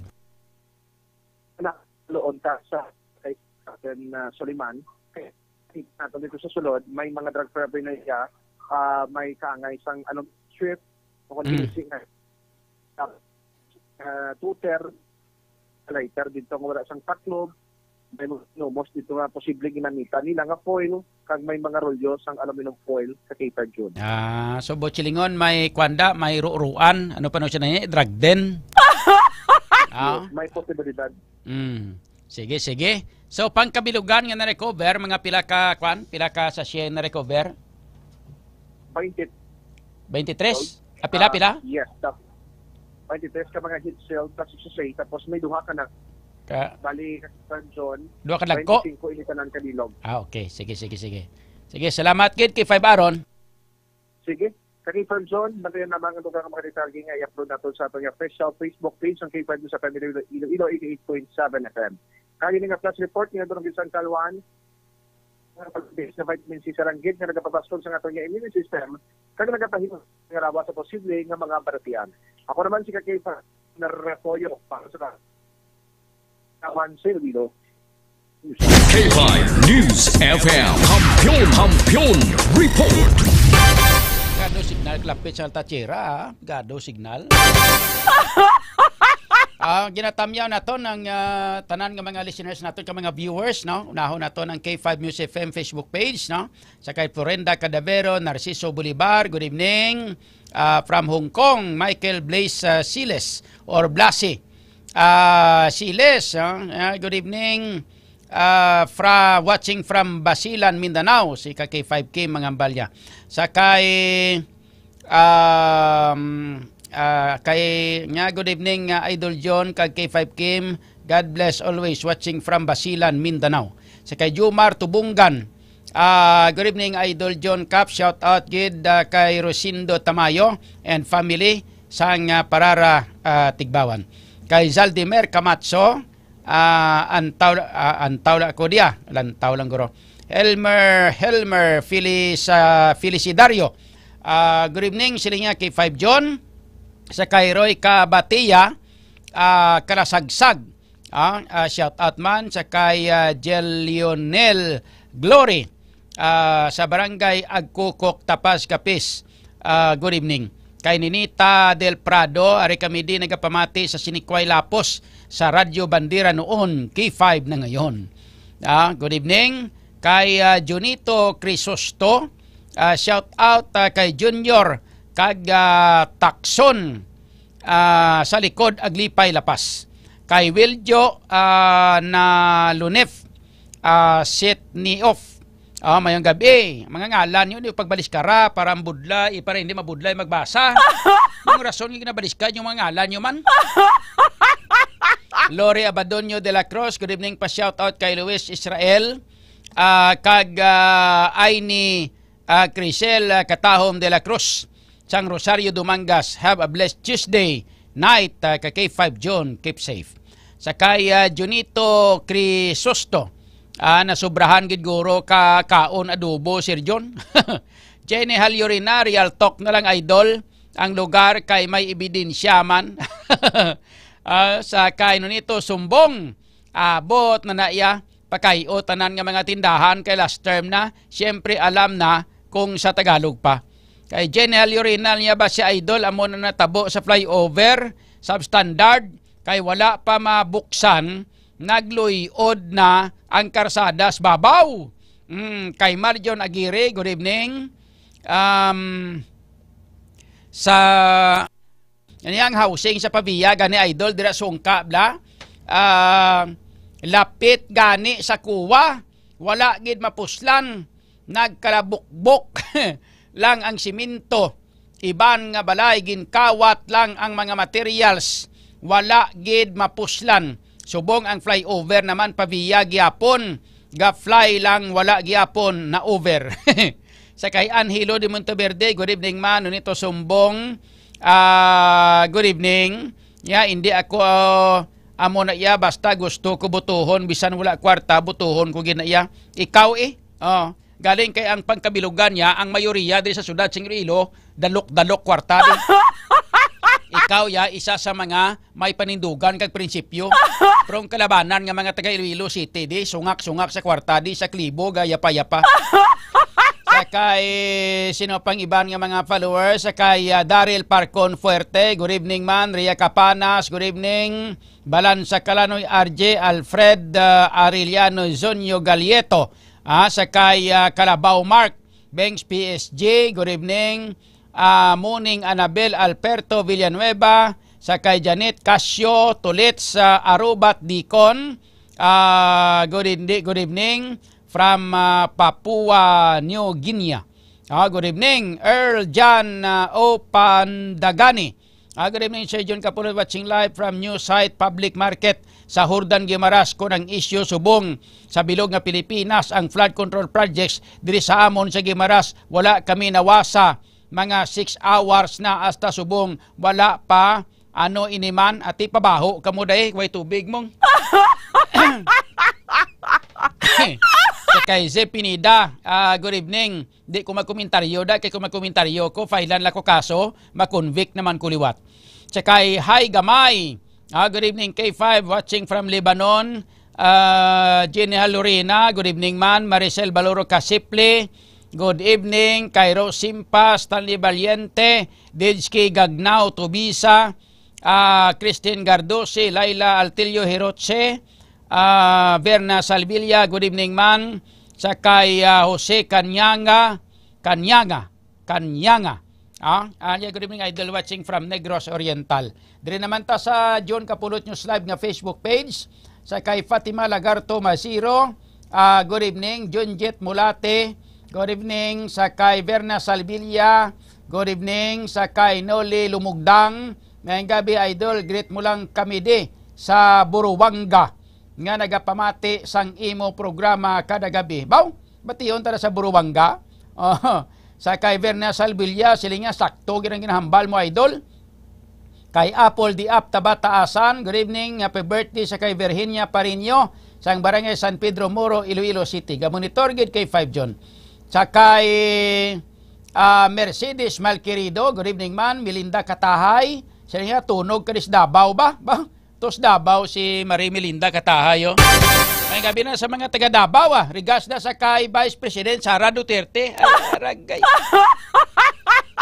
Na, loon ta sa kay Captain, ah, Soliman. Kay, nato dito sa sulod, may mga drug paraphernalia, ah, may kaangay sang, ano, strip, o kung Mm. Hindi nga, ah, ah, tuter, lighter dito nga wala sang taklob, may mga numos dito nga posibleng ginamitan nila nga foil, kag may mga rolyo sang aluminum foil sa Cape June. Ah, so Bochilingon, may kwanda, may ruruan, ano pa no siya na yun? Drug den? Ah? May posibilidad. Mm. Sige, sige. So, pangkabilugan nga na-recover, mga pila ka, kwan? Pila ka sachet na-recover? Twenty. Twenty-three? Ah, pila, Ah, pila? Yes, tap-, twenty-three ka mga heat shield, tapos sachet, tapos may duha ka na. Ka- Bali, Captain John, Duha ka lagko? Twenty-five ini tanan ka bilog. Ah, okay. Sige, sige, sige. Sige, salamat gid kay Five Aaron. Sige. Sa K five Zone, bantayan lamang ang dugang nga mga detalye nga i-upload nato sa aton nga official Facebook page sang K five News F M Iloilo, Iloilo eighty-eight point seven F M. Kag ini nga flash report nga Barangay San Calwan, nga pag-, sa vitamin C sa langgit nga nagapabastog sa aton nga immune system, kag nagapahimo nga lawas sa posible nga mga balatian. Ako naman si Kakay pa Narapoyo para sa Kawan sa Iloilo. K five News F M. Kampiyon, Kampiyon Report. Gado signal, klapit sa Alta Tierra, ah. Gado signal. Ah, ginatamyaw nato ng, ah, tanan nga mga listeners nato, ka mga viewers, no? Unahon nato ng K five News F M Facebook page, no? Sa kay Florenda Cadavero, Narciso Bolivar, good evening. Ah, from Hong Kong, Michael Blaze, ah, Siles or Blasi. Ah, Siles, ah, ah, good evening. Ah, fra-, watching from Basilan, Mindanao, si ka K five K Mangambalya. Sa kay, um, ah, kay, nga, good evening, ah, Idol John, kag K five Kim. God bless always, watching from Basilan, Mindanao. Sa kay Jumar Tubungan, ah, good evening, Idol John Cap. Shout out gid, ah, kay Rosindo Tamayo and family sang, ah, Parara, ah, Tigbawan. Kay Zaldimer Camacho, ah, antaw, ah, antaw la ko diya. Lantaw lang, guro. Helmer, Helmer Felis-, ah, Felicidario. Ah, good evening, sila niya kay Five John. Sa kay Roy Kabatia, ah, Kalasagsag. Ah, ah, shout out man sa kay, ah, Jel Lionel Glory, ah, sa Barangay Agkukok, Tapaz, Capiz. Ah, good evening. Kay Ninita Del Prado, ari kami di nagapamati sa Sinikway Lapos sa Radyo Bandera noon, K five na ngayon. Ah, good evening. Kay, ah, Junito Crisosto, ah, shout out, ah, kay Junior kag, ah, Takson, ah, sa likod Aglipay, Lapas. Kay Wiljo, ah, na Lunef, ah, Set ni Off. Ah, mayong gabi. Mga ngalan yun, yung pagbaliskara para ang budlay, para hindi mabudlay magbasa. Yung rason yung ginabaliskad yung mga ngalan nyo man. Lori Abadonio de la Cruz, good evening pa, shout out kay Luis Israel. Ah, kag, ah, Aini, ah, Crisel, ah, Katahom de la Cruz, sang Rosario Dumangas. Have a blessed Tuesday night, ah, ka K five John. Keep safe. Sa kay, ah, Junito Crisosto, ah, nasubrahan gid guro ka kaon adobo, Sir John. Jenny Halyorina, real talk na lang, idol. Ang lugar kay may ebidensya man. Ah, sa kay Nonito Sumbong, abot na na iya. Pakay-o tanan nga mga tindahan kay last term na, siyempre alam na kung sa Tagalog pa. Kay Jenny Halyorina, niya ba si Idol, amo na natabo sa flyover, substandard, kay wala pa mabuksan, nagluy-od na ang karsada sa babaw. Mm, kay Marjon Aguirre, good evening. Um, sa Yan ang housing sa Pavia, gani, idol, dira sungka, bla. Ah, lapit gani sa kuwa, wala gid mapuslan, nagkalabukbok lang ang simento. Iban nga balay, ginkawat lang ang mga materials, wala gid mapuslan. Subong ang flyover naman, Pavia gyapon, ga-fly lang, wala gyapon na over. Sa kay Angelo de Monteverde, good evening man. Nonito Sumbong, ah, good evening. Ya, hindi ako, ah, amo na iya, basta gusto ko butuhon, bisan wala kwarta, butuhon ko gina iya. Ikaw, eh, oh, galing kay ang pangkabilugan niya, ang mayoriya diri sa syudad sing Iloilo, dalok-dalok kwarta di. Ikaw, ya, isa sa mga may panindugan kag prinsipyo. Pero ang kalabanan nga mga taga Iloilo City, di, sungak-sungak sa kwarta, di, sa klibo, ga yapa-yapa. Sa kay, sino pang iban nga mga followers? Sa kay, ah, Daryl Parcon Fuerte, good evening man. Ria Capanas, good evening. Balansa Kalanoy, R J, Alfred, ah, Arellano, Zonyo Galieto. Ah, sa kay, ah, Kalabaw Mark, Bengs P S G, good evening. Ah, morning, Annabel Alberto Villanueva, sa kay Janet Casio Tulits, ah, Arubat Dicon. Ah, good evening, good evening from, ah, Papua New Guinea. Ah, good evening, Earl John, ah, Opandagani. Ah, good evening, Sir John Capulot, watching live from New Site Public Market sa Jordan, Guimaras. Kun ang isyu subong sa bilog nga Pilipinas, ang flood control projects diri sa amon sa Guimaras, wala kami nawasa mga six hours na hasta subong wala pa, ano, iniman, ati, pabaho kamo, day, way tubig mong. Sa kay Zep Pineda, ah, good evening. Di ko magkomentaryo, da, kay kung magkomentaryo ko, filean la ko kaso, makonvict naman ko liwat. Sa kay Hi Gamay, ah, good evening, K five, watching from Lebanon. Ah, Jenny Halorina, good evening man. Maricel Baloro Casiple, good evening. Cairo Simpa, Stanley Valiente, Dejski Gagnao Tubisa, ah, Christine Gardosi, Laila Altillo Hiroche, ah, Verna Salvilla, good evening man. Sa kay, ah, Jose Kanyanga, Kanyanga, Kanyanga. Ah, ah, yeah, good evening, Idol, watching from Negros Oriental. Diri naman ta sa John Kapulot News Live nga Facebook page. Sa kay Fatima Lagarto Masiro, ah, good evening. Junjet Mulate, good evening. Sa kay Verna Salvilla, good evening. Sa kay Noli Lumugdang, maayong gabi, Idol. Greet mo lang kami di sa Buruwanga nga nagapamati sang imo programa kada gabi. Baw, bation ta na sa Buruwanga. Oh, sa kay Verna Salvilla, sila nga sakto gid ang ginahambal mo, Idol. Kay Apple di Ap Tabataasan, good evening, happy birthday sa kay Virginia Parinyo, sang Barangay San Pedro Moro, Iloilo City. Gamonitor gid kay five John. Sa kay, ah, Mercedes Malquerido, good evening man. Melinda Katahay, sila nga tunog ka dis Davao ba? Ba? Tos Davao si Marie Melinda Katahay, oh. May gabi na sa mga taga Davao, ah. Regards na sa kay Vice President Sara Duterte. Ay, aragay.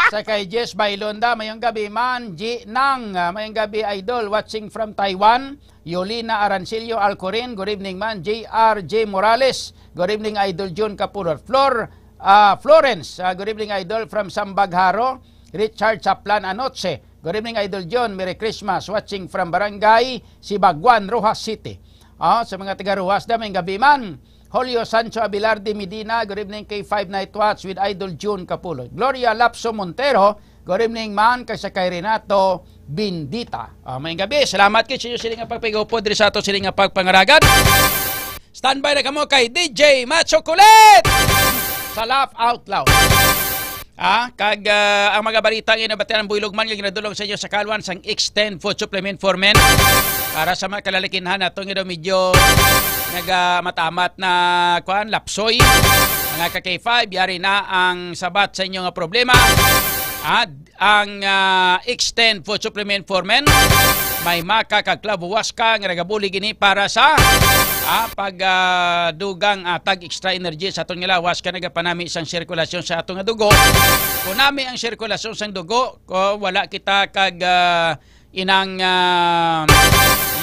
Sa kay Jess Bailonda, mayong gabi man. G Nang, ah, mayong gabi, Idol. Watching from Taiwan. Yolina Arancillo Alcorin, good evening man. J R J Morales, good evening, Idol Jun Kapulot. Flor, ah, Florence, ah, good evening, Idol, from Sambagharo. Richard Chaplan Anoche, good evening, Idol John. Merry Christmas. Watching from Barangay Sibaguan, Roxas City. Ah, sa mga taga Roxas, da, may gabi man. Julio Sancho Abilardi Medina, good evening, K five Night Watch with Idol June Capulod. Gloria Lapso Montero, good evening man, kay sa kay Renato Bindita. Ah, may gabi, salamat kay sa inyo sila nga pagpigupod diri sa ato sila nga pagpangaragad. Standby na kamo kay D J Macho Kulit sa Laugh Out Loud. Ah, kag, ah, ang mga balita nga nabatian ang buylog man nga ginadulong sa inyo sa kalwan sang Extend Food Supplement for Men. Para sa mga kalalakinhan nato nga daw medyo nagamamat na, kuan, lapsoy. Mga ka K five, yari na ang sabat sa inyo nga problema. Ah, ang, ah, Extend Food Supplement for Men. May maka kag clavo huasca nga nagabulig ini para sa, ah, pag, ah, dugang, ah, tag extra energy sa aton nga lawas kag nagapanami sang sirkulasyon sa aton nga dugo. Kung nami ang sirkulasyon sang dugo, ko wala kita kag, ah, inang, ah,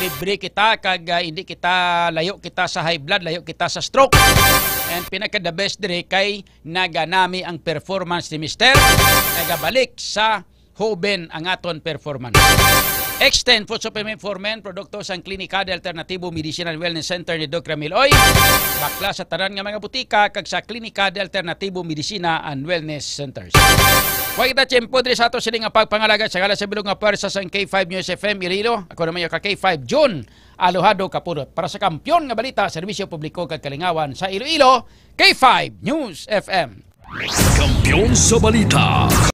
libre kita kag, ah, hindi kita, layo kita sa high blood, layo kita sa stroke. And pinaka the best diri kay naganami ang performance ni Mister. Nagabalik sa hoben ang aton performance. Extend Food Supplement for Men, produkto sang Klinika de Alternatibo Medicina and Wellness Center ni Doc Ramil Oy. Bakla sa tanan nga mga butika kag sa Klinika de Alternatibo Medicina and Wellness Centers. Wa kita tiyempo diri sa ato sini nga pagpangalagad sa ngalan sa bilog nga pwersa sang K five News F M Iloilo. Ako naman yung ka K five June Alojado Kapulot para sa kampiyon nga balita, serbisyo publiko kag kalingawan sa Iloilo, K five News F M. Kampiyon sa balita.